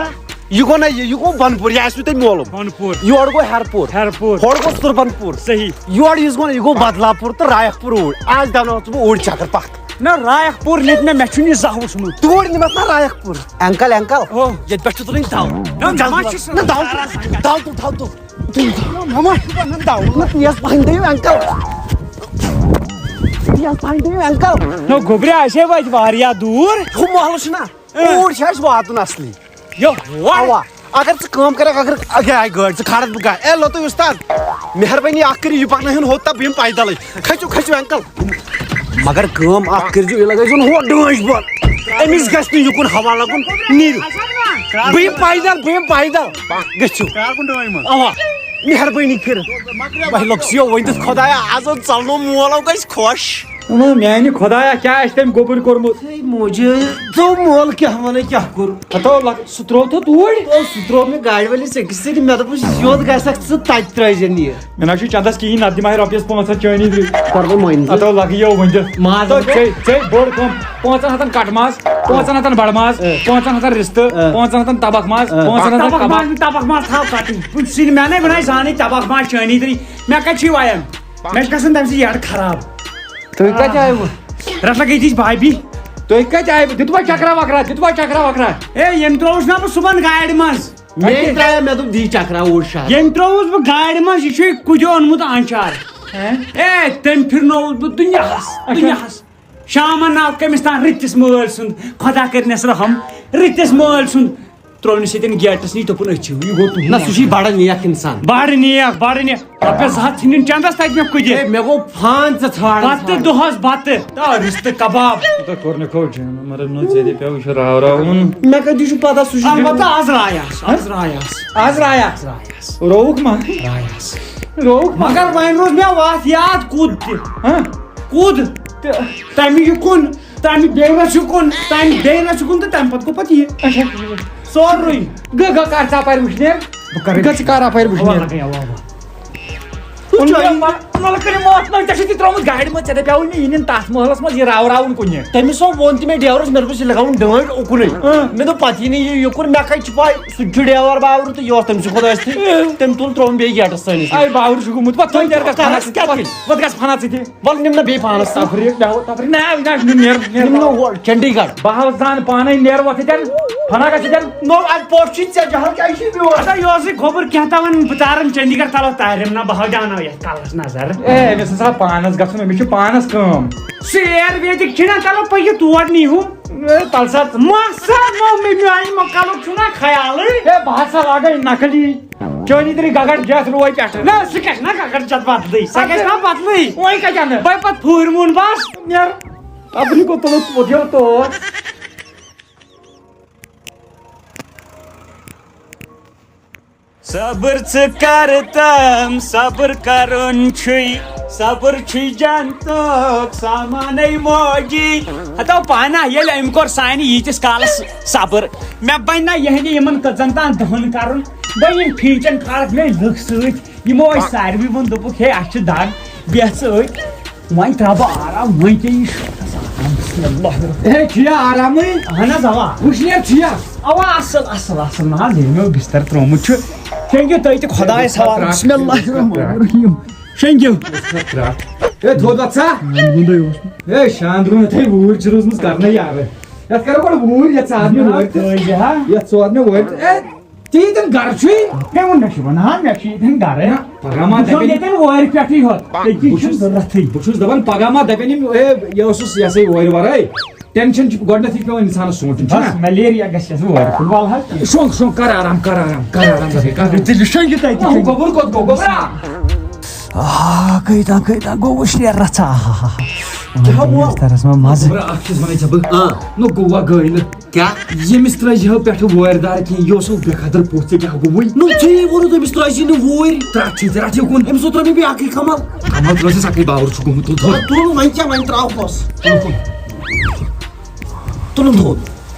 یہِ گوٚو نہ، یہِ، یہِ گوٚو بنپور، یہِ آسِوٕ تۄہہِ معلوم۔ بنپور۔ یورٕ گوٚو ہیرپور۔ ہیرپور۔ ہورٕ گوٚو سُربنپور۔ صحیح۔ یورٕ یُس گوٚو نہ، یہِ گوٚو بدلاپور تہٕ رایکھ پوٗر اوٗرۍ۔ آز دیٛاوناوَتھ ژٕ بہٕ اوٗرۍ چکر، پکھ۔ نہ، رایکھ پوٗر نِتھ مےٚ، مےٚ چھُنہٕ یہِ زانٛہہ وُچھمُت۔ توٗرۍ نِمَتھ نہ رایکھ پوٗر۔ Uncle, uncle. او۔ ییٚتہِ پٮ۪ٹھ چھُ تُلٕنۍ دَو۔ نہ، نہ، ما چھُ سُہ نہ، دَو۔ دَو تُل، دَو تُل۔ نہ، ما چھُ بَنان دَو۔ نہ، تیز پَہَن دٔیِو، انکل۔ تیز پَہَن دٔیِو، انکل۔ نہ، گوٚبرِ، اَسے وٲتۍ واریاہ دوٗر۔ ہُہ محلہٕ چھُنہ؟ اۭں۔ اوٗرۍ چھُ اَسہِ واتُن اصلی۔ یو، وَن۔ اَوا۔ اگر ژٕ کٲم کَرَکھ، اگر، اے، آے گٲڑۍ، ژٕ کھارَکھ بہٕ گاڑِ۔ اے، لوٚتُے اُستاد، مہربٲنی اَکھ کٔرِو، یہِ پَکنٲیہُن ہوٚت تہٕ بہٕ یِمہٕ پیدَلٕے۔ کھٔسِو، کھٔسِو، انکل۔ مگر کٲم اَکھ کٔرۍزیو، یہِ لَگٲیزیون ہُہ ڈٲنٛج بۄن۔ أمِس گژھِ نہٕ یُکُن ہوا لَگُن، نیٖرِو۔ بہٕ یِمہٕ پیدَل، بہٕ یِمہٕ پیدَل۔ گٔژھِو۔ کار کُن ڈٲنٛج منٛز۔ اَوا، مہربٲنی کٔرِتھ۔ وۄنۍ لۄکسِیو ؤنۍ دیُت خۄدایا، آز اوس ژَلنو مول، او گژھِ خۄش۔ اَما میٛانہِ خۄدایا، کیٛاہ آسہِ تٔمۍ گوٚبُر کوٚرمُت؟ ہے موجی، ژٕ مول کیٛاہ وَنَے، کیٛاہ کوٚر؟ ہتو لگ-، سُہ ترٛوو تھوٚد اوٗرۍ؟ او، سُہ ترٛوو مےٚ گاڑِ وٲلِس أکِس سۭتۍ، مےٚ دوٚپُس، یوٚت گژھکھ ژٕ، تَتہِ ترٛٲوزٮ۪ن یہِ۔ مےٚ نہ حظ چھُ چندس کِہیٖنۍ، نتہٕ دِمہٕ ہاے رۄپیَس پانٛژھ ہتھ چٲنی تہِ۔ کر بہٕ مۄنٛدٕ۔ ہتو لگہٕ یو ؤنۍ دِتھ۔ ماز تو ہتو؟ ژےٚ، ژےٚ بوٚڑ کٲم، پانٛژن ہتن کٹہٕ ماز، اۭں۔ پانٛژن ہتن بڑٕ ماز، اۭں۔ پانٛژن ہتن رِستہٕ، اۭں۔ پانٛژن ہتن تبکھ ماز، اۭں۔ پانٛژن ہتن تبکھ کباب۔ ماز، تبکھ ماز تھاو ژٹٕنۍ۔ کُنہِ سۭتۍ مےٚ نے بناے زانٕے تبکھ ماز چٲنی تہِ۔ مےٚ کتہِ چھُے وَیان؟ مےٚ چھِ گژھان تَمہِ سۭتۍ یَڈ خراب۔ تُہۍ کَتہِ آیوٕ؟ رَٹھ لَگے دِچ بھابھی۔ تُہۍ کَتہِ آیوٕ؟ دیُتوا چکرا وکرا؟ دیُتوا چکرا وکرا؟ اے، ییٚمۍ ترٛووُس نا بہٕ صُبحن گاڑِ منٛز۔ مےٚ تہِ ترٛایو، مےٚ دوٚپ، دی چکرا اوٗرۍ شہر۔ ییٚمۍ ترٛووُس بہٕ گاڑِ منٛز، یہِ چھُے کُجہِ اوٚنمُت آنچار۔ ہے؟ اے، تٔمۍ پھِرنووُس بہٕ دُنیاہس، اچھا۔ دُنیاہس۔ شامن آو کٔمِس تام رٕتِس مٲلۍ سُنٛد، خۄدا کٔرِنَس رحم، رٕتِس مٲلۍ سُنٛد ترٛوونہِ سۭتۍ گیٹس نِش، دوٚپُن، أسۍ چھِو، یہِ گوٚو تُہُنٛد۔ نہ، سُہ چھُے بڑٕ نیک انسان۔ بڑٕ نیک، بڑٕ نیک۔ رۄپیس زٕ ہتھ ژھٕنِن چندس تتہِ مےٚ کُجہِ۔ ہے، مےٚ گوٚو فان ژٕ ژھانڈ، بتہٕ ژھانڈ۔ دۄہس بتہٕ۔ آ، رِستہٕ کباب۔ کوٗتاہ کوٚر نہٕ کوٚو جان، مطلب، نہ ژےٚ تہِ پیوٚو، یہِ چھُ راو راوُن۔ مےٚ کتہِ چھُ پتہ، سُہ چھُ البتہ آز راے آس، آز راے آس۔ آز راے آس۔ آز راے آس۔ رووُکھ ما؟ راے آس۔ رووُکھ ما؟ مگر وۄنۍ روٗز مےٚ وتھ یاد، کُد تہِ۔ ہاں؟ کُد۔ تہٕ تمہِ یہِ کُن، تمہِ بیٚیہِ رَژھِ کُن، تمہِ بیٚیہِ رَژھِ کُن تہٕ تمہِ پتہٕ گوٚو پتہٕ یہِ۔ اچھا۔ سورُے۔ گٔ، گٔ، کر ژٕ اپٲرۍ وٕچھنیر؟ بہٕ کرٕ۔ گٔ، ژٕ کر اپٲرۍ وٕچھنیر؟ اوا، اوا، اوا۔ نلکہٕ نِمو اَتھ منٛز، ژےٚ چھُتھ یہِ ترٛوومُت گاڑِ منٛز، ژےٚ دَپیٛاوُے مےٚ یہِ نِن تَتھ محلَس منٛز، یہِ راوراوُن کُنہِ۔ تٔمِس سا ووٚن تہِ مےٚ ڈیورَس، مےٚ دوٚپُس یہِ لَگاوُن ڈٲنٛٹھ اُکنُے۔ اۭں۔ مےٚ دوٚپ پَتہٕ یی نہٕ یہِ یُکُن، مےٚ کَتہِ چھِ پَے، سُہ تہِ چھُ ڈیور باورٕ تہٕ یہِ اوس تٔمۍ سٕے خۄدایَس تھی۔ اۭں۔ تٔمۍ تُل ترٛووُم بیٚیہِ گیٹَس تانۍ۔ اے باورٕ چھُکھ گوٚمُت، وۄتھ تھوٚد نیرٕ گژھ کَرَس پَنَس، کیٛاہ وۄتھ، وۄتھ گژھ پَنَس ژٕ تہِ۔ وَلہٕ نِم نہ بیٚیہِ پانَس تام۔ تفریٖق، نہ، تفریٖق، نہ، نہ، نیر، نیر۔ نِم نہ ہور، چنڈی گڑھ۔ بہٕ ہاو زان پانے، نیر وۄتھ ییٚتٮ۪ن۔ فنا گژھ ییٚتٮ۪ن۔ نو، اَتہِ پوٚٹ چھُے ژےٚ جہل کیٛازِ چھُے میون؟ اَدا یہِ اوسُے گوٚبُر کینٛہہ تام وَنان، بہٕ تارَن چنڈی گڑھ تَلہٕ تارٮ۪م نہ، بہٕ ہاو دیٛاوناو یَتھ کَلَس نظر۔ اے، أمِس ہسا پانَس گژھُن، أمِس چھِ پانَس کٲم۔ سُہ ایر ویدِک چھِنہ تَلہٕ پَیہِ تور نیٖہُم۔ اے، تَلہٕ سا۔ مَسا نو مےٚ میٛانہِ مۄکلُک چھُنہ خیالٕے۔ اے، بہٕ ہسا لاگَے نقلی۔ چٲنی تیٚلہِ گگر جَتھ روے پٮ۪ٹھٕ۔ نہ، سُہ کیٛاہ چھُ نہ گگر جَتھ بدلٕے؟ سۄ گژھِ نہ بدلٕے۔ وۄنۍ کَتہِ اَنہٕ؟ بہٕ پَتہٕ پھوٗرمُن بَس۔ نیر۔ اَپٲری گوٚو تُلُن وُڈیو تور۔ صبر ژٕ کر تام، صبر کرُن چھُے، صبر چھُے جنتُک سامانَے موجی۔ ہتو پانہ ییٚلہِ أمۍ کوٚر سانہِ ییٖتِس کالس صبر، مےٚ بنہِ نہ یِہنٛدِ یِمن کٔژن تام دۄہن کرُن۔ بہٕ یِم فیٖچن کھالکھ مےٚ لُکھ سۭتۍ، یِمو ٲسۍ ساروی ووٚن، دوٚپُکھ، ہے، اَسہِ چھِ دگ، بیٚہہ ژٕ أتۍ۔ وۄنۍ ترٛاو بہٕ آرام، وۄنۍ کیٛاہ یہِ شوقس آرام؟ بسم اللہ الرحمن۔ ہے، چھُ یہِ آرامٕے؟ اہن حظ، اوا۔ وٕشنیر چھُ یہِ؟ اوا، اصل، اصل، اصل، نہ حظ، ییٚمۍ مےٚ بستر ترٛوومُت چھُ۔ شۄنٛگِو تُہۍ تہِ خۄدایس حوالہٕ۔ بسم اللہ الرحمن الرحیم۔ شۄنٛگِو۔ ہے، تھوٚد وۄتھ سا۔ وۄنۍ گُنٛدے اوس۔ ہے، شاندرُن یِتھے ووٗرۍ چھِ روٗزمٕژ کرنَے یارٕ۔ یَتھ کَرو گۄڈٕ ووٗرۍ، یَتھ ژٕ اَتھ مےٚ وٲرۍ تہٕ۔ کٲج ہا۔ یَتھ ژٕ اَتھ مےٚ وٲرۍ تہٕ۔ ہے، ژےٚ ییٚتٮ۪ن گرٕ چھُے؟ مےٚ ووٚن، مےٚ چھُ وَنان، مےٚ چھُ ییٚتٮ۪ن گرٕ۔ نہ، پگاہ ما بہٕ چھُس دَپن، ییٚتٮ۪ن وٲرۍ پٮ۪ٹھٕے ہوت۔ أتی بہٕ چھُس، چھُنہٕ ضروٗرتھٕے۔ بہٕ چھُس دَپان، پگاہ ما دَپن یِم، ہے، یہِ اوسُس، یہِ ہسا یہِ وورِ وَرٲے، ٹینشن چھُ گۄڈٕنٮ۪تھٕے پٮ۪وان اِنسانَس سونٛچُن، چھُنہ؟ بس، ملیریا گژھِ اَسہِ وورِ کُن، وَلہٕ حظ۔ شۄنٛگ، شۄنٛگ، کر آرام، کر آرام، کر آرام، کر آرام۔ تیٚلہِ شۄنٛگِو تۄہہِ تہِ، گوٚبُر، شۄنٛگِو۔ گوٚبُر کوٚت گوٚو، گوٚبُر؟ آ، کۭتیٛاہ، کۭتیٛاہ گوٚو وٕشنیر رژھا۔ آہا۔ کیٛاہ گوٚو؟ بسترس منٛز مزٕ۔ گوٚبرا، اکھ چیٖز وَنے ژےٚ بہٕ۔ آ۔ نہ گوٚوا گٲلۍ۔ کیٛاہ؟ ییٚمِس ترٛٲے زِہو پٮ۪ٹھٕ وورِ دار کینٛہہ، یہِ اوس بے قدر پوٚژھ، ژےٚ کیٛاہ گوٚوُے؟ نہ، ژےٚ ووٚنُتھ أمِس ترٛٲے زِ نہٕ وورِ۔ ترٛٹھ چھے ژےٚ، رٹھ یہِ کُن۔ أمِس اوس ترٛٲومٕژ بیٚیہِ اکٕے کمل۔ کمل ترٛٲو زِ سکٕے باور چھُ گوٚمُت، تُل تھوٚد۔ تُل وۄنۍ کیٛاہ، وۄنۍ ترٛاو کۄس؟ تُل کُن۔ تُلُن تھوٚد۔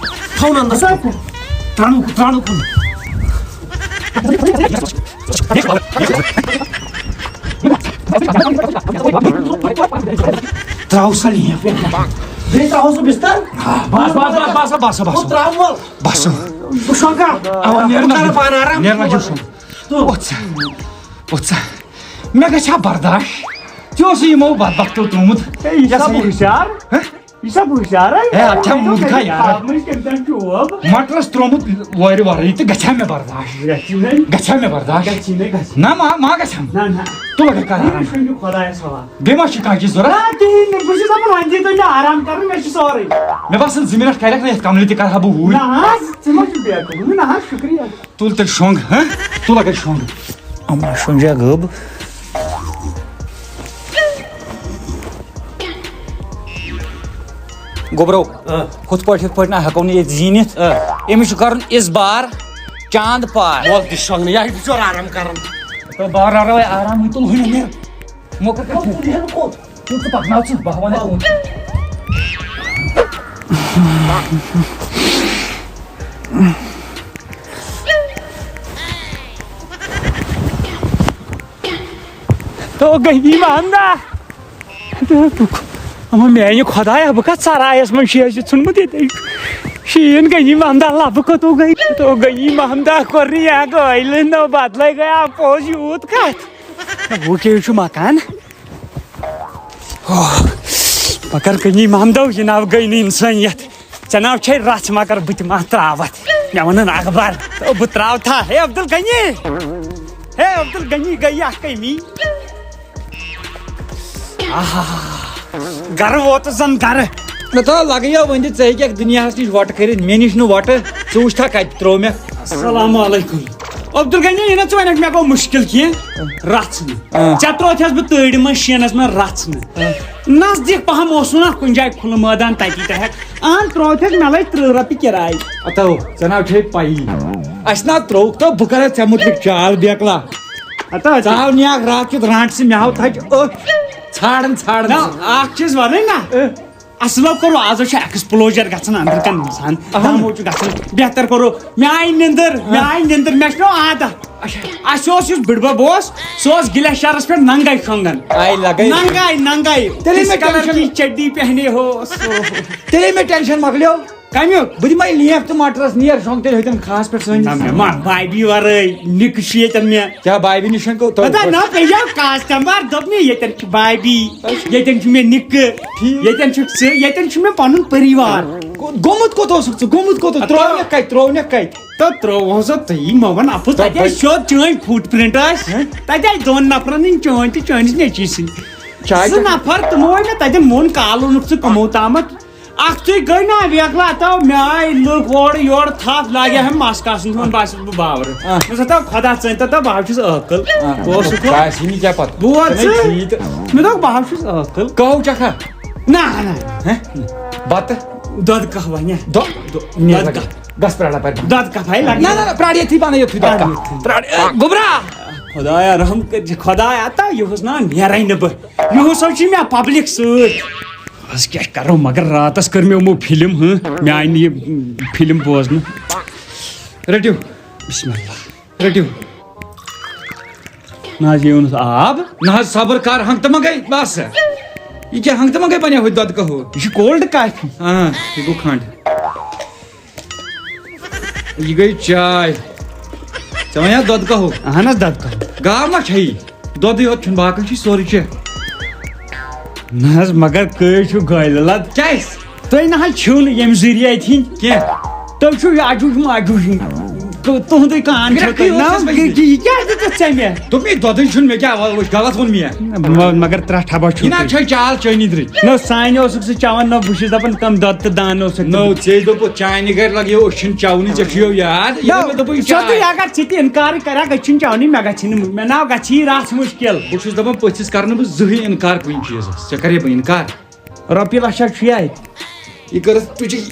تھاوُن اندس کُن۔ ترٛاونہٕ کُن، ترٛاونہٕ کُن۔ ترٛاو سا یہِ۔ بیٚیہِ ترٛاوہوس بہٕ بستر۔ آ، بس، بس، بس، بس، بس، بس۔ ہُہ ترٛاو وَل۔ بس۔ بہٕ شۄنٛگا۔ اوا، نیر نہ۔ بہٕ کرٕ پانہٕ آرام۔ نیر نہ، یہِ شۄنٛگ۔ تُل۔ وۄتھ سا۔ وۄتھ سا۔ مےٚ گژھِ ہا برداش۔ ژےٚ اوسُے یِمو بدبختو ترٛوومُت۔ ہے، یہِ چھا یہِ ہسا یہِ۔ بہٕ ہُشیار؟ ہہ؟ یہِ چھا بہٕ ہُشیارے؟ ہے، اَتھ چھا موٗد کھا یارٕ؟ مٹرس ترٛوومُت وورِ ورٲے تہٕ گژھِ ہا مےٚ برداش؟ گژھِ نہٕ۔ گژھِ ہا مےٚ برداش؟ گژھِ نہٕ، گژھِ نہٕ۔ نہ، ما، ما گژھِ ہا۔ نہ، نہ۔ تُل اگر کر آرام۔ وۄنۍ چھُ خۄدایَس حوالہٕ۔ بیٚیہِ ما چھُ کانٛہہ چیٖز ضوٚرَتھ؟ نہ، کِہیٖنۍ نہٕ، بہٕ چھُس دَپان وۄنۍ دِیِو تُہۍ مےٚ آرام کَرُن، مےٚ چھُ سورُے۔ مےٚ باسان زٕ مِنٹ کَرٮ۪کھ نہ یَتھ کملہِ تہِ کَرٕ ہا بہٕ اوٗرۍ۔ نہ حظ، ژٕ ما چھُکھ بیقل؟ نہ حظ، شُکریہ۔ تُل تیٚلہِ شۄنٛگ، ہہ؟ تُل اگر شۄنٛگ۔ اما شۄنٛجا گٔب۔ گوٚبرو، آ۔ ہُتھ پٲٹھۍ، ہُتھ پٲٹھۍ نہ ہٮ۪کو نہٕ ییٚتہِ زیٖنِتھ۔ آ۔ أمِس چھُ کَرُن اِس بار چاند پار۔ وَل دِ شۄنٛگنہٕ، یہِ ہا چھُ بِچور آرام کَران۔ تہٕ بار رَٹو وۄنۍ آرام، وۄنۍ تُل ہُنہِ نیر۔ موقع کَتھ؟ وَل تُل یہِ ہَن کوٚت؟ تُل ژٕ پَکناو ژٕ، بہٕ ہاوَن ژےٚ کوٚت۔ تو گٔے یِم اَندا۔ اما میانہِ خۄدایا، بہٕ کتھ سرایس منٛز چھُ اَسہِ ژھُنمُت ییٚتہِ؟ شیٖن گٔے یِم اَندا لبہٕ کوٚتو گٔے؟ تو گٔے یِم اَندا کوٚر نہٕ یا گٲلۍ نہ بدلے گٔے آ پوٚز یوٗت کتھ۔ وۄنۍ کیٛاہ چھُ مکان؟ اوہ، مگر غنی محمدو، یہِ ناو گٔے نہٕ اِنسٲنیت۔ ژےٚ ناو چھے رژھ، مگر بہٕ تہِ ما تراوتھ۔ مےٚ وَنُن اخبار، تہٕ بہٕ ترٛاوتھا۔ ہے عبدالغنی، ہے عبدالغنی گٔیی اکھ کٔمی۔ آہا، گرٕ ووتُس زن گرٕ۔ مےٚ تھوٚو لگے یو ؤنِتھ، ژٕ ہیٚککھ دُنیاہس نِش وۄٹہٕ کٔرِتھ، مےٚ نِش نہٕ وۄٹہٕ۔ ژٕ وٕچھتھا کتہِ ترٛوو مےٚ۔ السلام علیکم۔ عبدالغنی، یہِ نہ ژٕ وَنکھ مےٚ گوٚو مُشکِل کینٛہہ، رژھ نہٕ۔ آ۔ ژےٚ ترٛووتھس بہٕ تۭرِ منٛز شیٖنس منٛز رژھ نہٕ۔ آ۔ نزدیٖک پہم اوسُے نہ کُنہِ جایہِ کھُلہٕ مٲدان، تتی ترٛہکھ۔ اہن ترٛووتھس مےٚ لٔج ترٕٛہ رۄپیہِ کِراے۔ اتو، ژےٚ نہ چھے پَیی۔ اَسہِ نہ ترٛووُکھ تہٕ بہٕ کَرے ژےٚ مُتلِق چال بیکلا۔ اتو، ژٕ ہاو نیاکھ راتھ کیُتھ رانٛٹہٕ سۭتۍ، مےٚ ہاو تھچہِ أچھ ژھانٛڈان ژھانٛڈان۔ نہ، اکھ چیٖز وَنٕے نہ۔ اصلو کوٚروٕ، آز چھُ ایکسپلوجر گژھان أنٛدرٕ کَنہِ اِنسان۔ اہن۔ دمو چھُ گژھان۔ بہتر کوٚروٕ۔ مےٚ آیہِ نِندٕر، مےٚ آیہِ نِندٕر، مےٚ چھُنو عادت۔ اچھا۔ اَسہِ اوس یُس بٕڈبب اوس، سُہ اوس گلیشیرس پٮ۪ٹھ ننگے شۄنگان۔ آیہِ لگے۔ ننگے، ننگے۔ تیٚلے کس مےٚ کلر ٹینشن۔ کی چڈی پہنے ہو؟ تیٚلے مےٚ ٹینشن مۄکلیو۔ کمیُک؟ بہٕ دِمے لیف تہٕ مٹرس نیر شۄنگ تیٚلہِ ہوٚتٮ۪ن کھاہس پٮ۪ٹھ سٲنِس۔ نہ، مےٚ ما بایبی ورٲے نِکہٕ چھُ ییٚتٮ۪ن مےٚ۔ کیٛاہ بایبی نِش چھَنہٕ کو-، تو-، پتہ نہ، مےٚ یہِ کاسٹمر دوٚپ مےٚ، ییٚتٮ۪ن چھُ بایبی، ٹھیٖک۔ ییٚتٮ۪ن چھُ مےٚ نِکہٕ، ٹھیٖک۔ ییٚتٮ۪ن چھُکھ ژٕ، ییٚتٮ۪ن چھُ مےٚ پَنُن پٔریوار۔ گوٚمُت کوٚت اوسُکھ ژٕ؟ گوٚمُت کوٚت اوس؟ اَدٕ ترٛوونَکھ کَتہِ؟ ترٛوونَکھ کَتہِ؟ تہٕ ترٛووہو سا تُہی، مےٚ وَن اَپُز، تَتہِ آسہِ سیوٚد چٲنۍ فُٹ پرٛنٛٹ آسہِ۔ ہہ؟ تَتہِ آسہِ دۄن نفرَن ہٕنٛدۍ، چٲنۍ تہٕ چٲنِس نیٚچوِس سٕنٛدۍ۔ چاے زٕ چکھ۔ نفر، تِمو وَنہِ مےٚ تَتٮ۪ن ووٚن کالہٕ اوٚنُکھ ژٕ کٕمو تامَتھ۔ اَکھ تُے گٔے نا ویکلا تو، مےٚ آے لُکھ اورٕ یورٕ تھپھ، لاگے ہم مَس کاسُن، تِمن باسیٚس بہٕ باورٕ۔ آ۔ مےٚ دوٚپُس، "خۄدا ژٲنۍ تو، بہٕ ہا چھُس عٲقل۔" آ۔ بہٕ اوسُس نہٕ، باسہِ نہٕ کیٛاہ پتہٕ۔ بہٕ اوسُس، ژےٚ چھُے تہٕ۔ مےٚ دوٚپ، "بہٕ ہا چھُس عٲقل۔" کہو چکھا؟ نہ، نہ۔ ہہ؟ بتہٕ؟ دۄدٕ کہوہ، نہ۔ دۄ-، دۄ-، دۄدٕ کہوہ۔ گژھ پرٛارا پرِ۔ دۄدٕ کہوہ ہے لگہِ۔ نہ، نہ، نہ، پرٛار یتھی بنہٕ، یتھی دۄدٕ دۄدٕ کہوہ۔ کہوہ۔ پرٛار، اے، گوٚبرا۔ خۄدایا رحم کٔرزِ، خۄدایا، تا یُہُس نا نیرے نہٕ بہٕ۔ یُہُس حظ چھِ مےٚ پبلک سۭتۍ۔ از کیٛاہ کرو، مگر راتس کٔر مےٚ یِمو فلم، ہہ؟ مےٚ آیہِ نہٕ یہِ فلم بوزنہٕ۔ رٔٹِو۔ بسم اللہ۔ رٔٹِو۔ نہ حظ، یہِ اوٚنُس آب۔ نہ حظ، صبر کر، ہنٛگتہٕ منٛگے بس۔ یہِ کیٛاہ ہنٛگتہٕ منٛگے بنیو ہوٚتہِ دۄدٕ کہوٕ؟ یہِ چھُ کولڈ کافی۔ آ، یہِ گوٚو کھنٛڈ۔ یہِ گٔے چاے۔ ژےٚ وَنیا دۄدٕ کہوٕ؟ اہن حظ، دۄدٕ کہوٕ۔ گاو ما چھیی؟ دۄدٕے یوت چھُنہٕ، باقٕے چھُے سورُے چٮ۪تھ۔ نہ حظ، مگر کٔہۍ چھُو گٲلۍ لد؟ کیٛازِ؟ تُہۍ نہ حظ چھِو نہٕ ییٚمہِ ذٔریعہٕ اَتہِ ہِنٛدۍ۔ کینٛہہ۔ تُہۍ چھِو یہِ عجوٗج ماجوٗج۔ تُ-، تُہُنٛدُے کان چھو گرٛٮ۪کھٕے تُہۍ۔ نہ، اوسُس بہٕ یہِ، یہِ کیٛازِ دِژٕتھ ژےٚ مےٚ؟ دوٚپمَے دۄدٕے چھُنہٕ، مےٚ کیٛاہ وۄنۍ وٕچھ، غلط ووٚن مےٚ۔ مگر ترٛٹھ ہبا چھُو یہِ نہ تُہۍ۔ چھے چال چٲنی درٕج۔ نہ، سانہِ اوسُکھ ژٕ چٮ۪وان، نہ، بہٕ چھُس دَپان، کَم دۄد تہٕ دانہٕ اوسُکھ نہ، تِم۔ ژےٚ دوٚپُتھ، چانہِ گرِ لَگیو، أسۍ چھِنہٕ چٮ۪وانٕے، ژےٚ چھُیو یاد، ییٚلہِ نہ، مےٚ دوٚپُے ژٕ چاے۔ تُہۍ اگر ژٕ تہِ اِنکارٕے کَرکھ، أسۍ چھِنہٕ چٮ۪وانٕے، مےٚ گژھِ نہٕ، مےٚ ناو گژھِ یی رَژھ مُشکِل۔ بہٕ چھُس دَپان، پٔژھِس کَرٕ نہٕ بہٕ زٕہٕے اِنکار کُنہِ چیٖزَس، ژےٚ کَرے بہٕ اِنکار؟ رۄپیہِ لَچھا چھُ یہِ اَتہِ۔ یہِ کٔرٕتھ تُجی۔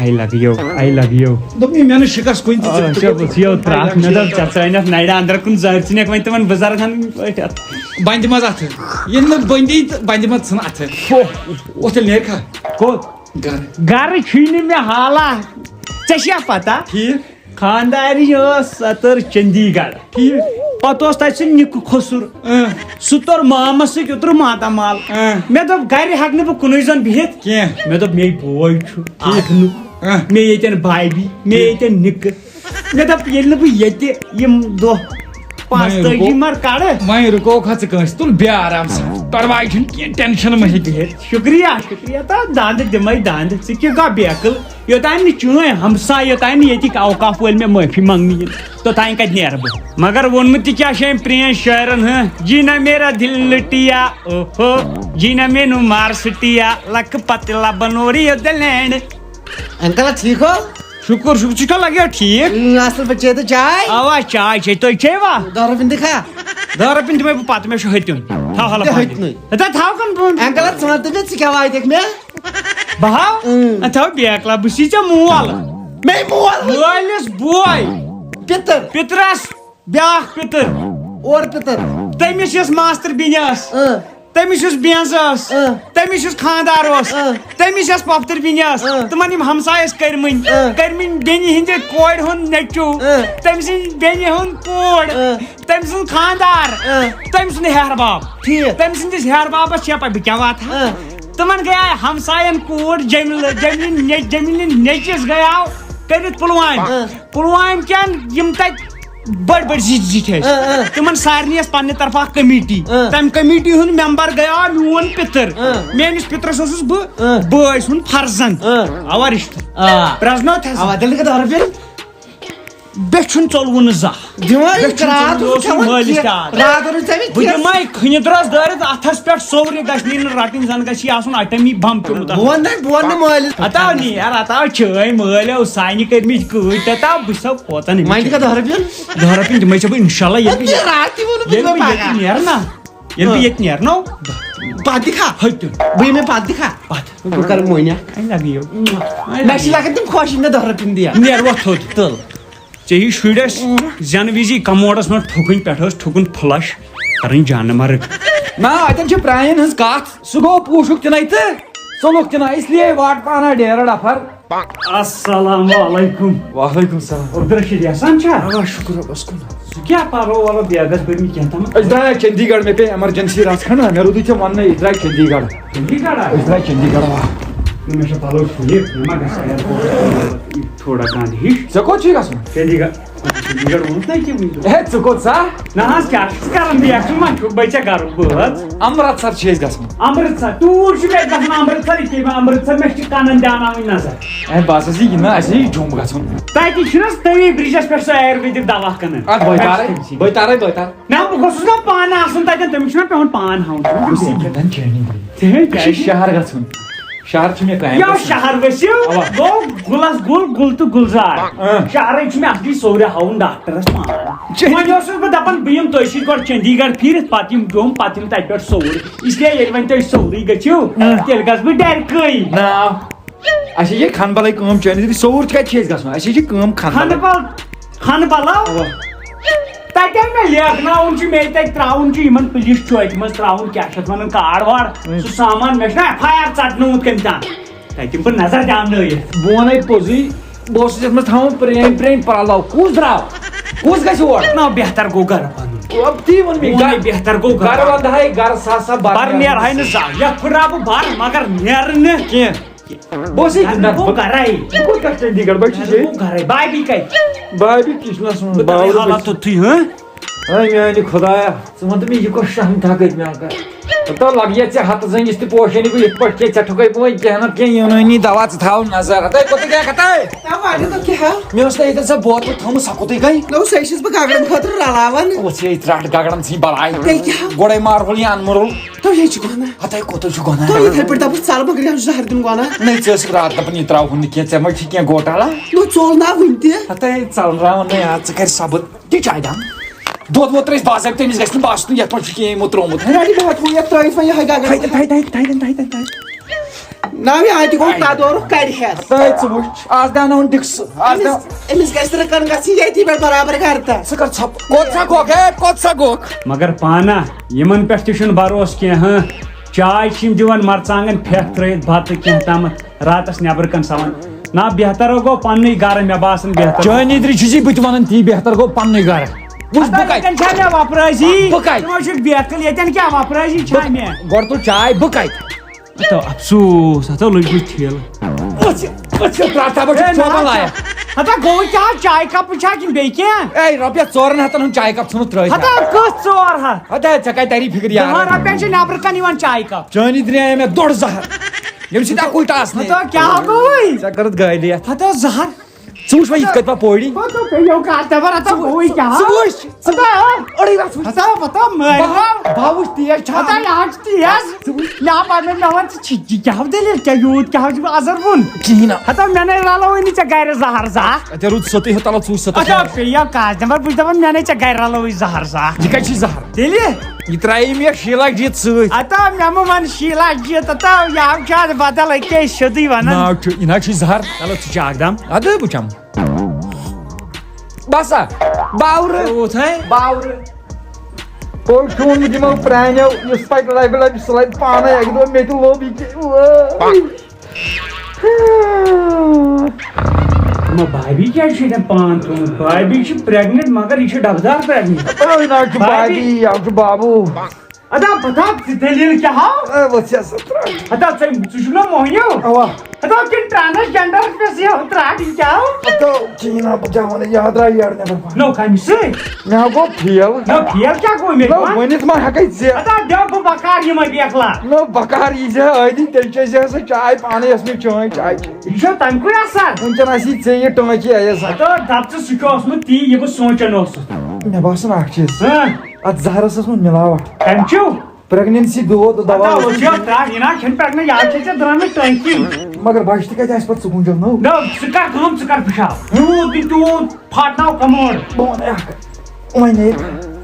I love you, I love you۔ دوٚپمَے، مےٚ نہٕ شِکَس کُنہِ تہِ آ، ژٕ۔ چلو، یہِ اوت ترٛٹھ۔ مےٚ دوٚپ، ژےٚ ژٲنِتھ نَرِ اَندَر کُن زٲرۍ ژٕ نِکھ وۄنۍ تِمَن بُزرگَن پٲٹھۍ اَتھ۔ بَنہِ دِمَس اَتھٕ۔ ییٚلہِ نہٕ بٔنٛدی تہٕ بَنہِ دِمَس ژھٕن اَتھٕ۔ ہو۔ اوٚتھ تیٚلہِ نیرِ کھا؟ کوٚت؟ گَرٕ۔ گَرٕ چھُے نہٕ مےٚ حالا۔ ژےٚ چھےٚ پَتہ؟ ٹھیٖک۔ خانٛدارِنۍ ٲس، سۄ تٔر چندی گڑھ۔ ٹھیٖک۔ پتہٕ اوس تتہِ سُہ نِکہٕ کھوٚسُر۔ اۭں۔ سُہ توٚر مامس سۭتۍ، اوترٕ ماتامال۔ اۭں۔ مےٚ دوٚپ، گرِ ہٮ۪کہٕ نہٕ بہٕ کُنُے زوٚن بِہِتھ۔ کینٛہہ۔ مےٚ دوٚپ، مے بوے چھُ، ٹھیٖک۔ اکھ نُہ۔ اۭں۔ مے ییٚتٮ۪ن بابی، مے ییٚتٮ۪ن نِکہٕ۔ مےٚ دوٚپ، ییٚلہِ نہٕ بہٕ ییٚتہِ یِم دۄہ پانٛژتٲجی وۄنۍ رُکو۔ مر کڑٕ۔ وۄنۍ رُکوکھ ژٕ کٲنٛسہِ، تُل بیٚہہ آرام سان۔ پرواے چھُنہٕ کینٛہہ، ٹینشن مہ ہیٚیہِ۔ شُکریہ، شُکریہ۔ تہٕ دنٛد دِمے دنٛد، ژٕ کیٛاہ گوٚو بے عقل؟ یوٚتام نہٕ چٲنۍ ہمساے، یوٚتام نہٕ ییٚتِکۍ اوقاف وٲلۍ مےٚ معٲفی منٛگنہٕ یِن، توٚتام کتہِ نیرٕ بہٕ؟ مگر ووٚنمُت تہِ کیٛاہ چھِ أمۍ پرٛٲنۍ شٲعرن، ہہ؟ جینا میرا دل لٹیا، اوہو، جینا مینو مار سٹیا، لکھ پتلا بنوری دلینڈ۔ انکل، ٹھیک ہو؟ شُکُر، شُکُر، ژٕ چھُکھا لگیو ٹھیٖک؟ اۭں، اصل پٲٹھۍ، چے تہٕ چاے؟ اوا، چاے چے، تُہۍ چیوا؟ دہ رۄپیہِ دِکھا؟ دہ رۄپیہِ دِمے بہٕ پتہٕ، مےٚ چھُ ہیٚتیُن۔ تھاو حلس تہِ منٛز۔ ہیٚتنُے۔ ہے، تہٕ تھاو کم بۄن۔ انکل، ژٕ وَن تہٕ مےٚ، ژٕ کیٛاہ واتٮ۪کھ مےٚ؟ بہٕ ہا؟ اۭں۔ ہے، تھاو بیکلا، بہٕ چھُسے ژےٚ مول۔ مے مول؟ مٲلِس بوے۔ پِتٕر۔ پِترس بیٛاکھ پِتٕر۔ اورٕ پِتٕر۔ تٔمِس یۄس ماستٕر بیٚنہِ ٲس۔ اۭں۔ تٔمِس یُس بینٛز ٲس، اۭں۔ تٔمِس یُس خانٛدار اوس، اۭں۔ تٔمِس یۄس پۄپھتٕر بیٚنہِ ٲس، اۭں۔ تِمن یِم ہمسایہِ ٲسۍ کٔرمٕتۍ، اۭں۔ کٔرمٕتۍ بیٚنہِ ہٕنٛدِ کورِ ہُنٛد نیٚچوٗ، اۭں۔ تٔمۍ سٕنٛدِ بیٚنہِ ہُنٛد کوٗر، اۭں۔ تٔمۍ سُنٛد خانٛدار، اۭں۔ تٔمۍ سُنٛد ہیہر باب۔ ٹھیٖک۔ تٔمۍ سٕنٛدِس ہیہر بابس چھےٚ پَے بہٕ کیٛاہ واتہٕ ہا؟ اۭں۔ تِمن گٔیے ہمساین کوٗر جمیلہٕ، جمیلٕنۍ نیٚچ-، جمیلٕنۍ نیٚچوِس گٔیاو کٔرِتھ پُلوامہِ۔ اۭں۔ پُلوامہِ کٮ۪ن یِم تَتہِ بٔڑۍ بٔڑۍ زِٹھۍ زِٹھۍ ٲسۍ۔ اۭں، اۭں۔ تِمن سارنٕے ٲس پننہِ طرفہٕ اکھ کمیٹی۔ اۭں۔ تمہِ کمیٹی ہُنٛد ممبر گٔیو میون پِتٕر۔ اۭں۔ میٲنِس پِترس اوسُس بہٕ اۭں۔ بٲے سُنٛد فرزند۔ اۭں۔ اوا رشتہٕ۔ آ۔ پرزنٲوتھ حظ۔ اوا، تیٚلہِ کتھ ہرفِن؟ بیٚیہِ چھُنہٕ ژوٚلوُن نہٕ زانٛہہ۔ دِوان بیٚیہِ چھُنہٕ راتھ ژوٚلوُن وٕچھان اوسُم وۄنۍ مٲلِس کیٚنٛہہ۔ تہِ عادت۔ راتھ اوس ژےٚ مےٚ بہٕ کیٚنٛہہ۔ دِمے کھٔنِتھ درٛس دٲرِتھ اتھس پٮ۪ٹھ، سورُے گژھِ نہٕ رٹٕنۍ، زن گژھِ یہِ آسُن اٹمی بم پیوٚمُت اتھ۔ بہٕ وَنہٕ نہٕ، بہٕ وَنہٕ نہٕ مٲلِس۔ ہتا نیر، ہتا چھٲنۍ مٲلۍ، او سانہِ کٔرمٕتۍ کۭتۍ، تتا بہٕ چھسو کوتن أمِس۔ وۄنۍ تہِ کتھ ہرفِن؟ دہ رۄپیہِ دِمے ژےٚ بہٕ انشاءاللہ، ییٚلہِ بہٕ اَدٕ یہِ راتھ تہِ ووٚنُم ییٚلہِ بہٕ بہٕ ییٚتہِ پگاہ۔ نیرٕ نا، ییٚلہِ بہٕ ہاں۔ ییٚتہِ نیرٕ نا۔ پتہٕ دِکھا؟ ہتہِ۔ بہٕ یِمے پتہٕ دِکھا؟ پتہٕ۔ بہٕ کرٕ مۄنہِ۔ اے لگیو۔ اے مےٚ چھِ لگیو۔ لگان تِم خۄش، یِم مےٚ دہ رۄپیہِ دِیا۔ نیر وۄتھ تھوٚد۔ تُل۔ ژےٚ ہی شُرۍ ٲسۍ زٮ۪نہٕ وِزی کموڈس منٛز ٹھُکٕنۍ، پٮ۪ٹھٕ ٲس ٹھُکُن فلش کرٕنۍ جانہٕ مرگ۔ نا، اتٮ۪ن چھِ پرٛانٮ۪ن ہٕنٛز کتھ۔ سُہ گوٚو پوٗشُک تہِ نَے تہٕ ژوٚلُکھ تہِ نَے، اس لیے واٹ پانا ڈیرٕ ڈفر۔ السلام علیکم۔ وعلیکم السلام۔ عبدالرشید احسان چھا؟ آ، شُکُر رۄبس کُن۔ سُہ کیٛاہ پرو ولو بیگس بٔرمٕتۍ کینٛہہ تام؟ أسۍ درٛاے چندی گڑھ، مےٚ پیٚیہِ ایمرجنسی رژھ کھنٛڈ نا، مےٚ روٗدُے ژےٚ وننَے، أسۍ درٛاے چندی گڑھ۔ چندی گڑھ ہا؟ أسۍ درٛاے چندی گڑھ، آ۔ نہ، مےٚ چھِ پلو چھُلِتھ، مےٚ ما گژھِ airport تھوڑا گنٛد ہِش۔ ژےٚ کوٚت چھُے گژھُن؟ چندی گڑھ۔ چندی گڑھ ووٚنُتھ نہ أکیٛاہ وٕنۍ۔ ہے، ژٕ کوٚت سا؟ نہ حظ، کیٛاہ چھُکھ ژٕ کران؟ بہٕ یَتھ چھُ وۄنۍ چھُکھ بَے ژےٚ گرُک بٲژ۔ امرتسر چھِ أسۍ گژھُن۔ امرتسر؟ توٗر چھُ مےٚ گژھُن امرتسر، یہِ کیٛاہ مےٚ امرتسر، مےٚ چھِ کَنَن دیٛاناوٕنۍ نظر۔ ہے، بہٕ ہسا چھُس یہِ گِنٛدان، اَسہِ چھِ یہِ جوٚم گژھُن۔ تَتہِ چھُنہٕ حظ تٔوی برٛجَس پٮ۪ٹھ سُہ آیُرویدِک دوا کٕنان؟ اَدٕ بہٕ تارَے، بہٕ تارَے، بہٕ تارٕ۔ نہ، بہٕ گوٚژھُس نا پانہٕ آسُن تَتٮ۪ن، تٔمِس چھُنہ پٮ۪وان پانہٕ ہاوُن۔ بہٕ چھُس یہِ گِنٛدان چینی۔ ژےٚ ہے اَسہِ چھُ کیٛازِ؟ شہر گژھُن۔ شہر چھُ مےٚ کامہِ یو گژھُن۔ شہر ؤسِو، اَوا۔ گوٚو گُلس گُل، گُل تہٕ گُلزار۔ اۭں۔ شہرٕے چھُ مےٚ اصلی سورُے ہاوُن ڈاکٹرس پانہٕ۔ چے- وۄنۍ اوسُس بہٕ دپان بہٕ یِمہٕ تُہۍ سۭتۍ گۄڈٕ چندی گڑھ پھیٖرِتھ، پتہٕ یِم جوٚم، پتہٕ یِم تتہِ پٮ۪ٹھ سوٚوُر۔ اس لیے ییٚلہِ وۄنۍ تُہۍ سوٚورٕے گٔژھِو، اۭں۔ تیٚلہِ گژھٕ بہٕ ڈرِ کٔنۍ۔ نا، اَسہِ چھِ کھنہٕ بلے کٲم چٲنِس، سوٚوُر چھِ کتہِ چھِ أسۍ گژھُن؟ اَسہِ چھِ کٲم کھنہٕ بلے۔ کھنہٕ بل، کھنہٕ بلو؟ اَوا۔ تَتہِ مےٚ لیکھناوُن چھُ، مےٚ تَتہِ ترٛاوُن چھُ یِمَن پُلیٖس چوکہِ منٛز ترٛاوُن، کیٛاہ چھِ اَتھ وَنان، کارڈ وارڈ، اۭں۔ سُہ سامان، مےٚ چھُنہ ایف آی آر ژَٹنومُت کٔمۍ تام۔ تَتہِ دِمہٕ بہٕ نظر دیٛاونٲیِتھ۔ بہٕ وَنَے پوٚزُے، بہٕ اوسُس یَتھ منٛز تھاوان پرٛٲنۍ پرٛٲنۍ پَلو۔ کُس درٛاو؟ کُس گژھِ اور؟ نہ، بہتر گوٚو گرٕ پَنُن۔ تی ووٚن مےٚ، بہٕ وَنَے گرٕ، بہتر گوٚو گرٕ۔ گرٕ وَندٕ ہاے، گرٕ سا سا بَرٕ بَرٕ نیرٕ ہاے نہٕ زانٛہہ۔ یَتھ پھٕٹراو بہٕ بَرٕ، مگر نیرٕ نہٕ کینٛہہ۔ بہٕ اوسُس گِنٛدان۔ گوٚو گرے۔ بہٕ کوٚت گژھٕ چندی گڑھ؟ بہٕ چھُس ییٚتہِ۔ گرے۔ بابی کتہِ؟ بابی تہِ چھُنہٕ آسان۔ بہٕ بابا ترٛاوٕ حالات توٚتھُے، ہاں؟ اے میانہِ خدایا، ژٕ وَن تہٕ مےٚ، یہِ کۄس شہم تھکھ أتھۍ مےٚ اَکھ؟ ہتا لگہِ ژےٚ ہتہٕ زٔنِس تہِ پوشٲنی، بہٕ یِتھ پٲٹھۍ کیٛاہ ژےٚ ٹھُکے بہٕ وۄنۍ کینٛہہ نتہٕ کینٛہہ یوٗنٲنی دوا، ژٕ تھاو نظر۔ ہتے کوٚت گٔے کھتے؟ نہ، وۄنۍ دوٚپ کیٛاہ ہا؟ مےٚ ٲس نہٕ ییٚتٮ۪ن سۄ بوتل تھٲومٕژ، سۄ کوٚتٕے گٔے؟ نہ، سۄے چھَس بہٕ گگرن خٲطرٕ رلاوان۔ وٕژھ یے ترٛٹھ گگرن ژھٕنۍ بلاے۔ تیٚلہِ کیٛاہ؟ گۄڈے مارہول یہِ انمُرُل۔ تۄہہِ ہے چھُ گۄناہ۔ ہتے کوٚت چھُ گۄناہ؟ تۄہہِ یِتھَے پٲٹھۍ دَپُن ژَل مۄکھ، یہِ چھُ زہر دیُن گۄناہ۔ نَے، ژٕ ٲسٕکھ راتھ دَپان یہِ ترٛاوہون نہٕ کینٛہہ، ژےٚ ما چھُے کینٛہہ گوٹالا؟ نہ، ژوٚل نا وٕنہِ تہِ۔ ہتے ژَل راوان نَے، آ، ژٕ کَر صبر۔ دِ چاے دام۔ دۄد وۄد ترٛٲیِتھ باضٲبطہٕ، تٔمِس گژھِ نہٕ باسُن یَتھ منٛز چھُ کینٛہہ یِمو ترٛوومُت۔ ہے، اَدٕ بہٕ ہٮ۪کہٕ وۄنۍ یَتھ ترٛٲیِتھ وۄنۍ یِہوٚے گگر۔ تھَے، تھَے، تھَے۔ نہ، یہِ آے تہِ گوٚو تَدورُک کَرِ ہٮ۪س۔ تھَے ژٕ وٕچھ، آز دیٛاوناوُن ڈِکسہٕ، آز دیٛاو-، أمِس، أمِس گژھِ نہٕ کَرُن گژھِ ییٚتی پٮ۪ٹھ برابر گرٕ تَس۔ ژٕ کَر ژھۄپ، کوٚت سا گوٚکھ، ہے، کوٚت سا گوٚکھ؟ مگر پانہ یِمن پٮ۪ٹھ تہِ چھُنہٕ بھروسہٕ کینٛہہ، ہاں۔ چاے چھِ یِم دِوان مرژانٛگن پھٮ۪کھ ترٲیِتھ، بتہٕ کینٛہہ تامَتھ راتس نٮ۪برٕ کَنہِ سَوان۔ نہ، بہتر گوٚو پننُے گرٕ، مےٚ باسان بہتر۔ چٲنۍ نِدرِ چھُ زِ بہٕ تہِ وَنان تی، بہتر گوٚو پننُے گرٕ۔ وٕچھ بہٕ ہتا کَتہِ؟ ییٚتٮ۪ن چھا مےٚ وۄپرٲسی؟ بہٕ کَتہِ؟ تِم حظ چھِ بیکٕل، ییٚتٮ۪ن کیٛاہ وۄپرٲسی چھا مےٚ؟ گۄڈٕ تُل چاے، بہٕ کَتہِ؟ ہتا افسوس، ہتا لٔج مےٚ ٹھیلہٕ۔ أسۍ، أسۍ چھِ پرٛٮ۪تھ دۄہ چھِ ہے، نہ، چوبَل نہ، لایان۔ ہتا گوٚو کیٛاہ؟ چایہِ کَپہٕ چھا کِنہٕ بیٚیہِ کینٛہہ؟ اے، رۄپیَس ژورَن ہَتَن ہُنٛد چایہِ کَپ ژھٕنُتھ ترٛٲیِتھ۔ ہتا کٔژ ژور ہَتھ؟ ہتا ژےٚ کَتہِ تَری فِکرِ یارٕ؟ دَہَن رۄپیَن چھِ نٮ۪برٕ کَنہِ یِوان چایہِ کَپ۔ چٲنی درٛاے مےٚ دۄڑ زَہر، ییٚمہِ سۭتۍ اَکُے ٹاس نیرِ۔ ہتا کیٛاہ گوٚوُے؟ ژےٚ کٔرٕتھ گٲلۍ یَتھ۔ ہتا زَہر۔ ژٕ وٕچھ وۄنۍ یِتھ کٔنۍ پَتہٕ پوڑی۔ ہتا پیٚیو کَتھ دَپان، ہتا گوٚوُے کیٛاہ؟ ژٕ وٕچھ۔ ہتا، أڑٕے رَژھ وٕچھ۔ ہتا، ہتا، مٲرۍ بہٕ، بہٕ وٕچھ تیز چھا۔ ہتا، یہِ حظ چھُ تیز۔ ژٕ وٕچھ۔ مےٚ آو پَتہٕ مےٚ وَن ژٕ چھِ یہِ کیٛاہ دٔلیٖل؟ کیٛاہ یوٗت کیٛاہ حظ چھُ اَزَر ووٚن؟ کِہیٖنۍ نہٕ۔ ہتا، مےٚ نَے رَلووُے نہٕ ژےٚ گَرِ زَہر زاکھ۔ اَتہِ روٗد سوٚتُے ہُہ تَلہٕ ژٕ وٕچھ سۄ ہتا، تَتھ۔ پیٚیو کَتھ دَپان، بہٕ چھُس دَپان مےٚ نَے ژےٚ گَرِ رَلووُے زَہر زاکھ۔ یہِ کَتہِ چھِ زَہر؟ تیٚلہِ؟ یہِ ترٛایے مےٚ شیٖلا جیٖت سۭتۍ۔ ہتا، مےٚ مہٕ وَن شیٖلا جیٖت، ہتا، یہِ آو چھُ اَز بدل أکے سیوٚدُے وَنان۔ ناو چھُ، یہِ نہ چھُے زَہر۔ چلو، ژٕ چاکھ دَم۔ اَدٕ بہٕ چَمہٕ۔ بَسا، باورٕ۔ اوتھے؟ باورٕ۔ پوٚز چھُ ووٚنمُت یِمو پرٛانیو، یُس پَکہِ لَبہِ لَبہِ، سُہ لَبہِ پانَے اَکہِ دۄہ، مےٚ تہِ لوٚب یہِ کہِ، وٲے۔ نہ، بابی کیٛازِ چھِ ییٚتٮ۪ن پان تھوٚومُت؟ بابی چھِ pregnant، مگر یہِ چھِ ڈبہٕ دار pregnant۔ أے نہ، یہِ چھُ بابی۔ بابی، یہِ چھُ بابوٗ۔ ادا بتا، ژٕ دٔلیٖل کیٛاہ ہاو؟ اے، وۄتھ ژےٚ سا ترٛٹھ۔ ادا ژےٚ، ژٕ چھُکھ نا موہنیو؟ اوا۔ ادا کِنہٕ transgender پٮ۪س یہِ ترٛٹھ، یہِ کیٛاہ ہاو؟ ادا کِہیٖنۍ نا، بہٕ کیٛاہ وَنہٕ، یہِ ہا درٛاو یٔڈ نٮ۪بر پَہَن۔ نو کَمہِ سۭتۍ؟ مےٚ ہا گوٚو fail۔ نو fail کیٛاہ گوٚو مےٚ؟ نو ؤنِتھ ما ہٮ۪کَے ژےٚ؟ ادا دِیو بہٕ بکار یِمَے بیکلا۔ نو بکار یی زِ ٲدی، تیٚلہِ چیٚے زِ سۄ چاے پانَے، یۄس مےٚ چٲنۍ چاے چھِ۔ یہِ چھُ تَمہِ کُے اثر۔ وٕنکٮ۪ن آسی ژےٚ یہِ ٹٲنٛکی اَیَس۔ ادا دَپ ژٕ، سُہ کیٛاہ اوس نہٕ تی، یہِ بہٕ سونٛچان اوسُس۔ مےٚ باسان اَکھ چیٖز۔ ہاں۔ اتھ زہرس ٲس مےٚ ملاوٹ۔ کمہِ چو؟ Pregnancy دود دوا ادا اوس۔ وٕچھ یہِ ترٛٹھ، یہِ نا چھَنہٕ pregnant، یہِ حظ چھِ ژےٚ درٛامٕژ ٹٲنٛکی۔ مگر بچہِ تہِ کتہِ آسہِ پتہٕ ژٕ گُنجل نو؟ نہ، ژٕ کر کٲم، ژٕ کر پِشاب۔ یوٗت نہٕ تیوٗت پھاٹناو کموڈ۔ بہٕ وَنہٕ اکھ کتھ۔ وۄنۍ نیرِ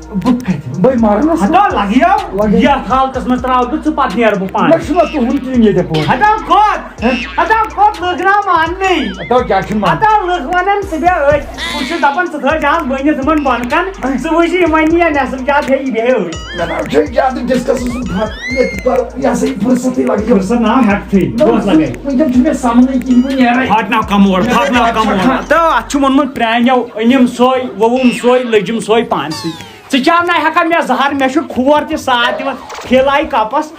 بہٕ کتہِ؟ بہٕ مارٕ نہ ژٕ۔ ہتا لگیو، لگیو۔ یتھ حالتس منٛز ترٛاو بہٕ ژٕ، پتہٕ نیرٕ بہٕ پانہٕ۔ مےٚ چھُنہ تُہُنٛد تہِ ییٚتہِ پوٚز۔ ہتا کوٚت؟ ہتا کوٚت لٔگۍ نہ ماننٕے؟ ہتا کیٛاہ چھُنہٕ مانُن؟ ہتا لٔگۍ ونان ژٕ بیٚہہ أتھۍ۔ بہٕ چھُس دَپان، ژٕ تھٲوزِ ہَن ؤنِتھ یِمَن بۄنہٕ کَن، ژٕ وٕچھ یہِ وۄنۍ یِیہِ نٮ۪صٕب زیادٕ، ہے، یہِ بیٚہہِ أتھۍ۔ مےٚ نہ حظ چھُ زیادٕ discuss سُنٛد فرق، ییٚتہِ پَرُن، یہِ ہسا یہِ فرصتٕے لَگہِ۔ فرصت نہ ہٮ۪کتھٕے، وٕنکٮ۪ن چھُنہٕ مےٚ سَمنٕے کِہیٖنۍ، بہٕ نیرَے۔ پھاٹناو کموڈ، مےٚ پھاٹناو پھاٹناو۔ کموڈ۔ تہٕ اَتھ چھُ ووٚنمُت پرٛانیو، أنِم سۄے، ووٚوُم سۄے، لٔجِم سۄے پانسٕے۔ ژٕ چاو نہ ہٮ۪کان مےٚ زہر، مےٚ چھُ کھور تہِ ساتھ دِوان، پھِل آیہِ کَپَس۔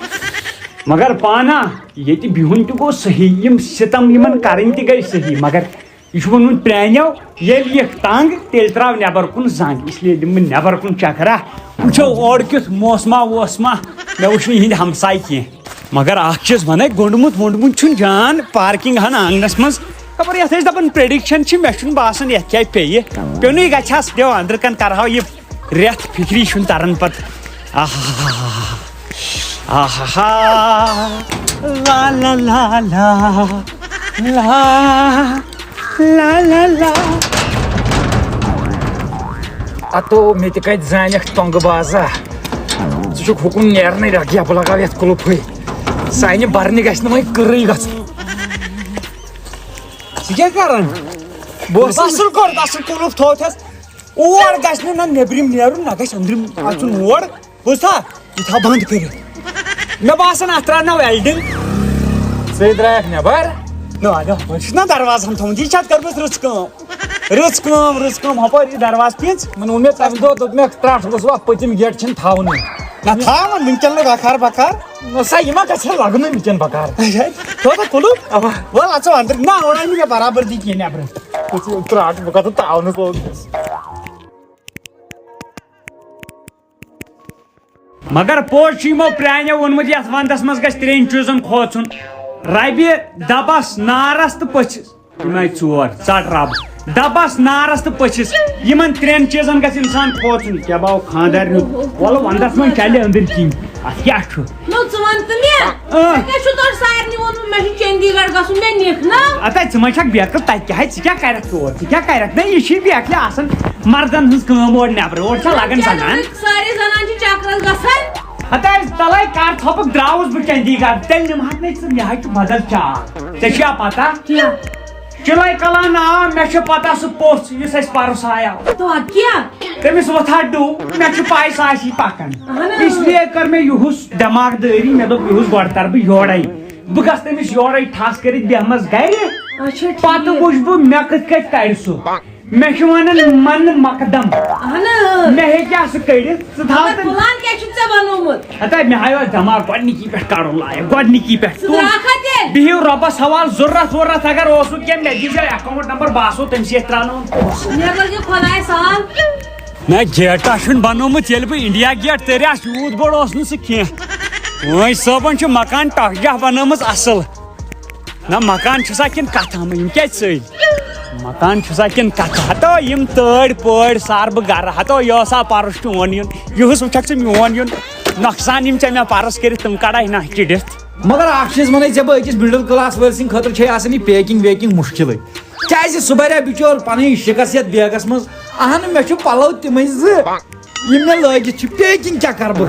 مگر پانہ، ییٚتہِ بِہُن تہِ گوٚو صحیح، یِم سِتَم یِمَن کَرٕنۍ تہِ گٔے صحیح، مگر یہِ چھُ ووٚنمُت پرٛانیو، ییٚلہِ یِکھ تنٛگ، تیٚلہِ ترٛاو نٮ۪بر کُن زنٛگ۔ اس لیے دِمہٕ بہٕ نٮ۪بر کُن چکرا، وٕچھو اورٕ کیُتھ موسما ووسما۔ مےٚ وٕچھ نہٕ یِہِنٛدۍ ہمساے کینٛہہ۔ مگر اکھ چیٖز وَنے، گوٚنٛڈمُت ووٚنٛڈمُت چھُنہٕ جان پارکنگ ہن آنٛگنس منٛز۔ خبر یَتھ ٲسۍ دَپان prediction چھِ، مےٚ چھُنہٕ باسان یَتھ کیٛاہ پیٚیہِ۔ پیوٚنُے گژھِ ہس، دِیو أنٛدرٕ کَن کرہاو یہِ رٮ۪تھ فِکری چھُنہٕ تران پتہٕ۔ آہا۔ آہا۔ لا لا لا لا۔ لا لا لا۔ اتو مےٚ تہِ کتہِ زانکھ ٹۄنٛگہٕ بازا۔ ژٕ چھُکھ حُکُم نیرنٕے رکھ، یا بہٕ لگاو یتھ کُلُفٕے۔ سانہِ برنہِ گژھِ نہٕ وۄنۍ کٕرٕے گژھُن۔ ژٕ کیٛاہ کران؟ بہٕ اوسُس اصل کوٚر، اصل کُلُف تھوٚو تھس۔ اور گژھِ نہٕ نہ نیبرِم نیرُن، نہ گژھِ أنٛدرِم اژُن اور۔ بوٗزتھا؟ یہِ تھاو بنٛد کٔرِتھ۔ مےٚ باسان، اتھ ترٛاوناو welding۔ ژٕے درٛایکھ نٮ۪بر۔ نہ، نہ، وۄنۍ چھُس نہ دروازٕ ہن تھومُت۔ یہِ چھِ اتھ کٔرمٕژ رٕژ کٲم۔ رٕژ کٲم، رٕژ کٲم۔ ہپٲرۍ یہِ دروازٕ پِنٛژ۔ یِمن ووٚن مےٚ تمہِ دۄہ، دوٚپ مےٚ، ترٛٹھ گوٚژھ وۄنۍ پٔتِم گیٹ چھِنہٕ تھاونٕے۔ نہ، تھاوان وٕنکیٚن نہٕ بکار بکار۔ نہ سا، یہِ ما گژھِ ہا لگنُے وٕنکیٚن بکار۔ اچھا، تھوڑا کُلُن۔ اوا۔ وَل، اژو اندر۔ نہ، اوٚڑ آیہِ نہٕ مےٚ برابردی کینٛہہ نٮ۪برٕ۔ ژٕ ترٛٹھ، بہٕ کتھ تاونس لوگُس۔ مگر پوٚز چھُ یِمو پرٛانیو ووٚنمُت، یَتھ وَندَس منٛز گژھِ ترٛٮ۪ن چیٖزَن کھوژُن۔ رَبہِ دَبَس، نارَس تہٕ پٔژھِس۔ یِمَے ژور، ژَٹ رَب۔ دَبَس، نارَس تہٕ پٔژھِس۔ یِمَن ترٛٮ۪ن چیٖزَن گژھِ اِنسان کھوژُن۔ کیٛاہ باو خانٛدارنہِ؟ وَلہٕ وَندَس منٛز چَلہِ أنٛدٕرۍ کِنۍ۔ اَتھ کیٛاہ چھُ؟ نو، ژٕ وَن تہٕ مےٚ۔ اۭں۔ مےٚ چھُ تۄہہِ سارنٕے ووٚنمُت، مےٚ چھُ چندی گڑھ گژھُن، مےٚ نِکھ نا۔ اَتھ ہا، ژٕ ما چھَکھ بیکٕل؟ تَتہِ کیٛاہ ہے، ژٕ کیٛاہ کَرَکھ تور؟ ژٕ کیٛاہ کَرَکھ؟ نہ، یہِ چھِی بیکلہِ آسان مردن ہٕنٛز کٲم اورٕ نٮ۪برٕ، اورٕ چھا لگان زنان؟ سارے زنان چھِ چکرس گژھان۔ ہتا أسۍ تلے کر ژھۄپہٕ، درٛاوُس بہٕ چندی گڑھ، تیٚلہِ نِمہٕ ہاکھ نہٕ ژٕ، مےٚ ہا چھُ بدل چاکھ۔ ژےٚ چھُیا پتہ؟ کیٛاہ؟ چِلے کلان ناو، مےٚ چھُ پتہ سُہ پوٚژھ یُس اَسہِ پرُس آیاو۔ تو اَدٕ کیٛاہ؟ تٔمِس وۄتھا ڈُو، مےٚ چھُ پاے سُہ آسی پکان۔ اہن حظ۔ اس لیے کٔر مےٚ یُہُس دٮ۪ماغ دٲری، مےٚ دوٚپ یُہُس گۄڈٕ ترٕ بہٕ یورے، بہٕ گژھٕ تٔمِس یورے ٹھس کٔرِتھ بیٚہمس گرِ۔ اچھا، ٹھیٖک۔ پتہٕ وٕچھ بہٕ مےٚ کِتھ کٔنۍ ترِ سُہ۔ مےٚ چھُ ونان من مقدم۔ اہن حظ۔ مےٚ ہیٚکیٛاہ سُہ کٔڑِتھ؟ ژٕ تھاو مگر تٔمۍ۔ پلان کیٛاہ چھُتھ ژےٚ بنومُت؟ ہتا مےٚ ہایو دٮ۪ماغ گۄڈنِکی پٮ۪ٹھ کَرُن لایق، گۄڈنِکی پٮ۪ٹھ۔ ژٕ تُل۔ درٛاکھا تیٚلہِ؟ بِہِو رۄبَس حوال، ضروٗرت ووٗرت اگر اوسُکھ کینٛہہ، مےٚ دیٖزیو account number، بہٕ آسو تٔمۍ سٕے اَتھِ ترٛاوناوان پونٛسہٕ۔ مےٚ لٲگِو خۄداے سان۔ نہ، گیٹا چھُنہٕ بنومُت، ییٚلہِ بہٕ انڈیا گیٹ تٔرۍ آس، یوٗت بوٚڑ اوس نہٕ سُہ کینٛہہ۔ وٲنۍ صٲبَن چھُ مکان ٹۄکجاہ بنٲومٕژ اَصٕل۔ نہ، مکان چھُ سا کِنہٕ کتھا؟ یِم کیٛازِ ژٔلۍ؟ مکان چھُ سا کِنہٕ کتھا؟ ہتو یِم تٲڑۍ پٲڑۍ سار بہٕ گرٕ۔ ہتو یہِ اوسا پرُس چون یُن؟ یُہُس وٕچھکھ ژٕ میون یُن؟ نۄقصان یِم ژےٚ مےٚ پرُس کٔرِتھ، تِم کڑے نہ چِڑِتھ۔ مگر اکھ چیٖز ونے ژےٚ بہٕ، أکِس middle class وٲلۍ سٕنٛدِ خٲطرٕ چھے آسان یہِ packing ویکِنگ مُشکِلٕے۔ کیازِ سُہ بریا بِچور پنٕنۍ شِکس یتھ بیگس منٛز؟ اہن، مےٚ چھُ پلو تِمے زٕ۔ یِم مےٚ لٲگِتھ چھِ، packing کیٛاہ کَرٕ بہٕ؟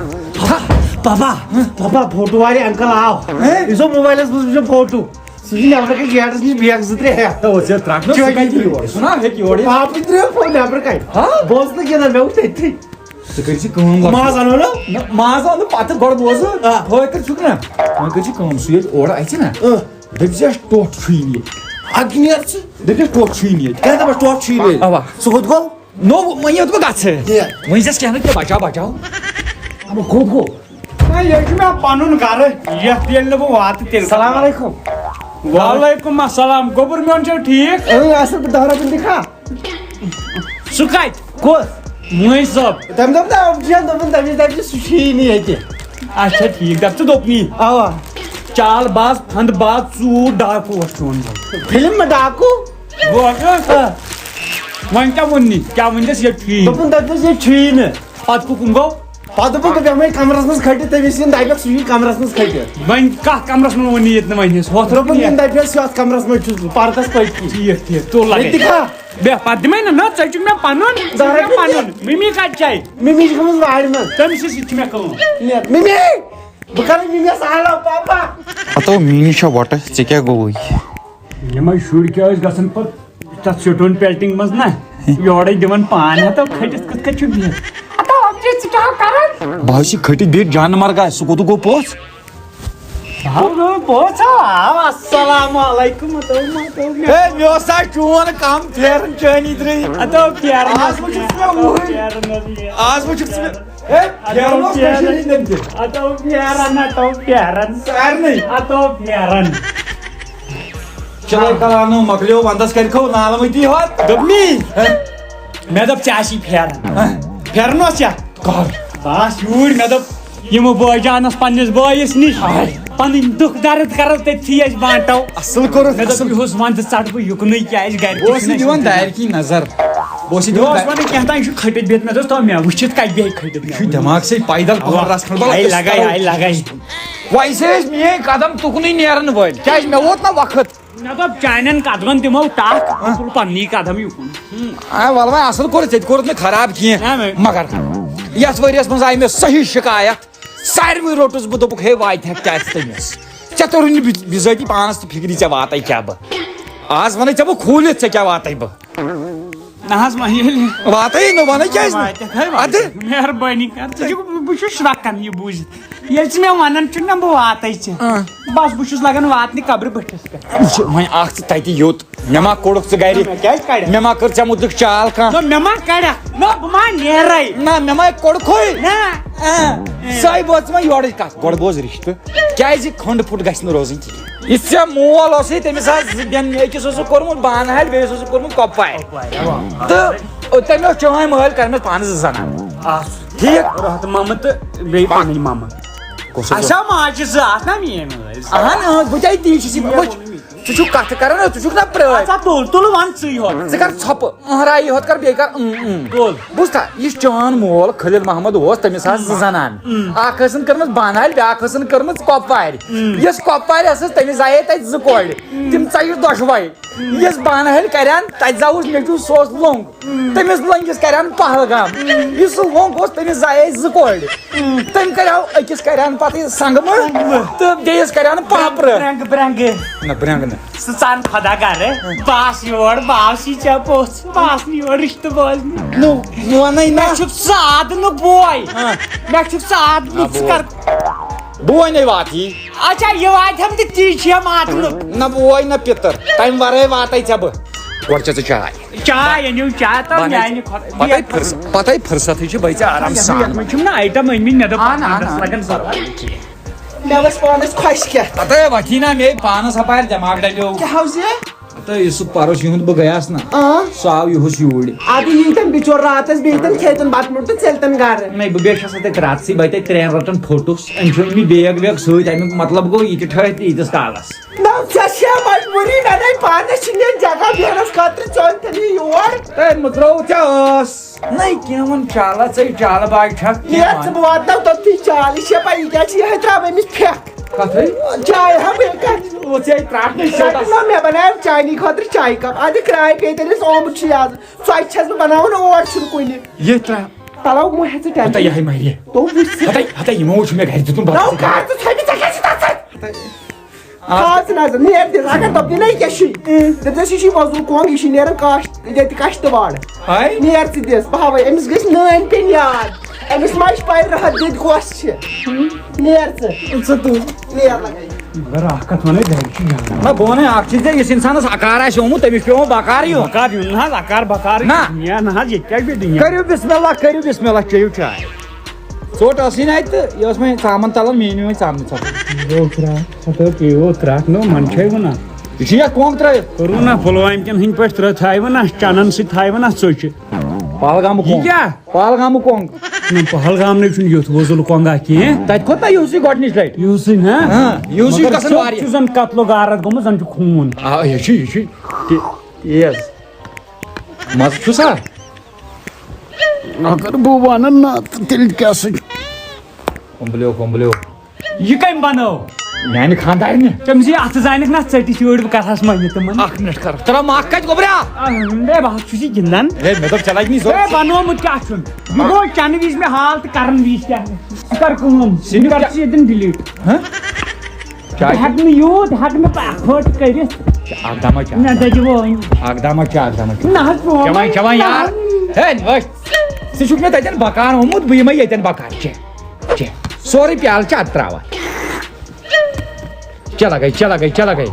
ہا، بابا، بابا، فوٹو والے انکل آو۔ ہیں؟ یہِ چھُ موبایلَس منٛز وٕچھان فوٹو۔ سُہ چھُ نٮ۪برٕ کَنہِ گیٹَس نِش بیگ زٕ ترٛےٚ ہٮ۪تھ۔ تو ژےٚ ترٛٹھ نہ، سُہ چٲنی کَتہِ یور؟ یور۔ سُہ نا ہیٚکہِ یور یِتھ۔ پاپٕے ترٛٲو فون نٮ۪برٕ کَنہِ۔ ہا؟ بہٕ اوسُس نہٕ گِنٛدان، مےٚ ووٚن تٔتھی۔ ژٕ کٔرۍ زِ کٲم گۄڈٕ۔ ماز اَنو نا؟ نہ، ماز اَنو نہٕ، پَتہٕ گۄڈٕ بوز۔ آ۔ ہٲے تہٕ چھُکھ نا؟ وۄنۍ کٔرۍ زِ کٲم، سُہ ییٚلہِ اورٕ اَژِ نا، اۭں۔ دٔپۍ زِس ٹوٚٹھ چھُے نہٕ ییٚتہِ۔ اَدٕ نیر ژٕ۔ دٔپۍ زِس ٹوٚٹھ چھُے نہٕ ییٚتہِ۔ کیٛاہ دَپَس ٹوٚٹھ چھُے نہٕ ییٚتہِ؟ اَوا۔ سُہ کوٚت گوٚو؟ نو، وۄنۍ یوت بہٕ گژھٕ۔ کیٛاہ؟ وۄنۍ زَس کینٛہہ نہٕ کینٛہہ، بچاو، بچاو۔ اَما کوٚت گوٚو؟ نہ، یہِ چھُ مےٚ پنُن گرٕ، یتھ ییٚلہِ نہٕ بہٕ واتہٕ تیٚلہِ۔ السلام علیکم۔ وعلیکم السلام۔ گوٚبُر میون چھا ٹھیٖک؟ اۭں، اصل پٲٹھۍ، دہ رۄپیہِ دِکھا؟ سُہ کتہِ؟ کُس؟ مٲنۍ صٲب۔ تٔمۍ دوٚپ نہ، أمۍ چھِ دوٚپُن، تٔمِس دَپہِ سُہ چھُیی نہٕ ییٚتہِ۔ اچھا ٹھیٖک، دپ ژٕ دوٚپنی۔ اوا۔ چال باز، پھنٛد باز، ژوٗر ڈاکوٗ اوس چون بوے۔ فلم ڈاکوٗ؟ بوز حظ۔ آ۔ وۄنۍ کیٛاہ ووٚننی؟ کیٛاہ ؤنۍتَس ییٚتہِ چھُیی نہٕ؟ دوٚپُن، دَپہِ تٔمِس ییٚتہِ چھُیی نہٕ۔ پتہٕ کُکُن گوٚو؟ پتہٕ دوٚپُن، بہٕ بیٚہمَے کمرس منٛز کھٔٹِتھ، تٔمِس یِن دَپٮ۪کھ، سُہ یی کمرس منٛز کھٔٹِتھ۔ وۄنۍ کتھ کمرس منٛز ووٚن یہِ ییٚتہِ نہٕ وۄنۍ اَسہِ؟ ہۄتھ دوٚپُن، رۄپنہِ۔ یِن دَپٮ۪س، یتھ کمرس منٛز چھُس بہٕ، پردس پٔتۍ کِنۍ۔ ٹھیٖک، ٹھیٖک، تُل لگے۔ ییٚتہِ کھا؟ بیٚہہ، پتہٕ دِمے نہ، نہ، ژےٚ چھُکھ مےٚ پنُن، ژےٚ چھُکھ مےٚ پنُن۔ مِمی کتہِ چھے؟ مِمی چھِ گٔمٕژ وارِ منٛز۔ تٔمِس سۭتۍ چھِ مےٚ کٲم۔ نیر، مِمی! بہٕ کرٕ مِمی یَس آلو، پاپا۔ ہتو، میٛٲنی چھےٚ وۄٹہٕ، ژےٚ کیٛاہ گوٚوُے؟ یِمے شُرۍ کیٛاہ ٲسۍ گژھان پتہٕ تتھ سٹون پیلٹنگ منٛز نہ، یورے دِوان پان، ہتو کھٔٹِتھ کِتھ کٔنۍ چھُ بِہِتھ؟ ہتو، ابجی، ژٕ کیٛاہ کران؟ بہٕ حظ چھُس کھٔٹِتھ بِہِتھ جان مرگا، سُہ کوٚت گوٚو پوٚژھ؟ آو، آو، پوٚژھ آو، آو، السلام علیکم، ہتو، ہتو، مےٚ ہے، مےٚ اوس سا چون کم پھیرن چٲنی درٕے۔ ہتو، پھیرن آز اوس وٕچھُکھ ژٕ مےٚ مےٚ۔ وُہٕے۔ آز وٕچھُکھ ژٕ مےٚ۔ ہے، پھیرن اوس کٔشیٖرِ ہٕنٛدۍ تہِ۔ ہتو، پھیرن، ہتو، پھیرن۔ سارنٕے۔ ہتو، پھیرن۔ چلو، کلانو مۄکلیو، ونٛدس کَرِ کھو نالہٕ مٔتی ہوت۔ دوٚپمی؟ ہہ؟ مےٚ دوٚپ، ژےٚ آسی پھیرن۔ ہہ؟ پھیرن اوس ژےٚ؟ کر؟ بہٕ آس یوٗرۍ، مےٚ دوٚپ، یِمہٕ بٲے جانس پننِس بٲیِس نِش۔ آے۔ پنٕنۍ دُکھ درد کرو تٔتھی أسۍ بانٹو۔ اصل کوٚرُتھ، مےٚ دوٚپ، اصل۔ یِہُس ونٛدٕ ژٹہٕ بہٕ یُکنُے، کیٛازِ گرِ تہِ اوس چھُنہٕ یہِ دِوان اَسہِ دارِ کِنۍ نظر۔ بہٕ اوس یہِ مےٚ دِوان اوس دارِ۔ ونان کینٛہہ تام، یہِ چھُ کھٔٹِتھ بِہِتھ، مےٚ دوٚپ، تۄہہِ مےٚ وٕچھِتھ کتہِ بیٚہہِ کھٔٹِتھ مےٚ؟ یہِ چھُ دٮ۪ماغ سۭتۍ پیدل اَوا۔ کھوٚر رژھ کھنٛڈ، بَلہٕ أسۍ لگے، کرو۔ آے لگے۔ ویسے ٲسۍ میٲنۍ قدم تُکنُے نیرن وٲلۍ، کیٛازِ مےٚ ووت نہ وقت۔ مےٚ دوٚپ، چانٮ۪ن قدمن دِمو ٹکھ، ژٕ تُل پننی قدم یُکُن۔ آ، وَلہٕ وۄنۍ اَصٕل کوٚرُتھ، ژےٚ تہِ کوٚرُتھ مےٚ خراب کینٛہہ۔ نہ، مےٚ مگر یَتھ ؤریَس منٛز آیہِ مےٚ صحیح شکایت ساروٕے۔ روٚٹُس بہٕ، دوٚپُکھ، ہے، واتہِ ہا کیٛاہ تٔمِس؟ ژےٚ توٚرُے نہٕ بِ-، بِذٲتی پانَس تہِ فِکری، ژےٚ واتے کیٛاہ بہٕ؟ آز وَنے ژےٚ بہٕ کھوٗلِتھ، ژےٚ کیٛاہ واتے بہٕ؟ نہ حظ، وۄنۍ ییٚلہِ واتے نہٕ وَنے کیٛازِ نہٕ؟ واتہِ ہا، واتہِ۔ اَدٕ؟ مہربٲنی کر، ژٕ چھُکھ، بہٕ چھُس شرٛکان یہِ بوٗزِتھ۔ ییٚلہِ ژٕ مےٚ وَنان چھُکھ نہ بہٕ واتے ژےٚ، آ۔ بس بہٕ چھُس لگان واتنہِ قبرِ بٔٹھِس پٮ۪ٹھ۔ وٕچھ، وۄنۍ اکھ ژٕ تَتہِ یوٚت، مےٚ ما کوٚڑُکھ ژٕ گرِ؟ مےٚ کیٛازِ کَڑٮ۪کھ؟ مےٚ ما کٔر ژےٚ مُتلِق چال کانٛہہ؟ نہ، مےٚ ما کَڑٮ۪کھ؟ نہ، بہٕ ما نیرَے؟ نہ، مےٚ ما کوٚڑکھٕے؟ نہ۔ آ۔ سۄے بٲژ وۄنۍ یورٕچ کَتھ، گۄڈٕ بوز رِشتہٕ۔ کیٛازِ کھنٛڈ پھُٹ گژھِ نہٕ روزٕنۍ کِہیٖنۍ؟ یُس ژےٚ مول اوسُے، تٔمِس آسہٕ زٕ بیٚنہِ، أکِس اوسُکھ کوٚرمُت بانہٕ ہَلہِ، بیٚیِس اوسُکھ کوٚرمُت کۄپوارِ۔ تہٕ تٔمۍ اوس چٲنۍ مٲلۍ کَرِمَژٕ پانَس زٕ زَنان۔ آ۔ ٹھیٖک؟ رحت مامہٕ تہٕ بیٚیہِ پنٕنۍ مامہٕ۔ کُس اوس؟ اچھا، ماجہِ زٕ آسہٕ نا میٲنۍ مٲلۍ زٕ؟ اہن، اۭں، بہٕ تے تی چھُس یہِ، وٕچھ، ژٕ چھُکھ کتھٕ کران، ژٕ چھُکھ نا پرٛٲرۍ۔ اچھا، تُل، تُل، وَن ژٕے یوت۔ ژٕ کر ژھۄپہٕ، أہراے یوت کر، بیٚیہِ کر اۭں، اۭں۔ تُل۔ بوٗزتھا، یُس چون مول خلیل محمد اوس، تٔمِس آسہٕ زٕ زنان۔ اۭں۔ اکھ ٲسٕن کٔرمٕژ بنہالۍ، بیٛاکھ ٲسٕن کٔرمٕژ کۄپوارِ۔ اۭں۔ یۄس کۄپوارِ ٲسٕس، تٔمِس زایے تتہِ زٕ کورِ۔ اۭں۔ تِم ژَیہِ دۄشوے۔ یُس بانہٕ ہَلہِ کَرن، تَتہِ زاوُس نیٚچوٗ، سُہ اوس لوٚنٛگ۔ تٔمِس لٔنٛگِس کَرن پہلگام۔ یُس سُہ لوٚنٛگ اوس، تٔمِس زایے زٕ کورِ۔ تٔمۍ کَریو أکِس کَرن پَتہٕ یہِ سنٛگہٕ مٔر تہٕ بیٚیِس کَرن پاپرٕ۔ برٛنٛگہٕ، برٛنٛگہٕ۔ نہ، برٛنٛگہٕ نہٕ۔ سُہ ژان خۄدا گرٕ۔ بہٕ آس یور، بہٕ آس یہِ ژےٚ پوٚژھ، بہٕ آس نہٕ یور رِشتہٕ بوزنہِ۔ نو، وَنَے نہ۔ مےٚ چھُکھ ژٕ آدٕ نہٕ بوے۔ ہاں۔ مےٚ چھُکھ ژٕ آدٕ نہ نہٕ، ژٕ بوے۔ کر۔ بوے نے واتہِ۔ اچھا، یہِ واتہِ ہم تہٕ تی چھِ یِم آتنہٕ۔ نہ بوے نہ پِتٕر، تَمہِ وَرٲے واتَے ژےٚ بہٕ۔ گۄڈٕ چےٚ ژٕ چاے۔ چاے أنِو، چاے تہٕ بَنَے، میٛانہِ کھۄتہٕ پَتَے فرص-، پَتَے فرصتٕے چھِ بٔے ژےٚ آرام سان۔ یَتھ منٛز چھِم نہ آیٹَم أنۍ مٕتۍ، مےٚ دوٚپ اَہَن، اَہَن، اَہَن۔ لَگَن ضروٗرت۔ مےٚ ؤژھ پانَس خۄش کیٛاہ۔ پَتَے وَتھی نہ مے پانَس ہَپارِ دٮ۪ماغ ڈَلیو۔ کیٛاہ حظ یہِ؟ تہٕ یُس سُہ پَرُس یِہُنٛد بہٕ گٔیاس نہ، آ۔ سُہ آو یِہُس یوٗرۍ۔ اَدٕ ییٖتٮ۪ن بِچور راتَس بیٚیہِ تَن کھیٚتَن بَتہٕ میوٚنٛڈ تہٕ ژٔلۍ تَن گَرٕ۔ نَے، بہٕ بیچھَس اَتہِ راتسٕے، بہٕ اَتہِ ترٛٮ۪ن رٮ۪تَن پھوٚٹُس، أمۍ چھُ أنۍ مٕتۍ بیگ ویگ سۭتۍ، اَمیُک مطلب گوٚو یہِ تہِ ٹھہرِ تہٕ ییٖتِس کالَس۔ نہ، ژےٚ چھےٚ مجبوٗری، مےٚ نَے پانَس چھِنہٕ ییٚتہِ جگہ بیٚہنَس خٲطرٕ، ژٕ أنۍ تَن یہِ یور۔ ہے، مٔژرٲو ژےٚ ٲس۔ نَے کینٛہہ وَن چالہ، ژَے چالہٕ باے چھَکھ کینٛہہ نیرٕ ژٕ، وَن۔ بہٕ واتناو توٚتتھٕے چالہٕ، یہِ چھےٚ پَیی کیٛاہ چھِ یِہوٚے ترٛاوان أمِس پھٮ۪کھ۔ کَتھٕے؟ چایہِ ہا بیٚیہِ کَتھ؟ او، ژےٚ ترٛٹھ نَے شوٹَس۔ نہ، مےٚ بَنایو چانی خٲطرٕ چایہِ کَپ، اَدٕ کراے پیٚیہِ تیٚلہِ أسۍ آمُت چھِ یَزٕ۔ ژۄچہِ چھَس بہٕ بَناوان، اور چھُنہٕ کُنہِ۔ یہِ ترٛاو۔ تَلو، مےٚ ہیٚژٕ ہَتا ٹٮ۪نشَن۔ یِہوٚے مَرِ۔ تو وٕچھ ژٕ۔ ہَتا، ہَتا یِمو وٕچھ مےٚ گَرِ دیُتمُت نو بَتہٕ۔ کَر ژٕ ژھۄپہِ، ژےٚ کیٛاہ چھِ تَتھ سۭتۍ؟ ہَتا۔ آ، ژٕ نظر، نیر دِس، اگر دَپنہِ نہ یہِ کیٛاہ چھُے؟ اۭں۔ دَپس، یہِ چھُے وۄزُل کۄنٛگ، یہِ چھُے نیران کاشت-، ییٚتہِ کشتواڑ۔ ہاے۔ نیر ژٕ دِس، بہٕ ہاوَے، أمِس گژھِ نٲنۍ پٮ۪ن یاد۔ أمِس ما چھِ پَے رٕہَت دٔدۍ کۄس چھِ؟ نیر ژٕ۔ ژٕ تُل۔ نیر لَگَے۔ مگر اَکھ کَتھ وَنَے، گَرِ چھُ یان۔ نہ، بہٕ وَنَے اَکھ چیٖز، یُس اِنسانَس اَکار آسہِ آمُت، تٔمِس چھُ پٮ۪وان بَکار یُن۔ بَکار یُن نہ حظ، اَکار بَکار نہ۔ دُنیا نہ حظ، ییٚتہِ کیٛاہ چھُ دُنیا؟ کٔرِو بِسمِ اللہ، کٔرِو بِسمِ اللہ، چیٚیِو چاے۔ ژوٚٹ ٲسٕے نہٕ اَتہِ تہٕ یہِ ٲس وۄنۍ ژامَن تَلان، میٛٲنۍ وۄنۍ ژامنہِ ژَٹان۔ پیٖو ترٛکھ، ہَتہٕ پیٖو ترٛکھ، نو، من چھے وَنان۔ یہِ چھُ یَتھ کۄنٛگ ترٛٲوِتھ۔ کوٚروٗ نا پُلوامہِ کٮ۪ن ہٕنٛدۍ پٲٹھۍ ترٛٲو، تھایہِ وۄنۍ نا چَنَن سۭتۍ، تھایہِ وۄنۍ نا ژۄچہِ۔ پہلگامُک یہِ کۄنٛگ۔ کیٛاہ؟ پہلگامُک کۄنٛگ۔ نہ، پہلگام نَے چھُنہٕ یُتھ وۄزُل کۄنٛگا کینٛہہ۔ تَتہِ کھوٚت نا یِہُسٕے گۄڈٕنِچ لَٹہِ۔ یِہُسٕے نا؟ ہاں، یِہُسٕے چھُ مگر گژھان ژوٚپ واریاہ۔ چھُ زَن قتل و غارت گوٚمُت، زَن چھُ خوٗن۔ آ، یہِ چھُ، یہِ چھُ تہِ-، تیز۔ مَزٕ چھُ سا؟ اگر بہٕ وَنہٕ نہ، تہٕ تیٚلہِ کیٛاہ سا؟ کۄمبلیو، کۄمبلیو۔ یہِ کٔمۍ بنٲو؟ میانہِ خانٛدارنہِ۔ تٔمۍ سٕے اَتھٕ زانَکھ نہ ژٔٹِتھ یوٗرۍ، بہٕ کَرٕ ہَس مۄنہِ تِمَن۔ اَکھ مِنٹ کَر۔ ترٛاو مَکھ کَتہِ گوٚبریا؟ آ، ہے، بہٕ ہَس چھُس یہِ گِنٛدان۔ ہے، مےٚ دوٚپ ژےٚ لَگہِ نہٕ ضوٚرَتھ۔ ہے، بَنومُت کیٛاہ چھُن؟ یہِ گوٚو چَنہٕ وِزِ مےٚ حال تہٕ کَرَن وِزِ کیٛاہ؟ ژٕ کَر کٲم، ژٕ سِنِو کَر کیٛاہ؟ ژٕ ییٚتٮ۪ن delete۔ ہہ؟ بہٕ ہٮ۪کہٕ نہٕ یوٗت، ہٮ۪کہٕ نہٕ بہٕ afford کٔرِتھ۔ اَکھ دَما چا۔ نہ، دَجہِ وٲنۍ۔ اَکھ دَما چا، اَکھ دَما چا۔ نہ حظ، چٮ۪وان، چٮ۪وان یار۔ نہ۔ ہے، وٕچھ، ژٕ چھُکھ مےٚ تَتٮ۪ن بَکار آمُت، بہٕ یِمَے ییٚتٮ۪ن بَکار۔ چےٚ، چےٚ۔ سورُے پیالہٕ چھِ اَتھ ترٛاوان۔ چلو گٔے، چلو گٔے، چلو گٔے۔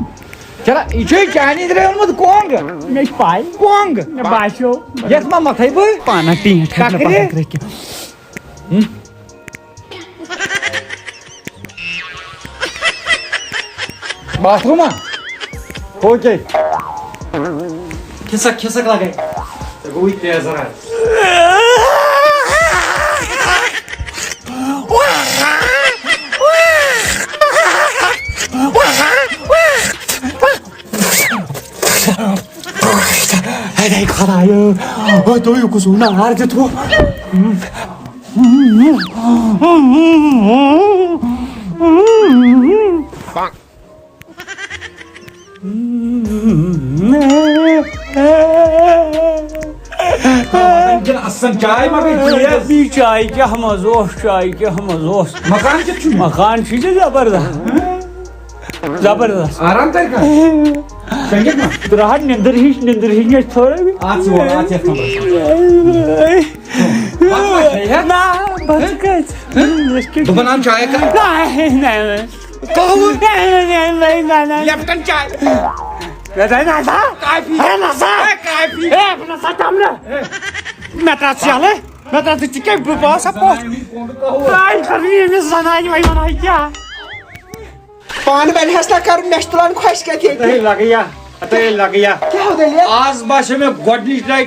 چلو، یہِ چھُے چانی درٛاے اوٚنمُت کۄنٛگ۔ مےٚ چھِ پَے۔ کۄنٛگ۔ مےٚ باسیو۔ یَتھ ما مَتھَے بہٕ؟ پانہ ٹینٛٹھ کھَسہِ مےٚ کَکرِ؟ پَتہٕ کھرٛٮ۪کہِ۔ ہُم۔ باتھ روٗم ہا؟ اوکے۔ کھسک، کھسک لگے۔ ژےٚ گوٚوُے تیزر آز۔ ہے، ہے خدایو، ہے، تُہۍ کُس نار دیُتوٕ؟ اصل چاے ما گٔے تیز؟ بی چاے کیٛاہ مزٕ اوس، چاے کیٛاہ مزٕ اوس۔ مکان کیُتھ چھُ؟ مکان چھُ یہِ زبردست۔ زبردست۔ آرام کر کر۔ شنگت ما؟ درہٹ نندر ہش، نندر ہش مےٚ چھِ تھوڑا۔ آ، ژٕ وَن، آ، ژٕ یَتھ کمرس منٛز۔ نہ، بہٕ کتہِ؟ دوٚپُن آم چاے کر۔ نہ، نہ، نہ۔ قہوٕ؟ نہ، نہ، نہ، نہ، نہ۔ لیپٹن چاے؟ نہ، نہ، نہ، نہ۔ کافی؟ ہے، نہ سا۔ ہے، کافی؟ ہے، نہ سا، کم نہ۔ ہے۔ مےٚ ترٛاو ژٕ یَلہٕ۔ مےٚ ترٛاو ژٕ، ژٕ کیٛاہ، بہٕ، بہٕ آسہٕ ہا پوٚژھ۔ قہوٕ۔ آے، خبر ییٚمِس زنانہِ وۄنۍ وَنہٕ ہا کیٛاہ۔ پانہٕ بنہِ ہس نہ کرُن، مےٚ چھُ تُلان خۄش کتھ ییٚتہِ۔ ہتہٕ لگیا، ہتہٕ لگیا۔ کیٛاہ ہو دٔلیٖل؟ آز باسیو مےٚ گۄڈٕنِچ لٹہِ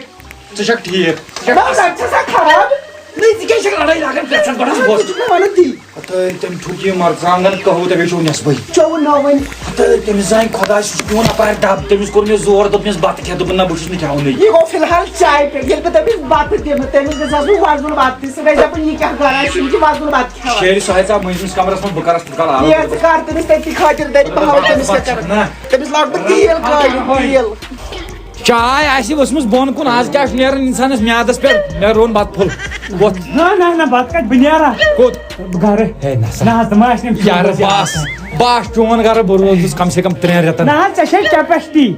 ژٕ چھکھ ٹھیٖک۔ ژٕ چھکھ نہ، اصل۔ ژٕ چھکھ خراب۔ نٔے، ژٕ کیٛازِ چھکھ لڑٲے لاگان پرٛٮ۪تھ ساتہٕ؟ گۄڈٕ حظ بوز۔ ژٕ چھُکھ نہٕ ونان تی۔ ہتہٕ تٔمۍ تھوٚک یہِ مرژٕوانٛگن قہوٕ، تۄہہِ گٔے چھو نٮ۪صبٕے۔ چیوٚو نہ وۄنۍ۔ ہتہٕ تٔمِس زانہِ خۄداے، سُہ چھُ میون اپارِ دب۔ تٔمِس کوٚر مےٚ زور، دوٚپنَس بتہٕ کھےٚ، دوٚپُن نہ، بہٕ چھُس نہٕ کھٮ۪وانٕے۔ یہِ گوٚو فی الحال چایہِ پٮ۪ٹھ۔ ییٚلہِ بہٕ تٔمِس بتہٕ دِمہٕ، تٔمِس گژھِ آسُن وۄزُل بتہٕ تہِ۔ سُہ گژھِ دپُن، یہِ کیٛاہ گرا چھُ، یِم چھِ وۄزُل بتہٕ کھٮ۪وان۔ شیرِ سُہ ہیژا مٔنٛزمِس کمرس منٛز، بہٕ کرس تِتھ کال آب۔ یہِ ژٕ کر تٔمِس تٔتی خٲطِر دٔپۍ، بہٕ ہاوٕ تٔمِس کیٛاہ کرٕ۔ نہ۔ تٔمِس لاگہٕ بہٕ تیٖل کالہِ، تیٖل۔ چاے آسہِ ؤژھمٕژ بۄن کُن، آز کیٛاہ چھُ نیران انسانس میادس پٮ۪ٹھ؟ مےٚ روٚن بتہٕ پھوٚل۔ وۄتھ۔ نہ، نہ، نہ، بتہٕ کتہِ؟ بہٕ نیرا۔ کوٚت؟ بہٕ گرٕ۔ ہے، نہ سا۔ نہ حظ، تِم ٲسۍ نہٕ یارٕ، بس، بس چون گرٕ، بہٕ روزُس کم سے کم ترٛٮ۪ن رٮ۪تن۔ نہ حظ، ژےٚ چھے capacity۔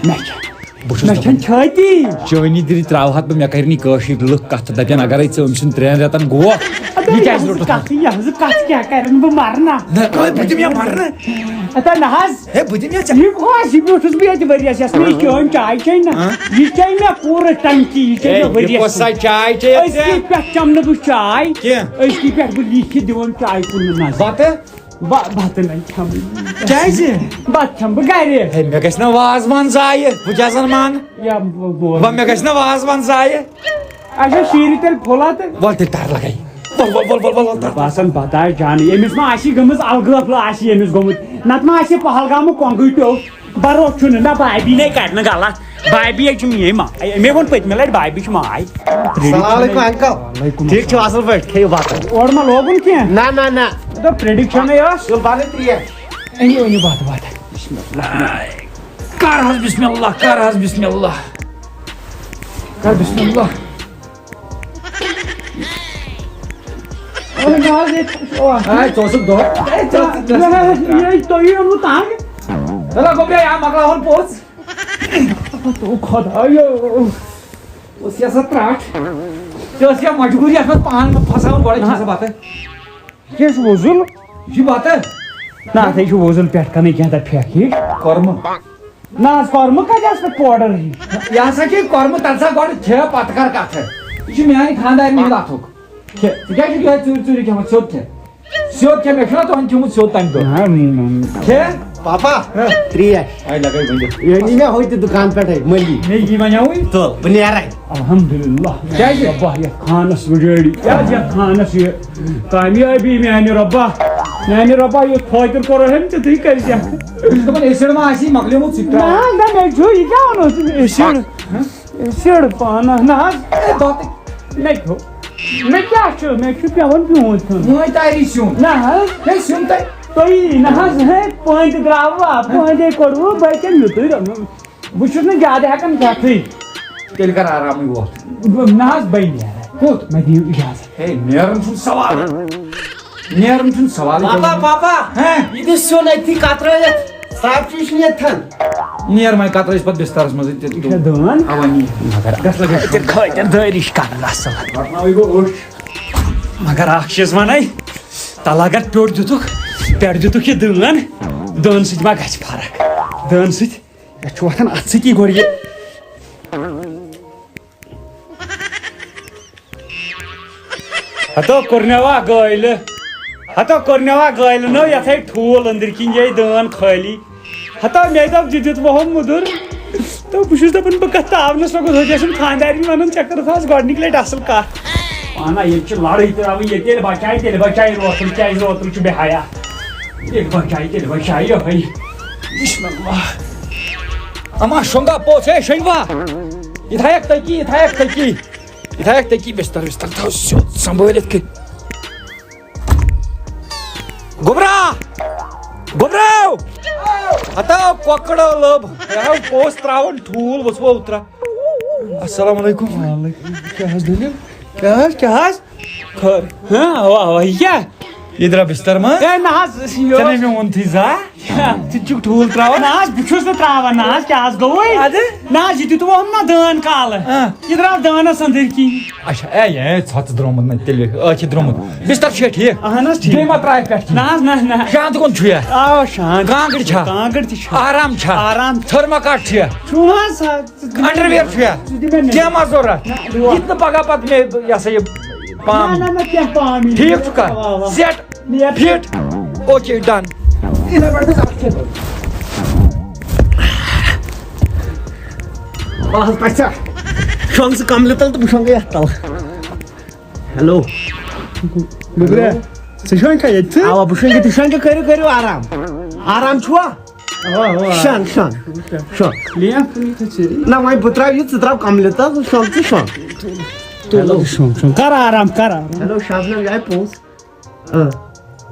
مےٚ چھےٚ۔ بہٕ چھُس مےٚ دَپان، چھَنہٕ چھٲتی۔ چٲنی دِلہِ ترٛاوہَتھ بہٕ، مےٚ کَرِ نہٕ یہِ کٲشِرۍ لُکھ کَتھ، دَپن اَگرَے ژٕ أمۍ سُنٛد ترٛٮ۪ن رٮ۪تَن گوکھ، اَدٕ یہِ کیٛازِ یہِ روٚٹُتھ؟ کَتھ، یہِ حظ کَتھ کیٛاہ کَرَن بہٕ مَرٕ نا؟ نہ، کٲنۍ بہٕ دِمہٕ یا مَرنہٕ۔ اَدٕ نہ حظ۔ ہے، بہٕ دِمہٕ یا ژےٚ۔ یہِ کۄس، یہِ بیوٗٹھُس بہٕ ییٚتہِ ؤریَس یَس مےٚ یہِ چٲنۍ چاے چے نہ۔ ہاں؟ یہِ چے مےٚ پوٗرٕ ٹنکی، یہِ چے ہے، مےٚ یہِ ؤریَس۔ کۄس سا چاے چے ژےٚ؟ أزکی پٮ۪ٹھ چَمہٕ نہٕ بہٕ چاے۔ کینٛہہ۔ أزکی پٮ۪ٹھ بہٕ لیٖکھِتھ دِوان چاے کُنُے نظر۔ بَتہٕ؟ با-، بَتہٕ نَے کھٮ۪مہٕ۔ کیٛازِ؟ بَتہٕ کھٮ۪مہٕ بہٕ گَرِ۔ ہے، مےٚ گژھِ نہ وازوان ضایہِ، بہٕ کیٛاہ زَن مانہٕ؟ یا بہٕ، بہٕ وۄنۍ مےٚ گژھِ نہ وازوان ضایہِ۔ اچھا، شیٖرِو تیٚلہِ پھوٚلہ تہٕ۔ وَل تیٚلہِ تَر لَگَے۔ وَل، وَل، وَل، وَل، وَل، وَل، تَر۔ باسان بَتہٕ آسہِ جانٕے۔ أمِس ما آسہِ یہِ گٔمٕژ الگٲفلہٕ آسہِ یہِ أمِس گوٚمُت۔ نَتہٕ ما آسہِ یہِ پہلگامُک کۄنٛگٕے ٹیوٚٹھ۔ بروسہٕ چھُنہٕ نہ بابی نے کَرِ نہٕ غلط۔ بابی ہے چھِ میٛٲنۍ ماے۔ مےٚ ووٚن پٔتمہِ لَٹہِ بابی چھِ ماے۔ السلام علیکم انکل۔ وعلیکم ٹھیک چھو، السلام۔ اصل پٲٹھۍ؟ کھیٚیِو بتہٕ۔ اورٕ ما لوگُن کینٛہہ؟ نہ، نہ، نہ۔ دوٚپ prediction ہے ٲس۔ تُل بنہٕ ترٛیش۔ أنِو، أنِو بتہٕ، بتہٕ۔ بسم اللہ۔ کر حظ بسم اللہ، کر حظ بسم اللہ۔ کر بسم اللہ۔ اے، نہ حظ، ییٚتہِ چھُ اکھ۔ اے، ژٕ اوسُکھ دۄہ۔ اے، ژٕ اوسُکھ نہ، نہ، یہِ، تۄہہِ یی اوٚنمُت تنگ۔ چلو، گوٚبریا، یا مۄکلاوہون پوٚژھ۔ او خۄدایو۔ اوس یہِ آسان ترٛٹھ۔ ژےٚ ٲس یا مجبوٗری یَتھ منٛز پان پھساوُن، گۄڈَے کھےٚ سا بَتہٕ۔ یہِ کیٛاہ چھُ وۄزُل؟ یہِ چھُ بَتہٕ۔ نہ، اَتھ ہے چھُ وۄزُل پٮ۪ٹھ کَنٕے کینٛہہ تَتھ پھٮ۪کھ ہِش۔ کۄرمہٕ۔ نہ حظ، کۄرمہٕ کَتہِ آسہِ پَتہٕ powder ہِش؟ یہِ ہسا چھِ کۄرمہٕ، تَلہٕ سا گۄڈٕ کھےٚ، پَتہٕ کَر کَتھٕ۔ یہِ چھُ میٛانہِ خانٛدارنہِ ہُنٛد اَتھُک۔ کھےٚ۔ ژٕ کیٛازِ چھُکھ یِہوٚے ژوٗرِ ژوٗرِ کھٮ۪وان؟ سیوٚد کھےٚ۔ سیوٚد کھےٚ، مےٚ چھُنہ تۄہَن کھیوٚمُت سیوٚد تَمہِ دۄہ۔ نہ، نہ، نہ۔ کھےٚ۔ پاپا، ہہ۔ ترٛیش۔ آے لَگَے ؤنِتھ۔ یہِ أنۍ مےٚ ہوٚتہِ دُکان پٮ۪ٹھَے، مٔلی۔ مےٚ یی وَنیٛاوُے۔ تُل، بہٕ نیرَے۔ الحمدللہ۔ کیٛازِ؟ رۄبا، یَتھ خانَس وٕجٲڑی۔ کیٛازِ یَتھ خانَس یہِ کامیٲبی میٛانہِ رۄبا؟ میٛانہِ رۄبا، یُتھ فٲطر کوٚرُن، تیُتھُے کٔرۍ زِ۔ بہٕ چھُس دَپان، ایسِڈ ما آسی مۄکلیومُت سُہ تہِ نہ، ترٛاو۔ نہ، مےٚ چھُ یہِ کیٛاہ وَنو ژٕ؟ ایسِڈ۔ ہہ؟ ایسِڈ پانہ، نہ حظ۔ اے، دۄدٕ۔ مےٚ کھیوٚو۔ مےٚ کیٛاہ چھُ؟ مےٚ چھُ پٮ۪وان پیوٗنٛت کھیوٚن۔ وۄنۍ تاری سیُن۔ نہ حظ۔ ہے، سیُن تۄہہِ۔ تُہی، نہ حظ، ہے، پٲنٛتہِ درٛاوٕ، آ، پٲنٛتہِ کوٚڑوٕ، بہٕ کَمہِ یُتُے رَنہٕ؟ بہٕ چھُس نہٕ زیادٕ ہٮ۪کان کھٮ۪تھٕے۔ تیٚلہِ کر آرامٕے ووت۔ بہٕ، نہ حظ، بہٕ نیرٕ۔ کوٚت؟ مےٚ دِیِو اِجازت۔ ہے، نیرُن چھُنہٕ سوال۔ نیرُن چھُنہٕ سوالٕے۔ پاپا، پاپا، ہہ؟ یہِ دِ سیُن أتھی کترٲوِتھ۔ صاحب چھُ، یہِ چھُنہٕ ییٚتھٮ۪ن۔ نیر وۄنۍ کترٲوِس پتہٕ بسترس منٛزٕے تہِ۔ یہِ چھا دٲن؟ اوا، نیر۔ مگر گژھ لگٲیِتھ۔ خٲطِر خٲطِر دٲرِش کران اصل۔ پکناوٕے بہٕ اوٚش۔ مگر اکھ چیٖز ونے، تلہٕ اگر پیوٚٹ دِتُکھ، پٮ۪ٹھ دِتُکھ یہِ دٲن، دٲن سۭتۍ ما گژھِ فرق؟ دٲن سۭتۍ، یتھ چھُ وۄتھان اتھ سۭتی گۄڈٕ یہِ۔ ہتو کوٚرنوا گٲلۍ، ہتو کوٚرنوا گٲلۍ نو یتھے ٹھوٗل أنٛدٕرۍ کِنۍ یے دٲن خٲلی۔ ہتو مےٚ دوٚپ، یہِ دیُت وُہو مُدُر۔ تہٕ بہٕ چھُس دپان، بہٕ کتھ تاونس لوٚگُس، ہُتہِ ٲسٕم خانٛدارِنۍ ونان، ژےٚ کٔرٕتھ آز گۄڈنِکۍ لٹہِ اصل کتھ۔ پانہ ییٚتہِ چھِ لڑٲے تراوٕنۍ، ییٚتہِ ییٚلہِ بچایہِ، تیٚلہِ بچایہِ روتُل، کیازِ روتُل چھُ بے حیا؟ ییٚلہِ بچایہِ، تیٚلہِ بچایہِ یِہوٚے۔ بسم اللہ۔ اما شۄنٛگا پوٚژھ، ہے شۄنٛگوا؟ یہِ تھایَکھ تٔکی، یہِ تھایَکھ تٔکی۔ یہِ تھایَکھ تٔکی، بستر وستر تھاو سیوٚد سنبھٲلِتھ کٔرِتھ۔ گوٚبرا! گوٚبرو! ہتا کۄکڑو لوٚب۔ ہے ہو، پوٚژھ ترٛاوان ٹھوٗل، وٕژھ وۄتھ ترٛا۔ السلام علیکم۔ وعلیکم۔ کیٛاہ حظ دٔلیٖل؟ کیٛاہ حظ، کیٛاہ حظ؟ خٲر۔ ہاں، اوا، اوا، یہِ کیٛاہ؟ یہِ درٛاو بستر منٛز؟ ہے، نہ حظ، یہِ ژےٚ نے اوس مےٚ ووٚنتھٕے زانٛہہ۔ ژٕ تہِ چھُکھ ٹھوٗل ترٛاوان؟ نہ حظ، بہٕ چھُس نہٕ ترٛاوان، نہ حظ، کیٛاہ حظ گوٚوُے؟ اَدٕ؟ نہ حظ، یہِ دیُت ووٚن نہ دٲن کالہٕ۔ آ۔ یہِ درٛاو دٲنَس أنٛدٕرۍ کِنۍ۔ اچھا، اے، اے، ژھۄژٕ درٛامُت نہ تیٚلہِ، ٲچھ چھِ درٛامُت۔ بِستَر چھُ ٹھیٖک؟ اہن حظ، ٹھیٖک۔ بیٚیہِ ما ترٛایَکھ پٮ۪ٹھ کِنۍ؟ نہ حظ، نہ، نہ۔ شانٛد کُن چھُ یا؟ آ، شانٛد۔ کانٛگٕر چھا؟ کانٛگٕر تہِ چھِ۔ آرام چھا؟ آرام۔ تھٔرمَکاٹ چھُ یا؟ چھُ حظ، آ، ژٕ دِ مےٚ، اَنڈَروِیَر چھُ یا؟ ژٕ دِ مےٚ نظر۔ کینٛہہ ما ضوٚرَتھ؟ نہ، دُعا۔ یہِ تہِ نہٕ پَگاہ پَتہٕ مےٚ، یہِ ہسا یہِ، پام۔ نہ، نہ، نہ، کینٛہہ پام یی۔ ٹھیٖک چھُکھا؟ اَوا، اَوا۔ سیٹ۔ نیر۔ فِٹ۔ Okay, done. یِتھے پٲٹھۍ گژھِ اکھ چیٖز۔ بہٕ حظ پَژھِ۔ شۄنٛگ ژٕ کملہِ تل تہٕ بہٕ شۄنٛگہٕ یَتھ تل۔ ہیلو۔ گوٚبریا، ژٕ شۄنٛگکھا ییٚتہِ؟ اوا، بہٕ شۄنٛگہٕ ییٚتہِ۔ شۄنٛگہِ، کٔرِو، کٔرِو آرام۔ آرام چھُوا؟ اوا، اوا۔ شۄنٛگ، شۄنٛگ۔ شۄنٛگ۔ لیٚمب کُنہِ تہِ ژیٖرۍ۔ نہ، وۄنۍ بہٕ ترٛاوٕ یہِ، ژٕ ترٛاو کملہِ تل، شۄنٛگ ژٕ شۄنٛگ۔ تُل، ہیلو۔ شۄنٛگ، شۄنٛگ۔ کر آرام، کر آرام۔ ہیلو، شبنم، یہِ آیہِ پوٚز۔ آ،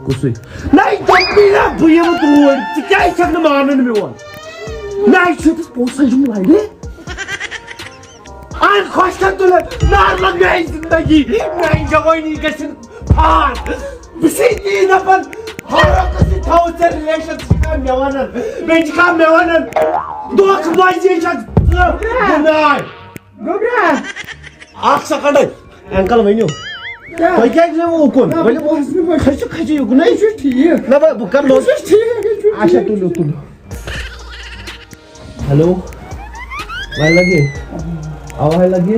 کُسُے؟ نہ، یہِ دوٚپمَے نہ، بہٕ یِمہٕ توٗرۍ۔ ژٕ کیٛازِ چھَکھ نہٕ مانان میون؟ نہ، یہِ چھُ أمِس پونٛسَن ہُنٛد وَنہِ۔ اَہَن خۄش چھَکھ تُلان۔ نارمل میٛانہِ زِندگی، میٛانہِ جوٲنی گژھِ نہٕ پھان۔ بہٕ چھُسَے تی دَپان، ہر وقتہٕ سۭتۍ تھاوُن ژےٚ relation، ژٕ چھَکھ مےٚ وَنان، بیٚیہِ چھَکھ مےٚ وَنان، دھوکہٕ بازی چھَکھ ژٕ، بہٕ ناے۔ گوٚبرا۔ اکھ سیکنڈ۔ انکل ؤنِو۔ کیٛاہ؟ تۄہہِ کیٛازِ چھُو اُکُن؟ نہ، ؤلِو۔ بہٕ اوسُس نہٕ، بہٕ کھٔسِو، کھٔسِو یُکُن۔ نہ، یہِ چھُ ٹھیٖک۔ نہ، بہٕ، بہٕ کرٕ یہِ چھُ ٹھیٖک، یہِ چھُ اچھا، ٹھیٖک۔ تُلِو، تُلِو۔ ہیلو۔ وۄنۍ لگے؟ اوا، وۄنۍ لگے؟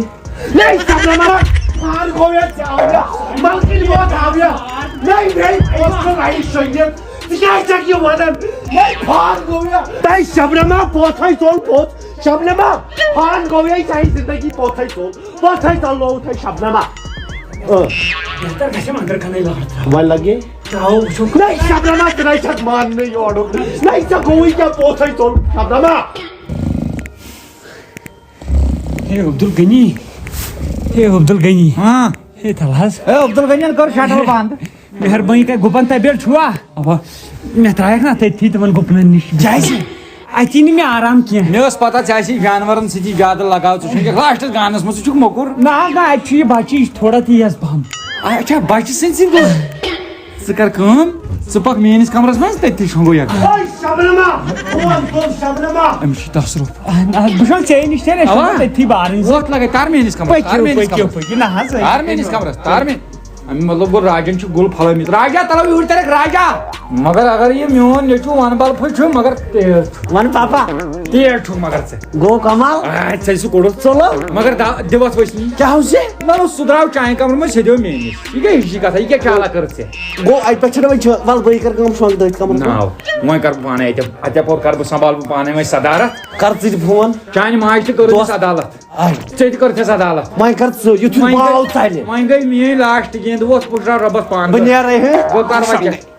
نہ، یہِ چھُ سپنا ملک۔ پان گوٚو یَتھ ژےٚ آویا؟ ملکٕنۍ ووت آویا؟ نہ، یہِ گٔے پوسٹر لایِک شۄنٛگِتھ۔ ژٕ کیٛازِ چھَکھ یہِ وَنان؟ نہ، پان گوٚو یا؟ تۄہہِ شبنما پوتھَے ژوٚل پوٚت۔ شبنما، پان گوٚو یا، یہِ چھِ زندگی پوتھَے ژوٚل۔ پتہٕ ہے ژَلنووُتھ ہے شبنما۔ اۭں۔ بہتر گژھِ أمۍ اندر کنٕے لٲر ترٛاوٕنۍ۔ وۄنۍ لگے؟ ترٛاوو وٕچھو۔ نہ شبنما، ژٕ نَے چھَکھ ماننٕے یورُک۔ نہ ژےٚ گوٚوُے کیٛاہ، پوٚژھ ہے ژوٚل شبنما۔ ہے عبدالغنی، ہے عبدالغنی۔ ہاں۔ ہے تَل حظ۔ ہے عبدالغنیَن کٔر شٹر بنٛد۔ مہربٲنی کٔرِتھ، گُپن تبیل چھُوا؟ اوا۔ مےٚ ترٛایَکھ نا تٔتھی تِمن گُپنن نِش۔ کیٛازِ؟ اَتی نہٕ مےٚ آرام کینٛہہ۔ مےٚ ٲس پتہ ژےٚ آسی جانورن سۭتی زیادٕ لگاو، ژٕ چھُکھ لاسٹس گانس منٛز، ژٕ چھُکھ موٚکُر۔ نہ حظ نہ، اَتہِ چھُ یہِ بچہٕ، یہِ چھُ تھوڑا تیز پہم۔ اچھا، بچہٕ سٕنٛدۍ سۭتۍ گوٚو؟ ژٕ کر کٲم، ژٕ پکھ میٲنِس کمرس منٛز، تٔتی شۄنٛگو یکجا۔ اوے شبنما، بوز، بوز شبنما۔ أمِس چھُ تصرُف۔ اہن حظ، بہٕ چھُس ژےٚ نِش تیٚلہِ، أسۍ اوا۔ چھِ تٔتھی بارٕنۍ زٕ۔ وۄتھ لگے، تر میٲنِس کمرس، تر پٔکِو، میٲنِس پٔکِو، کمرس۔ پٔکِو، نہ حظ، تر میٲنِس کمرس، تر مےٚ۔ مطلب گوٚو راجن چھُ گُل پھۄلٲومٕژ۔ راجا، تلو یوٗرۍ ترکھ راجا۔ مگر اگر یہِ میون نیٚچوٗ ونہٕ بلفہٕ چھُ، مگر تیز چھُ۔ ون پاپا۔ تیز چھُ مگر ژٕ۔ گوٚو کمال۔ آ، ژےٚ سُہ کوٚڑُتھ۔ ژوٚلو۔ مگر دا-، دِوتھ ؤسۍ نہٕ۔ کیٛاہ اوس یہِ؟ نہ، سُہ درٛاو چانہِ کمرٕ منٛز، سیٚدیو مےٚ نِش۔ یہِ کیٛاہ ہِش کتھا؟ یہِ کیٛاہ چالا کٔرٕتھ ژےٚ؟ گوٚو، اتہِ پٮ۪ٹھ چھُنہ وۄنۍ چھُ، ول بٕے کرٕ کٲم، شۄنٛگہٕ تٔتھۍ کمرس منٛز۔ ناو۔ وۄنۍ کرٕ بہٕ پانے اتہِ، اتہِ اپور کرٕ بہٕ، سنبھال بہٕ پانے وۄنۍ صدارت۔ کر ژٕ تہِ فون۔ چانہِ ماجہِ تہِ کٔرٕتھ دوست۔ عدالت۔ آے۔ ژےٚ تہِ کٔرٕتھ اَسہِ عدالت۔ وۄنۍ کر ژٕ، یُتھُے وۄنۍ باو گٔے، ژلہِ۔ وۄنۍ گٔے میٲنۍ لاسٹ گیند، وۄتھ پُشراو رۄبس پانہٕ۔ بہٕ نیرے، ہے۔ بہٕ کرٕ وۄنۍ کیٛاہ؟